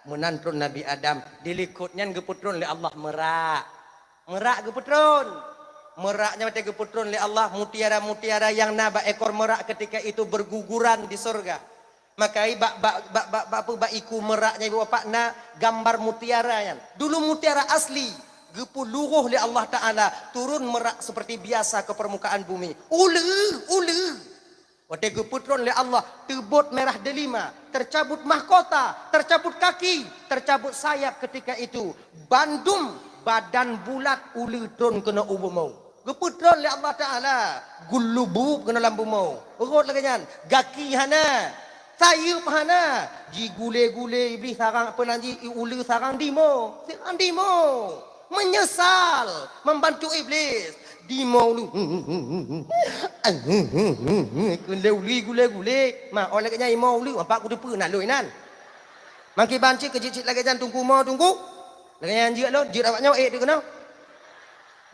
meunan trôn Nabi Adam, di likot nyan geupeutron lé Allah meurak. Meurak geupeutron. Meurak nyan watèe geupeutron lé Allah, mutiara-mutiara nyang na bak ekor meurak ketika itu berguguran di syeuruga. Maka i bak, bak, bak, bak, bak, bak iku meurak nyan ibu bapak na gambar mutiara nyan. Dulu mutiara asli, geupeuluroh lé Allah Taala, turun meurak seperti biasa ke permukaan bumi. Uleue, uleue. Watèe geupeutron lé Allah, teubot merah delima, tercabut mahkota, tercabut kaki, tercabut sayap ketika itu. Bandum badan bulat uleue tron keunoe u bumoe. Geupeutron lé Allah Taala, geulubub keunoe lam bumoe. Rhot lagèe nyan, gaki hana, sayeuep hana, jigulé-gulé Iblih sarang, peue nan jih, uleue sarang dimo, sarang dimo. Meunyeusal membantu Iblih. Dimo uleue. Keu lé uleue gulé-gulé. Ma, oh lagèe nyan imo uleue, ampat kuteupeue na lôn inan. Mangkiban cit keu jeuet cit lagèe nyan teungku mo teungku. Lagèe nyan jeuet lôn, jeuet awak nyoe ék teuh keunoe.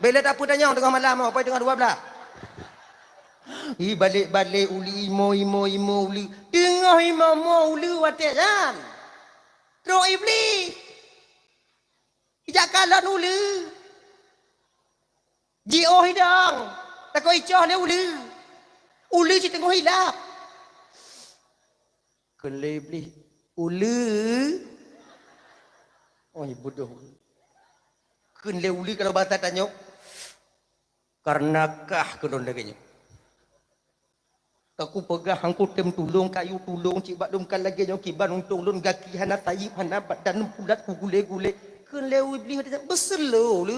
Bèk lé tapeutanyong teungoh malam, oh, pai teungoh dua blah. Ibalek-balek uleue imo, imo, imo uleue. Teungoh imo mo uleue watèe nyan. Trok Iblih. Ijak kalon uleue. Jiôh idong. Takot icoh lé uleue. Uleue cit teungoh ilap. Kheun lé Iblih, "Uleue." Oh, bodoh. Kheun lé uleue kalau bahasa tanyoe, "Kareuna kah," kheun lôn lagèe nyoe. Ka kupeugah hana kutem tulông, kayue tulông cit bak lôn, ka lagèe nyoe kiban untông lôn, gaki hana, sayeuep hana, badan pulat kugulé-gulé. Kheun lé Iblih, "Beuseulo le."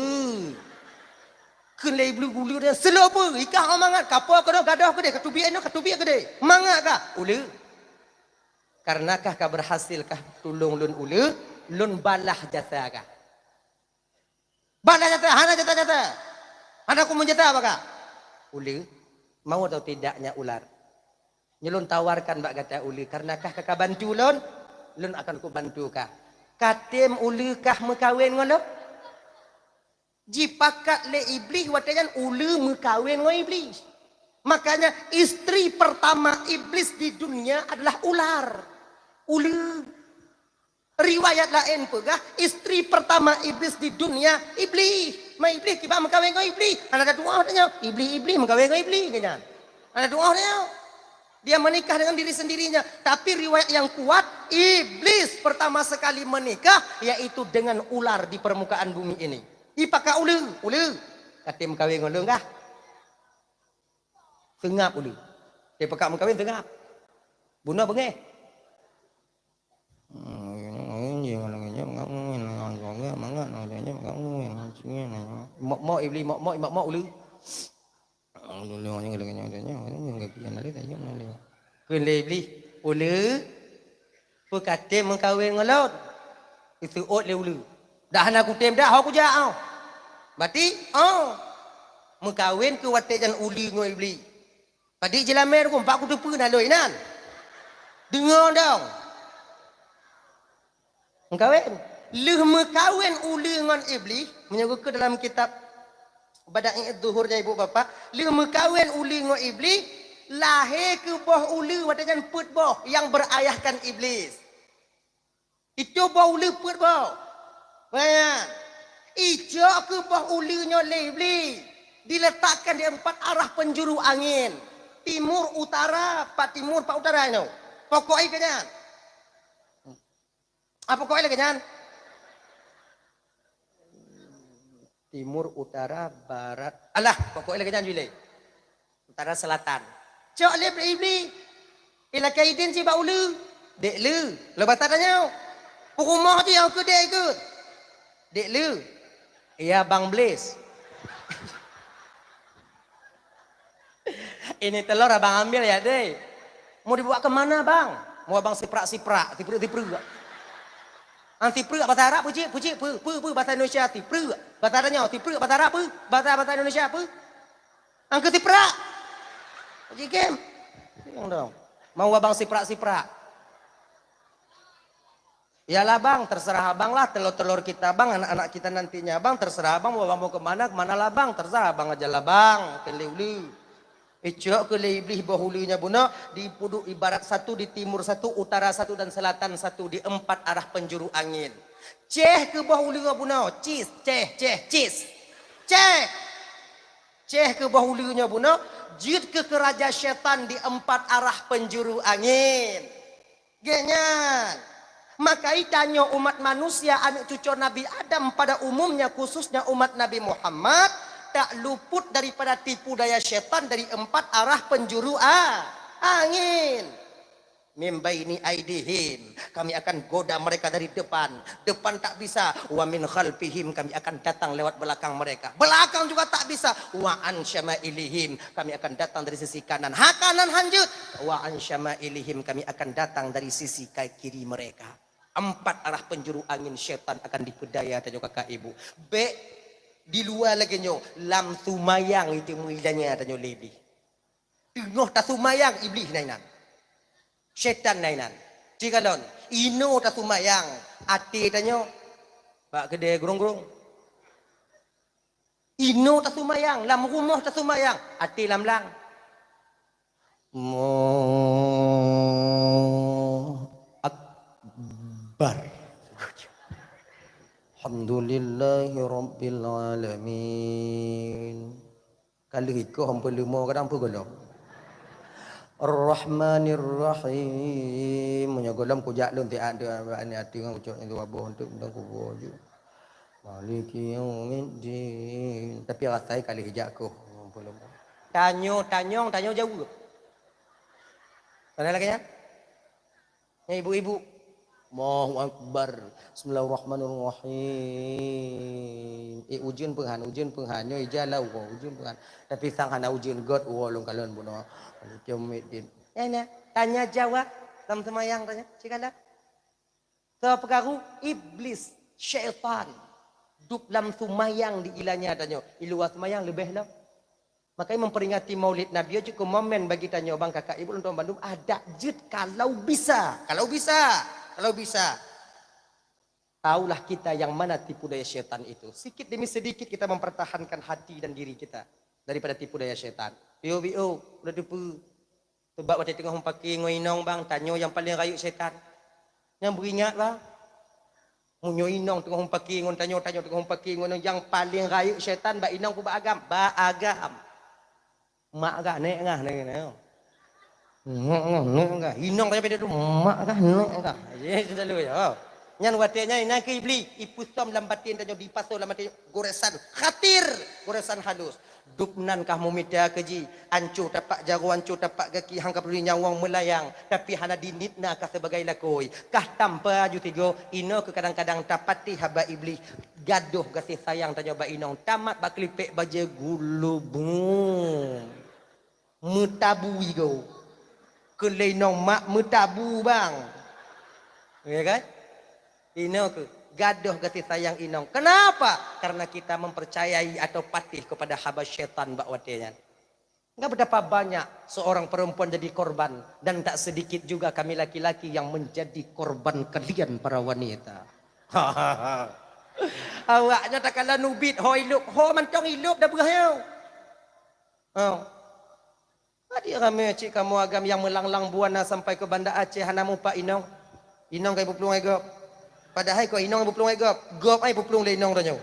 Kheun lé Iblih gulé, "Seulo peue? Ikah mangat, kapo keunoe, gadoh keudéh, katubiet inoe, katubiet keudéh. Mangat kah?" "Uleue." "Kareuna kah ka beurhasil kah tulông lôn uleue, lôn balah jasa kah." Bak na jata, hana jata-jata. Hana kumeujata bak kah. Uleue, mau atau tidaknya ular. Nyoe lôn tawarkan bak gata uleue, kareuna kah ka, ka bantu lôn, lôn akan kubantu kah. Katem uleue kah meukawen ngon lôn? Jipakat lé Iblih watée nyan uleue meukawen ngon Iblih. Makanya istri pertama Iblis di dunia adalah ular. Uleue. Riwayat laén peugah, istri pertama Iblis di dunia, Iblih. Ma Iblih kiban meukawen ngon Iblih. Hana tatu'oh tanyoe, Iblih-Iblih meukawen ngon Iblih, kan nyan. Hana tatu'oh tanyoe. Dia menikah dengan diri sendirinya. Tapi riwayat yang kuat, Iblis pertama sekali menikah, yaitu dengan ular di permukaan bumi ini. Ipakat uleue, uleue. Katem meukawen ngon lôn kah? Seungab uleue. Ipakat meukawen seungab. Bunoe beungéh. Mok-mok Iblih, mok-mok, mok-mok uleue. Kheun lé Iblih, "Uleue, peu katem meukawen ngon lôn?" Geuseuôt lé uleue. "Dak hana kutem dak, ho kujak, oh." Berarti, oh. Meukawen keu watée nyan uleue ngon Iblih. Padit jeulamé rugoe, empat kuteupeue na lôn inan. Deungoe dong. Meukawen. Lheueh meukawen uleue ngon Iblih, meunyoe geukeue dalam kitab Bada'i Zuhur nyan ibu bapak, lheueh meukawen uleue ngon Iblih, lahé keu boh uleue watée nyan peuet boh nyang berayahkan Iblis. Itu boh uleue peuet boh. Bayang. Icok keu boh uleue nyoe lé Iblih. Diletakkan di empat arah penjuru angin. Timur, utara, pat timur, pat utara nyoe. Pokok ai keu nyan. Ah, pokok ai lagée nyan. Timur, utara, barat. Alah, pokok ai lagée nyan jih lé. Utara selatan. Cok lé Iblih. Ilaka idin cit bak uleue. Dek le. Lo basa tanyoe. Peurumoh cit nyang keu dek ikeu. Dek le. Iya, Bang Blis. Ini telur abang ambil ya, dek. Mau dibawa ke mana, Bang? Mau abang siprak-siprak, siprak-siprak. Ang siprak bahasa Arab, puji, puji, pu, pu, pu, bahasa Indonesia, siprak. Bahasa Arabnya, siprak, bahasa Arab, pu, bahasa, bahasa Indonesia, pu. Angkeu siprak. Haji Kim. Bingung dong. Mau abang siprak-siprak. Iyalah bang, terserah abang lah, telur-telur kita bang, anak-anak kita nantinya bang, terserah abang mau abang mau ke mana, ke mana lah bang, terserah abang aja lah bang, kheun lé uleue. Icok keu lé Iblih boh uleue nyan bunoe, dipuduk ibarat satu, di timur satu, utara satu, dan selatan satu, di empat arah penjuru angin. Ceh keu boh uleue nyan bunoe, cis, ceh, ceh, cis. Ceh. Ceh keu boh uleue nyoe bunoe, jeuet keu keuraja syaitan di empat arah penjuru angin. Geuh nyan. Maka tanyoe umat manusia, aneuk cucoe Nabi Adam pada umumnya, khususnya umat Nabi Muhammad, tak luput daripada tipu daya syaitan dari empat arah penjuru a, angin. Min baini aidihim, kami akan goda mereka dari depan. Depan tak bisa. Wa min khalfihim, kami akan datang lewat belakang mereka. Belakang juga tak bisa. Wa an syama'ilihim, kami akan datang dari sisi kanan. Ha kanan hanjeuet. Wa an syama'ilihim, kami akan datang dari sisi ka-, kiri mereka. Empat arah penjuru angin syaitan akan dipedaya tanyoe kakak ibu. Bek di luwa lagée nyoe, lam sumayang itu meuilanya tanyoe lé Iblih. Teungoh tasumayang, Iblih na inan. Syaitan na inan. Cikalon, inoe tasumayang, até tanyoe bak keudée grong-grong. Inoe tasumayang, lam rumoh tasumayang, até lam lang. Allahu Akbar. Alhamdulillahirabbil alamin. Ka lheueh ikoh ampôn leumo kadang peugolom. Ar-Rahmanir Rahim. Meunyoe golom kujak lôn tiat tu, aneuk até ngon ucok nyan dua boh tu, mantong kuboh ju. Maliki yaumiddin. Tapi rasai ka lheueh jak koh ampôn leumo. Tanyoe, tanyong, tanyoe jaweueb. Mana lagée nyan? Nyan ibu-ibu. Allahu Akbar. Bismillahirrahmanirrahim. Eh, ujeuen peue han, ujeuen peue han. Nyoe ija lau ko, ujeuen peue han. Tapi sang hana ujeuen gét, woe lôn kalon bunoe. Alaikum middin. Nyan, nyan. Tanya jawab. Lam seumayang tanya. Cik Kala. Soe peukaru? Iblis, syaitan. Dup lam seumayang di ilanya tanyoe. Di luwa seumayang leubeh lom. Makanya memperingati Maulid Nabi cukôp momen bagi tanyoe bang kakak ibu lôn tuan bandum adak jeuet kalau bisa, kalau bisa, kalau bisa. Taulah kita yang mana tipu daya syaitan itu. Sedikit demi sedikit kita mempertahankan hati dan diri kita daripada tipu daya syaitan. Yo, yo, udah depu. Sebab watèe teungoh meupaké ngon inong bang, tanyoe nyang paleng rayeuk syaitan. Nyang beuingat bang. Meunyoe inong teungoh meupaké ngon tanyoe, tanyoe teungoh meupaké ngon inong, nyang paleng rayeuk syaitan bak inong peubak agam, bak agam. Mak gah, nek gah, nek gah. Nek gah, nek gah. Inong kaya beda tu, mak gah, nek gah. Ye, selalu ya. Nyan watèe nyan, inan keu Iblih, ipeusom lam batin tanyoe, dipasoe lam batin, goresan khatir, goresan halus. Dubnan kah meumita keu jih, anco tapak jaroe, anco tapak gaki, han ka peuduli nyawöng meulayang, tapi hana dinitna kah sibagai lakoe. Kah tampa ju tigo, inoe keu kadang-kadang tapatéh haba Iblih. Gadôh gaséh sayang tanyoe bak inong, tamat bak keulipék bajèe gulubeng. Meutabu igoe. Keu lé inong mak meutabu bang. Ya kan? Inoe keuh gadôh gaséh sayang inong. Kenapa? Karena kita mempercayai atau patéh kepada haba syaitan bak watèe nyan. Enggak, betapa banyak seorang perempuan jadi korban dan tak sedikit juga kami laki-laki yang menjadi korban kalian para wanita. Awaknyoe takalon ubit, ho ilop, ho mantong ilop dah beuh nyoe. Oh. Adik ramé cit kamoe agam nyang meulanglang buana sampai keu Banda Aceh hana mupat inong. Inong ka ipuplueng lé gob. Padahai kon inong ipuplueng lé gob. Gob ai ipuplueng lé inong tanyoe.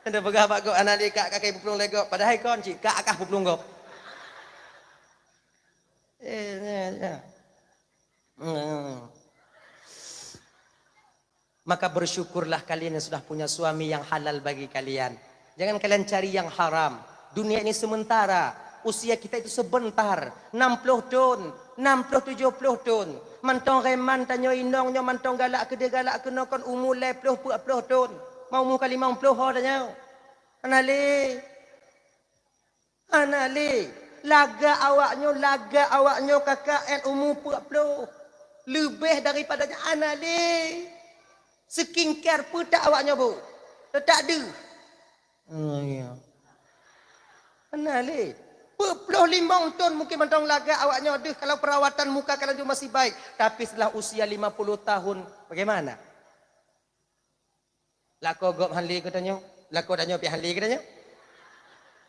Anda peugah bak gob, "Anak lé kak, kak ka ipuplueng lé gob." Padahai kon cit, kak akah puplueng gob. Eh, ya, ya. Hmm. Maka bersyukurlah kalian yang sudah punya suami yang halal bagi kalian. Jangan kalian cari yang haram. Dunia ini sementara. Usia kita itu sebentar. Enam puluh tahun, enam puluh, tujuh puluh tahun. Mantong reman tanyoe inong nyoe mantong galak keudeh galak keunoe kon umu lhèe ploh, peuet ploh tahun. Mau umu ka limong ploh ho tanyoe. Hana lé. Hana lé. Lagak awaknyoe, lagak awaknyoe kakak 'et umu peuet ploh. Leubeh daripada nyan hana lé. Skincare peue that awaknyoe bu? Teutak deuh. Oh, iya. Hana lé. Peuet ploh limong thon mungkin mantong lagak awaknyoe deuh kalau perawatan muka kalian tu masih baik. Tapi setelah usia lima puluh tahun, bagaimana? Lakoe gob hán lé geutanyoe, lakoe tanyoe pih hán lé geutanyoe.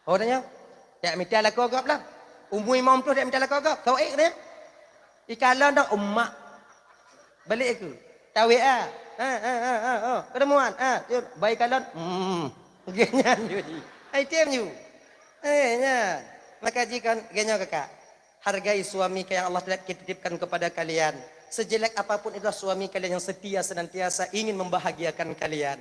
Ho tanyoe, dak mita lakoe gob lah. Umu limong ploh dak mita lakoe gob, soe ék geutanyoe. Ikalon dak umak. Balik aku. Tawet ah. Ha, ha, ha, ha, ha. Ketemuan. Ha, jom. Bai kalon. Hmm. Geuh nyan ju ji. Ai tem ju. Eh, nyan. Maka jih kan, geuh nyoe kakak. Hargai suami yang Allah telah titipkan kepada kalian. Sejelek apapun itulah suami kalian yang setia senantiasa ingin membahagiakan kalian.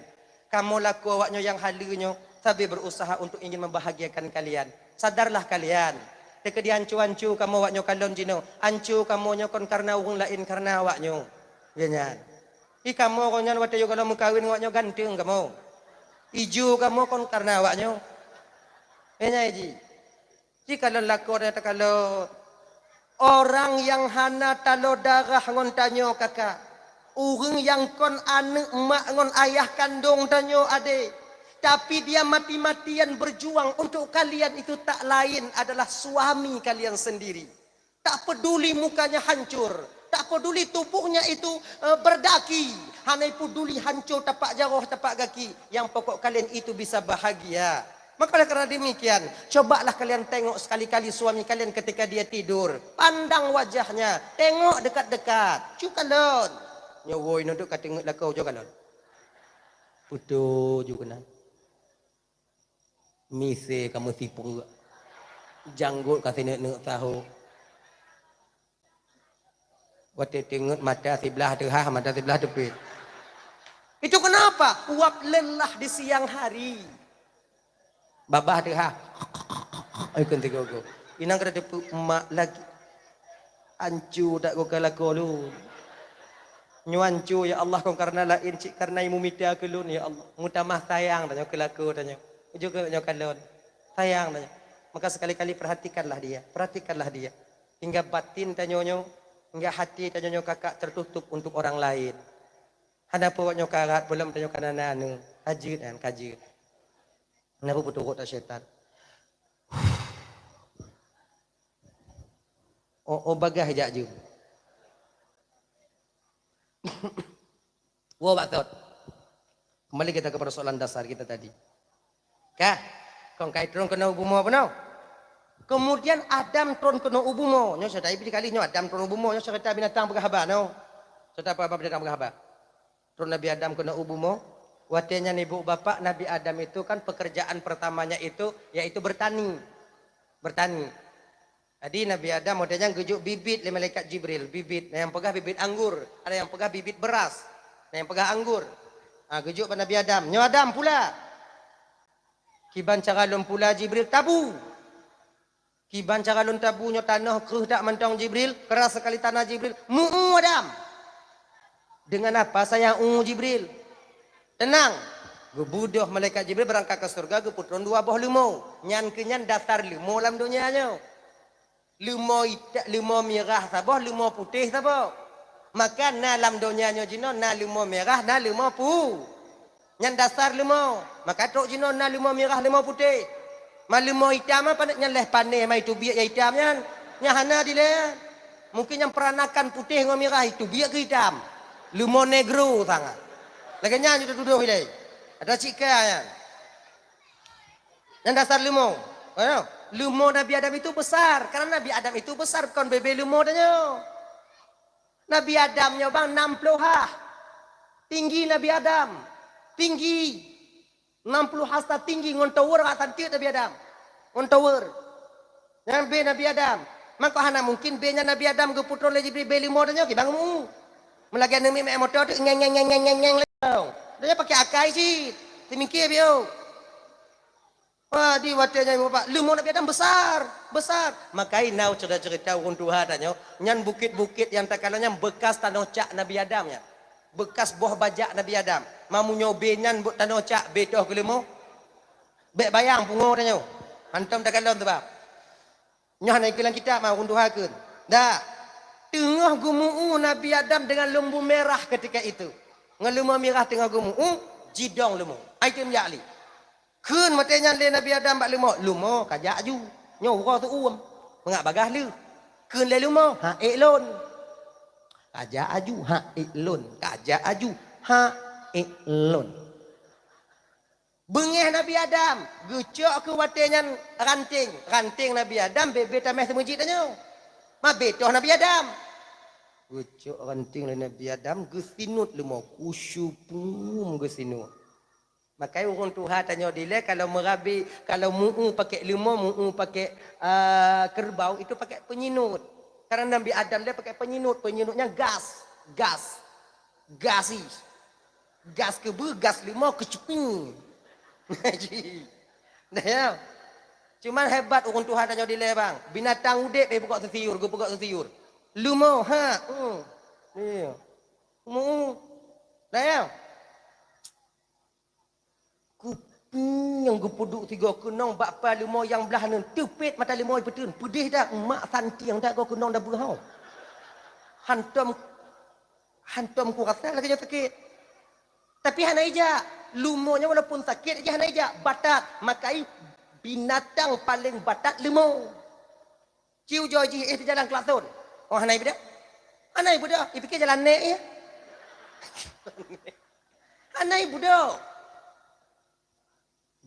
Kamoe lakoe awaknyoe nyang haleue nyoe sabe berusaha untuk ingin membahagiakan kalian. Sadarlah kalian. Teuka dianco-anco kamoe awaknyoe kalon jinoe. Anco kamoe nyoe kon karena ureueng laén, karena awaknyoe. Ya nyan. Ih, kamoe kon nyan watèe yôh kalon meukawen ngon awaknyoe ganteng kamoe. Ijo kamoe kon karena awaknyoe. Ya nyan ji. Jikalon lakoe tanyoe takalon, orang nyang hana talo darah ngon tanyoe kakak, ureueng nyang kon aneuk mak ngon ayah kandong tanyoe adé, tapi dia mati-matian berjuang untuk kalian itu tak lain adalah suami kalian sendiri. Tak peduli mukanya hancur, tak peduli tubuhnya itu, eh, berdaki, hana peduli hancur tapak jaroh, tapak gaki, yang pokok kalian itu bisa bahagia. Maka oleh karena demikian, cobalah kalian tengok sekali-kali suami kalian ketika dia tidur. Pandang wajahnya, tengok dekat-dekat. Cu kalon. Nyoe woi nuduk ka teungeut lakoe, cu kalon. Beutôi ju keunan. Misé ka meusipreuk. Janggot ka sineuk-neuk saho. Watèe teungeut mata siblah teuhah, mata siblah teupit. Itu kenapa? Uap lelah di siang hari. Babah teuhah. Ai kon tiga go. Inong kada teupeu mak lagi. Ancu dak go ka lakoe lôn. Nyoe ancu, ya Allah, kon karena laén cit karena mumita keu lôn, ya Allah. Mutamah sayang tanyoe keu lakoe tanyoe. Juga nyoe kalon. Sayang tanyoe. Maka sekali-kali perhatikanlah dia, perhatikanlah dia. Hingga batin tanyoe nyoe, hingga hati tanyoe nyoe kakak tertutup untuk orang lain. Hana peue awak nyoe karat, peulom tanyoe kana na aneuk. Ka jeuet nyan, ka jeuet. Hana peue peuturot ata syaitan. Oh, oh, bagah jak jeuem. Woe bak thot. Kembali kita ke persoalan dasar kita tadi. Kah? Kong kai tron keunoe u bumoe peunoh. Kemudian Adam tron keunoe u bumoe. Nyoe cerita Iblis kali nyoe Adam tron u bumoe. Nyoe cerita binatang peugah haba nyoe. Cerita apa binatang peugah haba. Tron Nabi Adam keunoe u bumoe. Watée nyan ibu bapak Nabi Adam itu kan pekerjaan pertamanya itu yaitu bertani. Bertani. Jadi Nabi Adam watée nyan geujok bibit lé malaikat Jibril, bibit. Ada nyang peugah bibit anggur, ada nyang peugah bibit beras, ada nyang peugah anggur. Ha, geujok bak Nabi Adam, "Nyoe Adam pula." "Kiban cara lôn pula Jibril?" "Tabu." "Kiban cara lôn tabu nyoe tanoh kreueh that mantong Jibril, keras sekali tanah Jibril." "Meu-u Adam." "Dengan apa saya u Jibril?" "Tenang." Geubeudôh malaikat Jibril beurangkat keu syeuruga geupeutron dua boh leumo. Nyan keuh nyan dasar leumo lam donya nyoe. Leumo ita-, leumo mirah saboh, leumo putéh saboh. Maka na lam donya nyoe jinoe na leumo mirah, na leumo pu-, nyan dasar leumo. Maka trok jinoe na leumo mirah, leumo putéh. Ma leumo itam apa nyan leh panéh ma itu biek nyang itam nyan. Nyan hana dilée. Mungkin nyang peuranakan putéh ngon mirah itu biek keu itam. Leumo negro sangat. Lagée nyan jituduh ilée. Ada cik ka nyan. Nyang dasar leumo. Ayo, leumo Nabi Adam itu besar. Karena Nabi Adam itu besar, bukan bebe leumo tanyoe. Nabi Adam nyoe bang enam puluh ha. Tinggi Nabi Adam. Tinggi. Enam puluh hasta tinggi ngon tower ka santiek Nabi Adam. Ngon tower. Nyan be Nabi Adam. Maka hana mungkin be nyan Nabi Adam geuputron lé Jibril be leumo tanyoe kibang mu. Meulagée neumiek moto tu ngeng ngeng ngeng ngeng ngeng ngeng lé. Dia pakai akai cit. Teumingke bieu. Wah, di watée nyan Bapak, leumo Nabi Adam besar, besar. Makai nau cerita-cerita ureuëng tuha tanyoe, nyan bukit-bukit nyang takalon nyan bekas tanoh cak Nabi Adam nyan. Bekas boh bajak Nabi Adam. Mamunyoe be nyan buet tanoh cak be toh keu leumo. Bék bayang pungo tanyoe. Hantom takalon teuba. Nyoe hana ikeu lam kitab ma ureuëng tuha kheun. Dak. Teungoh geumeu-u Nabi Adam dengan leumo mirah ketika itu. Ngon leumo mirah teungoh geumeu-u, jidong leumo. Ai teum jak li. Kheun watée nyan lé Nabi Adam bak leumo, "Leumo, kajak aju. Nyoe uroe teuuem. Meungak bagaih lheueh." Kheun lé leumo, "Ha ék lôn." "Kajak aju, ha ék lôn. Kajak aju, ha ék lôn." Beungéh Nabi Adam, geucok keu watée nyan ranting. Ranting Nabi Adam bebe tameh seumeujit tanyoe. Ma betoh Nabi Adam. Geucok ranting lé Nabi Adam, geusinut leumo, kusyupum geusinut. Makai ureuëng tuha tanyoe dilée kalau meurabi, kalau meu-u pakai leumo, meu-u pakai, ah, kerbau, itu pakai penyinut. Karena Nabi Adam dia pakai penyinut, penyinutnya gas, gas, gasi. Gas keubeue, gas leumo, keucuping. Dah ya. Cuman hebat ureuëng tuha tanyoe dilée bang. Binatang udeb eh peugot sisiur, geupeugok sisiur. Leumo, ha. Hmm. Iya. Mu. Dah ya. Kuping nyang geupeuduek sigoe keunong bak pa leumo nyang blaih neun, teupet mata leumo ipeuteun, peudeh dak mak santieng dak goe keunong dabeuh hau. Hantom, hantom kurasa lagée nyoe sakét. Tapi hana ijak. Leumo nyoe walaupun sakét aja hana ijak. Batat, makai binatang paléng batat leumo. Ciu joi jih eh teujalan keulason. Oh hana ibeudôh. Hana ibeudôh, ipike jalan nek ya. Hana ibeudôh.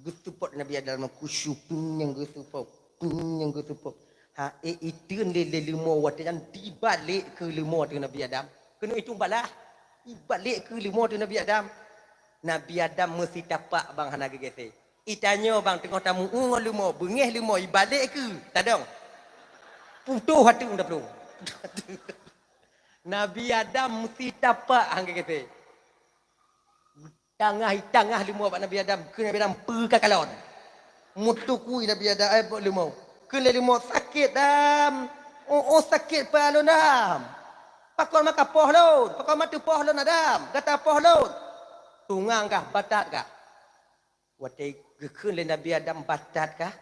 Geutupot Nabi Adam khusyuk nyang geutupot, nyang geutupot. Ha eh iteun lé lé leumo watée nyan dibalek keu leumo teuh Nabi Adam. Keuneuk itong balah. Ibalek keu leumo teuh Nabi Adam. Nabi Adam meusi tapak bang hana geugese. Itanyoe bang teungoh tamu-u ngon leumo, beungéh leumo ibalek keu tadong. Putoh ateueng taplueng. Nabi Adam meusi tapak hangge kete. Tangah itangah leumo bak Nabi Adam, keu Nabi Adam peu kakalon. Mutukui Nabi Adam ai bak leumo. Keu leumo sakét dam. Oh, oh sakét pa lôn dam. Pakon maka poh lôn, pakon matu poh lôn Adam, gata poh lôn. Tungang kah, batat kah? Watée geukheun lé Nabi Adam batat kah,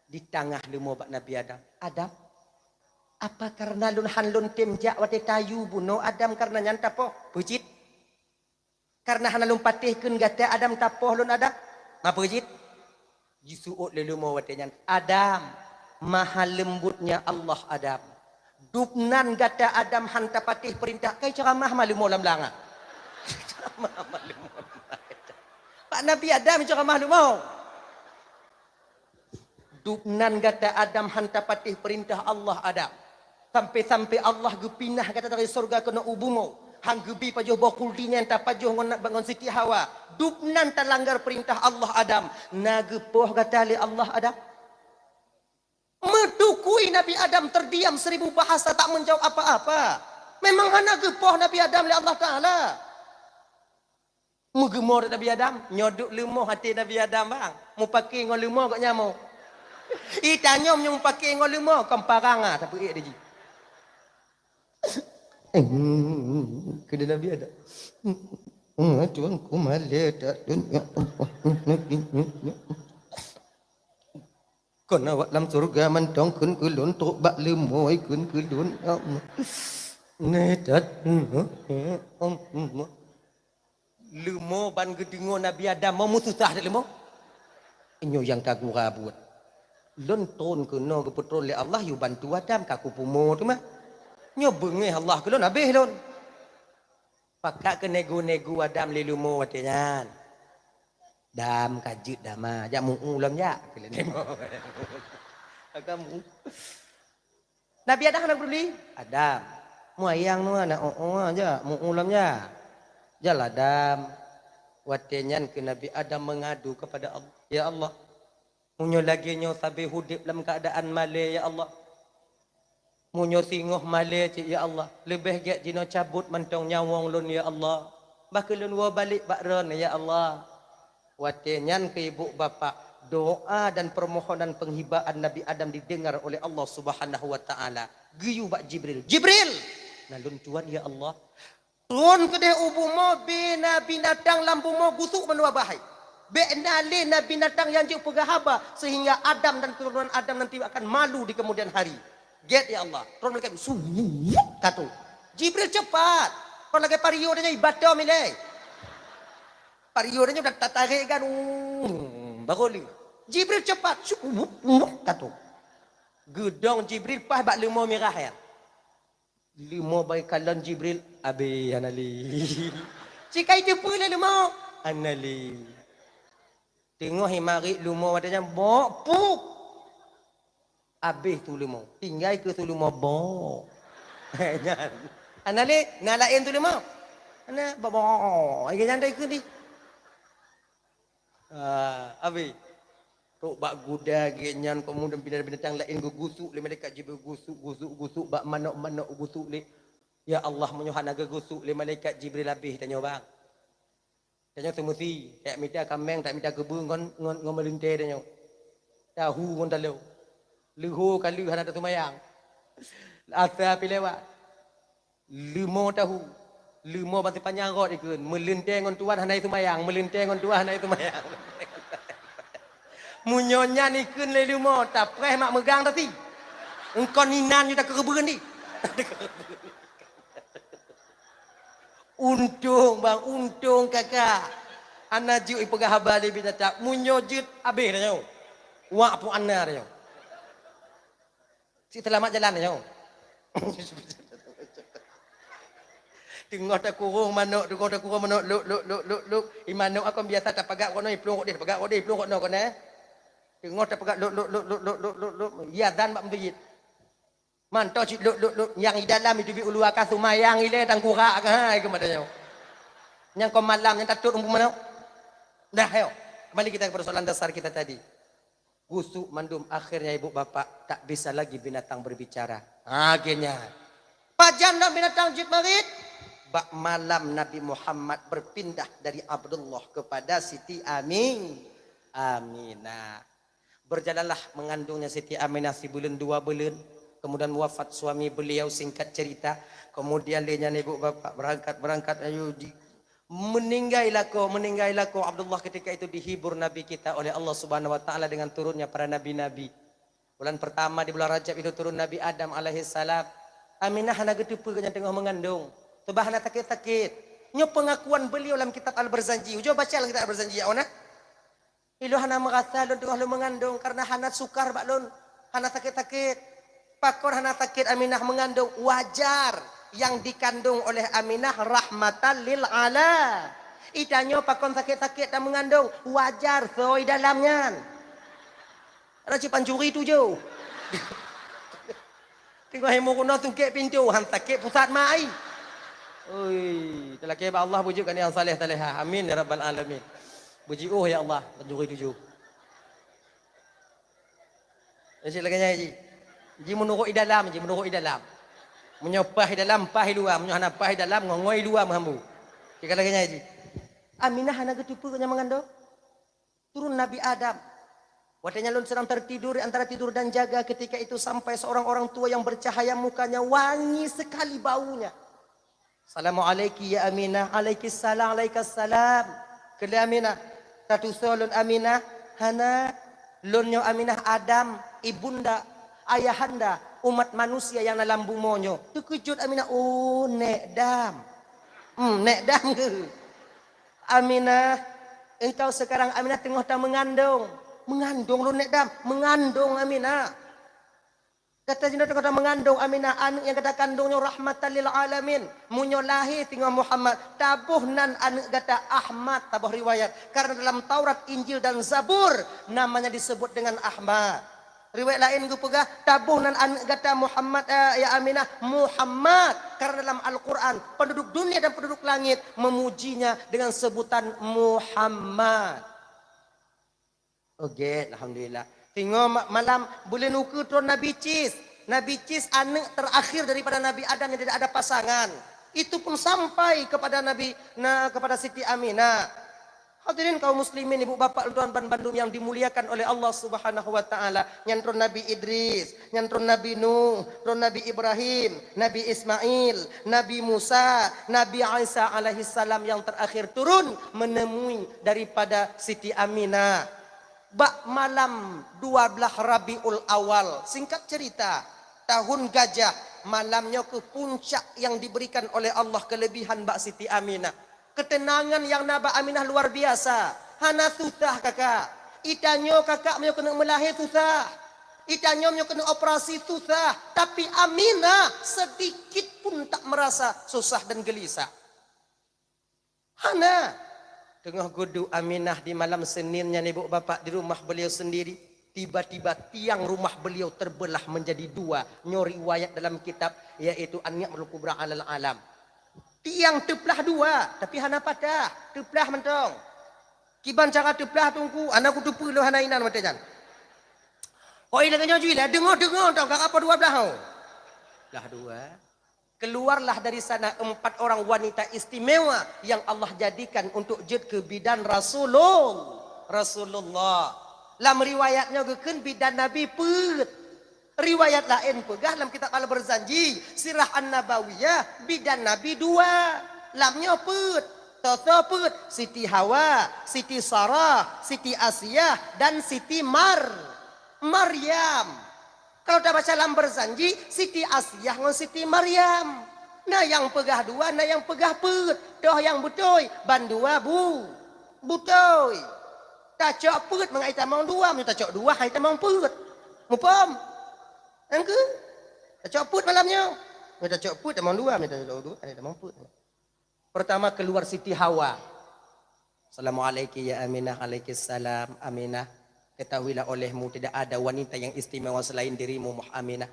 ditangah leumo bak Nabi Adam, "Adam, apa kareuna lôn han lôn tem jak watée tayue bunoe Adam kareuna nyan tapoh?" "Peue cit?" "Kareuna hana lôn patéh kheun gata Adam tapoh lôn Adam." "Ma peue cit?" Jiseuôt lé leumo watée nyan, "Adam, maha leumbutnya Allah Adam. Dubnan gata Adam han tapatéh peurintah, kai ceuramah ma leumo lam langa." Pak Nabi Adam ceramah leumo. Dubnan gata Adam han tapatéh peurintah Allah Adam. Sampai-sampai Allah geupinah gata dari syurga keunoe u bumoe. Han geubi pajoh boh khuldi nyang tapajoh ngon, ngon Siti Hawa. Dubnan talanggar peurintah Allah Adam. Na geupoh gata lé Allah Adam? Meutukui Nabi Adam terdiam seribu bahasa tak menjawab apa-apa. Memang hana geupoh Nabi Adam lé Allah Ta'ala. Meugeumoe Nabi Adam, nyoe duek leumoh até Nabi Adam bang. Mupake ngon leumoh gok nyamoe. Itanyong nyoe mupake ngon leumoh, kon parang ah, tapeuék diji. Keude Nabi Adam. Tuanku malée that. Kon awak lam syurga mantong kheun keu lôn, trok bak leumoe kheun keu lôn. Ya Allah. Neh that. Leumo ban geudeungoe Nabi Adam, mo meususah that leumo. Nyoe nyang ka gura buet. Lôn tron keunoe geupeutron lé Allah yue bantu Adam ka kupumo teuma. Nyoe beungéh Allah keu lôn, habéh lôn. Pakat keu nego-nego Adam lé leumo watée nyan. Dam ka jeuet dama, jak mu'u lom jak. Keu leumo. Agam Nabi Adam hana peuduli. Adam, muayang nua na oh-oh aja, mu'u lom ja. Jalah Adam. Watée nyan keu Nabi Adam mengadu kepada Allah, "Ya Allah, meunyoe lagée nyoe sabe udeb lam keuadaan malée, ya Allah. Meunyoe singoh malée cit, ya Allah, leubeh gét jinoe cabot mantong nyawöng lôn, ya Allah. Bah keu lôn woe balek bak Droen, ya Allah." Watée nyan keu ibu bapak, doa dan permohonan penghibaan Nabi Adam didengar oleh Allah Subhanahu wa Ta'ala. Geuyue bak Jibril, "Jibril, na lôn tuan, ya Allah. Tron keudeh u bumoe, bina binatang lam bumoe gusuk mandua bahai. Bék na lé na binatang nyang jeuet peugah haba, sehingga Adam dan keturunan Adam nanti akan malu di kemudian hari." Gét, ya Allah. Tron malaikat, su, katu. Jibril cepat. Kon lagée pario nyoe ibatom ilée. Pario nyoe dah tatarek kan, uh, baru lé. Jibril cepat, su, uh, uh, katu. Geudong Jibril paih bak leumo mirah ya. Leumo bak kalon Jibril, abéh hana lé. Sikai teupeu lé leumo, hana lé. Teungoh imarit leumo watée nyan bok pup. Abéh su leumo, tinggai keu su leumo bok. Nyan. Hana lé, na laén su leumo. Hana bok bok. Lagée nyan dai keu di. Ah, abéh. Trok bak guda gét nyan, kemudian binatang-binatang laén geugusuk lé malaikat Jibril, gusuk, gusuk, gusuk, bak manok-manok gusuk lé. Ya Allah, meunyoe hana geugusuk lé malaikat Jibril abéh tanyoe bang. Tanyoe seumeusi, tak mita kaméng, tak mita keubeue ngon, ngon, ngon meulintée tanyoe. Tahu ngon talo. Leuho ka lheueh hana taseumayang. Asa pi lewat. Leumo tahu. Leumo ban sipanyang rot ikheun. Meulintée ngon tuan hana seumayang. Meulintée ngon tuan hana seumayang. Meunyoe nyan ikheun lé leumo, tapreh mak meugang tasi. Engkon inan ju takeureubeuen di. Untông, bang, untông kakak. Hana jeuet ipeugah haba lé binatang. Meunyoe jeuet, abéh tanyoe. Wak pun hana tanyoe. Cit seulamat jalan tanyoe. Teungoh takurong manok, teungoh takurong manok, luk, luk, luk, luk, luk. I manok akon biasa tapagak kono, iplueng kodeh, tapagak kodeh, iplueng kono, kono. Teungoh tapagak luk, luk, luk. Iazan bak meuseujid. Mantong cit luk, luk, luk. Nyang i dalam itu bi ulu akan seumayang ilée tangkurak ka, hai, keu mata nyoe. Nyang kon malam, nyang tatot umpama nyoe. Dah, ayo. Kembali kita ke persoalan dasar kita tadi. Gusuk mandum, akhirnya ibu bapak tak bisa lagi binatang berbicara. Akhirnya, pajan lam binatang jeuet marit. Bak malam Nabi Muhammad berpindah dari Abdullah kepada Siti Ami-, Aminah. Berjalanlah mengandungnya Siti Aminah sibuleuen dua buleuen, kemudian wafat suami beliau, singkat cerita. Kemudian lé nyan ibu bapak berangkat-berangkat, ayo di, meninggai lakoe, meninggai lakoe. Abdullah ketika itu dihibur Nabi kita oleh Allah Subhanahu wa Ta'ala dengan turunnya para nabi-nabi. Bulan pertama di bulan Rajab itu turun Nabi Adam alaihissalam. Aminah hana geuteupeue geuhnyan teungoh meungandong, teubah hana sakét-sakét. Nyoe pengakuan beliau lam kitab Al-Barzanji. Ujoe baca lam kitab Al-Barzanji, ya, ona. Ilôn hana meurasa lôn teungoh lôn meungandong, kareuna hana sukar bak lôn, hana sakét-sakét. Pakon hana sakét Aminah meungandong? Wajar. Yang dikandung oleh Aminah rahmatan lil ala. Itanyoe pakon sakét-sakét tameungandong, wajar soi dalam nyan. Raja pancuri tujoh. Teungoh ilmu kuno tungkek pintu, han sakét pusat mai. Ui, talakée bak Allah bujuk keu nyang saleh-salehah. Amin ya rabbal alamin. Bujiôh ya Allah, pancuri tujoh. Jadi lagée nyan ji. Ji meunurot i dalam, ji meunurot i dalam. Meunyoe paih i dalam, paih i luwa, meunyoe hana paih i dalam, ngongoi i luwa meuhambu. Cit ka lagée nyan ji. Aminah hana geuteupeue nyang meungandong. Turun Nabi Adam. Watée nyan lôn sedang tertidur di antara tidur dan jaga, ketika itu sampai seorang orang tua yang bercahaya mukanya wangi sekali baunya. "Assalamualaikum ya Aminah." "Alaikissalam, alaikassalam." "Keu lé Aminah?" "Tatusoe lôn Aminah?" "Hana, lôn nyoe Aminah Adam, ibunda, ayahanda, umat manusia nyang na lam bumoe nyoe." Teukeujot Aminah, "Oh, Nék Dam." "Hmm, Nék Dam keuh?" "Aminah, engkau sekarang Aminah teungoh tameungandong." "Meungandong lôn Nék Dam?" "Meungandong Aminah." Gata jinoe teungoh tameungandong Aminah, aneuëk nyang gata kandong nyoe rahmatan lil alamin. Meunyoe lahé singoh Muhammad, taboh nan aneuëk gata Ahmad, taboh riwayat. Karena dalam Taurat, Injil dan Zabur namanya disebut dengan Ahmad. Riwayat laén geupeugah, taboh nan aneuëk gata Muhammad, eh, ya Aminah, Muhammad. Karena dalam Al-Quran, penduduk dunia dan penduduk langit memujinya dengan sebutan Muhammad. Oke, alhamdulillah. Singoh ma-, malam buleuen ukeue tron Nabi Cis. Nabi Cis aneuk terakhir daripada Nabi Adam yang tidak ada pasangan. Itu pun sampai kepada Nabi, na, kepada Siti Aminah. Hadirin kaum muslimin, ibu bapak, tuan ban bandum yang dimuliakan oleh Allah Subhanahu wa taala. Nyan tron Nabi Idris, nyan tron Nabi Nuh, tron Nabi Ibrahim, Nabi Ismail, Nabi Musa, Nabi Isa alaihissalam yang terakhir turun menemui daripada Siti Aminah. Bak malam dua belas Rabiul Awal, singkat cerita, tahun gajah, malam nyoe keuh puncak yang diberikan oleh Allah kelebihan bak Siti Aminah. Keuteunangan nyang na bak Aminah luar biasa. Hana susah kakak. Itanyoe kakak meunyoe keuneuk meulahé susah. Itanyoe meunyoe keuneuk operasi susah. Tapi Aminah sedikit pun tak merasa susah dan gelisah. Hana. Teungoh geuduek Aminah di malam Senin nyan, ibu bapak, di rumah beliau sendiri, tiba-tiba tiang rumah beliau terbelah menjadi dua. Nyoe riwayat dalam kitab, yaitu An-Ni'matul Kubra alal Alam. Tiang teuplah dua, tapi hana patah, teuplah mantong. Kiban cara teuplah, Teungku, hana kuteupeue lôn, hana inan watée nyan. Kok ilée nyoe jui lah, deungoe-deungoe tong, ka apa dua blah, oh. Blah dua. Keluarlah dari sana empat orang wanita istimewa yang Allah jadikan untuk jeuet keu bidan Rasulul-, Rasulullah. Lam riwayat nyoe geukheun bidan Nabi peuet. Riwayat laén peugah lam kitab Al-Barzanji, Sirah An-Nabawiyah, bidan Nabi dua. Lam nyoe peuet, soe-soe peuet, Siti Hawa, Siti Sarah, Siti Asiah, dan Siti Mar-, Maryam. Kalau tabaca lam Barzanji, Siti Asiah ngon Siti Maryam. Na nyang peugah dua, na nyang peugah peuet. Toh nyang beutôi, bandua bu-, beutôi. Tacok peuet mangat jitamong dua, meunyoe tacok dua han jitamong peuet. Muphom? Nyang keu? Tacok peuet malam nyoe. Meunyoe tacok peuet tamong dua, meunyoe tacok dua han jitamong peuet. Pertama keluar Siti Hawa. "Assalamualaikum ya Aminah." "Alaikissalam, Aminah. Ketahuilah olehmu tidak ada wanita yang istimewa selain dirimu, Muh-, Aminah.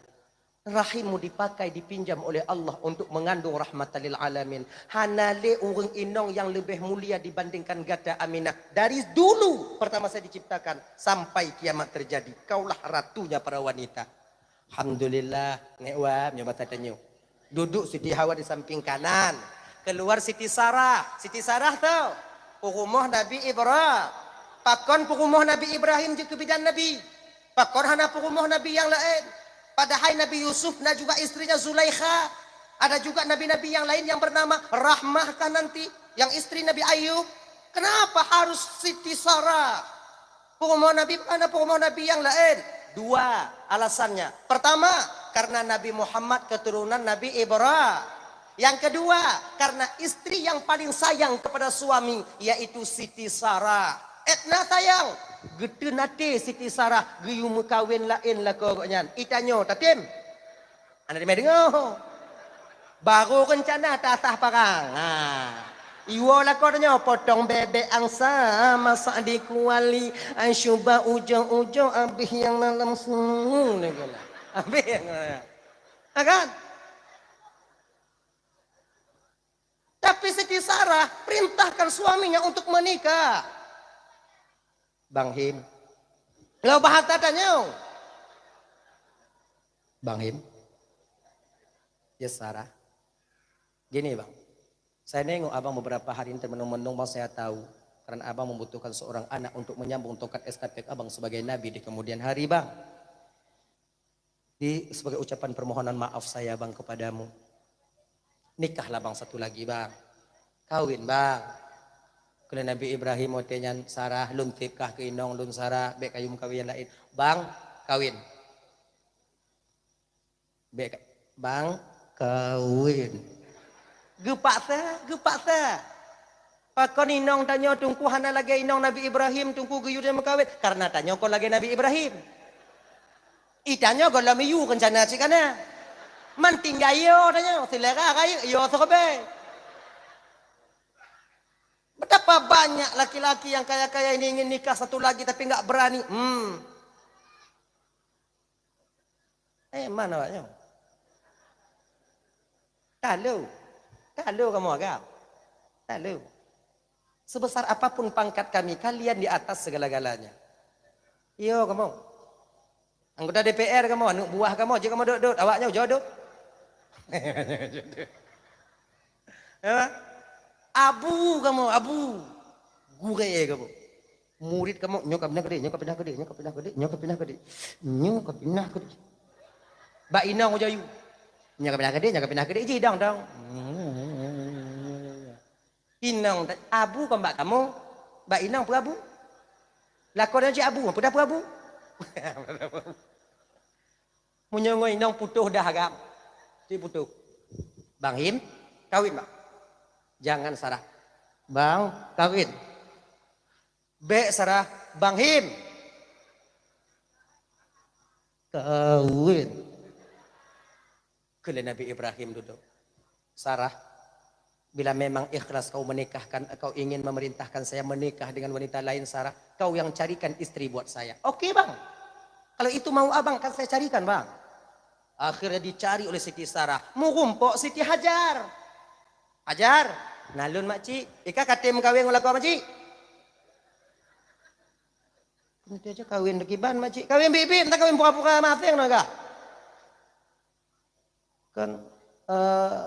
Rahimmu dipakai, dipinjam oleh Allah untuk mengandung rahmatan lil alamin. Hana lé ureuëng inong yang lebih mulia dibandingkan gata, Aminah. Dari dulu pertama saya diciptakan sampai kiamat terjadi, kaulah ratunya para wanita." Alhamdulillah, Nék Wa, meunyoe basa tanyoe. Duduk Siti Hawa di samping kanan. Keluar Siti Sarah. Siti Sarah tu peurumoh Nabi Ibra-, pakon peurumoh Nabi Ibrahim jeuet keu bidan Nabi? Pakon hana peurumoh Nabi nyang laén? Padahai Nabi Yusuf na juga istrinya Zulaikha. Ada juga nabi-nabi yang lain yang bernama Rahmah kah nanti, yang istri Nabi Ayub. Kenapa harus Siti Sarah? Peurumoh Nabi, pakon hana peurumoh Nabi nyang laén? Dua alasannya. Pertama, karena Nabi Muhammad keturunan Nabi Ibra-, yang kedua, karena istri yang paling sayang kepada suami, yaitu Siti Sarah. Etna sayang, geuteun até Siti Sarah geuyue meukawen laén lakoe gobnyan. Itanyoe tatem. Hana teumé deungoe. Baru rencana tasah parang. Ha. Iwoe lakoe tanyoe, potong bebek angsa, masak di kuali, ai cuba ujoe-ujoe abéh nyang lam sungai. Abéh nyang, ha kan? Tapi Siti Sarah perintahkan suaminya untuk menikah. Bang Him. Lo bahasa tanyong. Bang Him. Ya Sarah. Gini bang. Saya nengok abang beberapa hari ini termenung-menung bang, saya tahu. Karena abang membutuhkan seorang anak untuk menyambung tongkat estafet abang sebagai nabi di kemudian hari bang. Di, sebagai ucapan permohonan maaf saya bang kepadamu, nikahlah bang satu lagi bang. Kawin bang. Kheun Nabi Ibrahim watée nyan, Sarah, lôn tieb kah keu inong lôn Sarah, bék kayue meukawen nyang laén. Bang, kawin. Bék ka-, bang, kawin. Geupaksa, geupaksa. Pakon inong tanyoe teungku hana lagée inong Nabi Ibrahim teungku geuyue meukawen? Karena tanyoe kon lagée Nabi Ibrahim. Itanyoe gohlom iyue rencana cit kana. Man tinggai yo tanyoe, selera rayeuk yo seureubai. Betapa banyak laki-laki yang kaya-kaya ini ingin nikah satu lagi tapi enggak berani. Hmm. Eh, mana awaknyoe? Talu. Talu kamoe agam. Talu. Sebesar apapun pangkat kami, kalian di atas segala-galanya. Iyo kamoe. Anggota D P R kamoe, aneuk buah kamoe, jeuet kamoe dot-dot, awaknyoe jodoh. Ya? Abu kamoe, abu. Gurée kamoe. Murit kamoe, nyoe ka pinah keudeh, nyoe ka pinah keudeh, nyoe ka pinah keudeh, nyoe ka pinah keudeh. Nyoe ka pinah keudeh. Bak inong ujoe yue. Nyoe ka pinah keudeh, nyoe ka pinah keudeh, jidong-dong. Inong ta-, abu kon bak kamoe, bak inong peue abu? Lakoe nyan cit abu, peue dah peue abu? Meunyoe ngon inong putôh dah agam. Cit putôh. Bang Him, kawin, Bang. Jangan Sarah. Bang, kawin. Bék Sarah, Bang Him. Kawin. Kheun lé Nabi Ibrahim dudoe. Sarah, bila memang ikhlas kau menikahkan, kau ingin memerintahkan saya menikah dengan wanita lain, Sarah, kau yang carikan istri buat saya. Oke, Bang. Kalau itu mau Abang, kan saya carikan, Bang. Akhirnya dicari oleh Siti Sarah. Meurumpok Siti Hajar. Hajar, na lôn makcik. Ika ka tem kawin ngon lakoe makcik? Nanti aja kawin kiban makcik. Kawin biet-biet, entah kawin pura-pura maséng na kah? Kan, eh,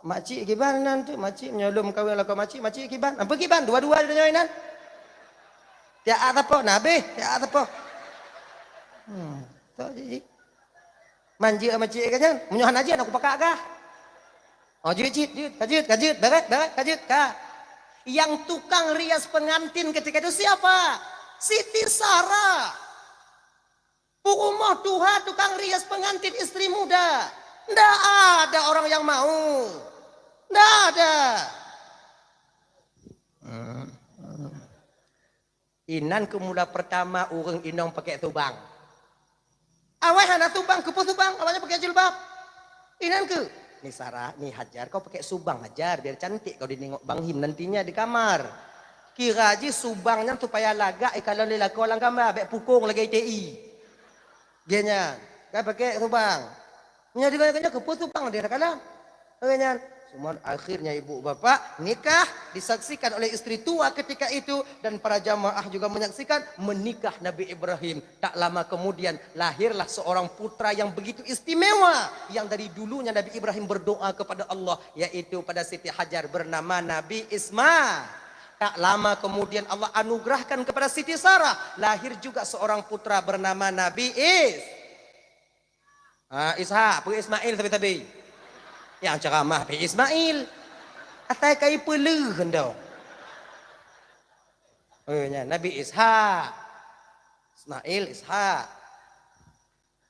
makcik kiban nan tu, makcik meunyoe lôn kawin lakoe makcik, makcik kiban. Apa kiban? Dua-dua tanyoe nan. Tiak sapo, na habéh, tiak sapo. Hmm, tak jadi. Manjeuet makcik ka nyan, meunyoe hana jeuet, aku pakak kah. Oh, jeuet, jeuet, jeuet, ka jeuet, ka jeuet, beret, beret, ka jeuet, ka. Yang tukang rias pengantin ketika itu siapa? Siti Sarah. Peurumoh tuha tukang rias pengantin istri muda. Ndak ada orang yang mau. Ndak ada. Inan keu mula pertama ureuëng inong pakai subang. Awai hana subang, keupeue subang? Awaknyan pakai jilbab. Inan keu, "Ni Sarah, ni Hajar, kau pakai subang Hajar, biar cantik kau dinengok Bang Him nantinya di kamar." Kira jih subang nyan supaya lagak ikalon lé lakoe lam kama, bék pukong lagée I T I. Geuh nyan, kan pakai subang. Meunyoe deungon nyan keupeue subang dia takalon. Lagée nyan, semua akhirnya ibu bapak nikah disaksikan oleh istri tua ketika itu dan para jamaah juga menyaksikan menikah Nabi Ibrahim. Tak lama kemudian lahirlah seorang putra yang begitu istimewa yang dari dulunya Nabi Ibrahim berdoa kepada Allah, yaitu pada Siti Hajar bernama Nabi Isma. Tak lama kemudian Allah anugerahkan kepada Siti Sarah, lahir juga seorang putra bernama Nabi Is. Ah, Ishak, peue Ismail sabe-sabe. Nyang ceramah pi Ismail. Asai kai peuleuh endo. Eh, nya Nabi Ishak. Ismail, Ishak.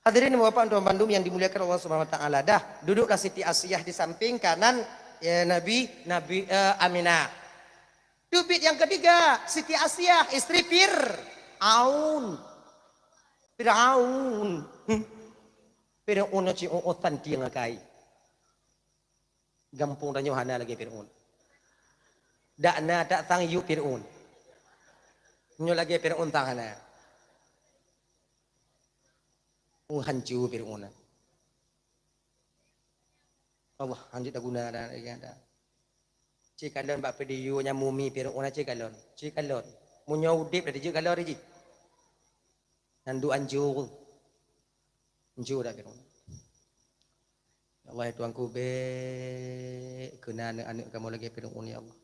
Hadirin bapak dan tuan bandum yang dimuliakan Allah Subhanahu wa taala. Dah, duduklah Siti Asiyah di samping kanan, ya, Nabi, Nabi, eh, Aminah. Teubiet nyang ketiga, Siti Asiyah, istri Fir'aun. Fir'aun. Hmm. Fir'aun nyoe ci utan tieng akai. Gampông tanyoe hana lagée Fir'aun. Dak na tak sang yub Fir'aun. Nyoe lagée Fir'aun sang hana. Uh, hanco Fir'aun. Allah, hanco taguna dah, dah. Cit kalon bak video nyang mumi Fir'aun, cit kalon. Cit kalon. Meunyoe udeb dah jeuet kalon jih. Nan duek hanco. Hanco dah Fir'aun. Ya Allah, ya Tuhanku, bék keunan aneuk-aneuk kamoe lagée Fir'aun, ya Allah.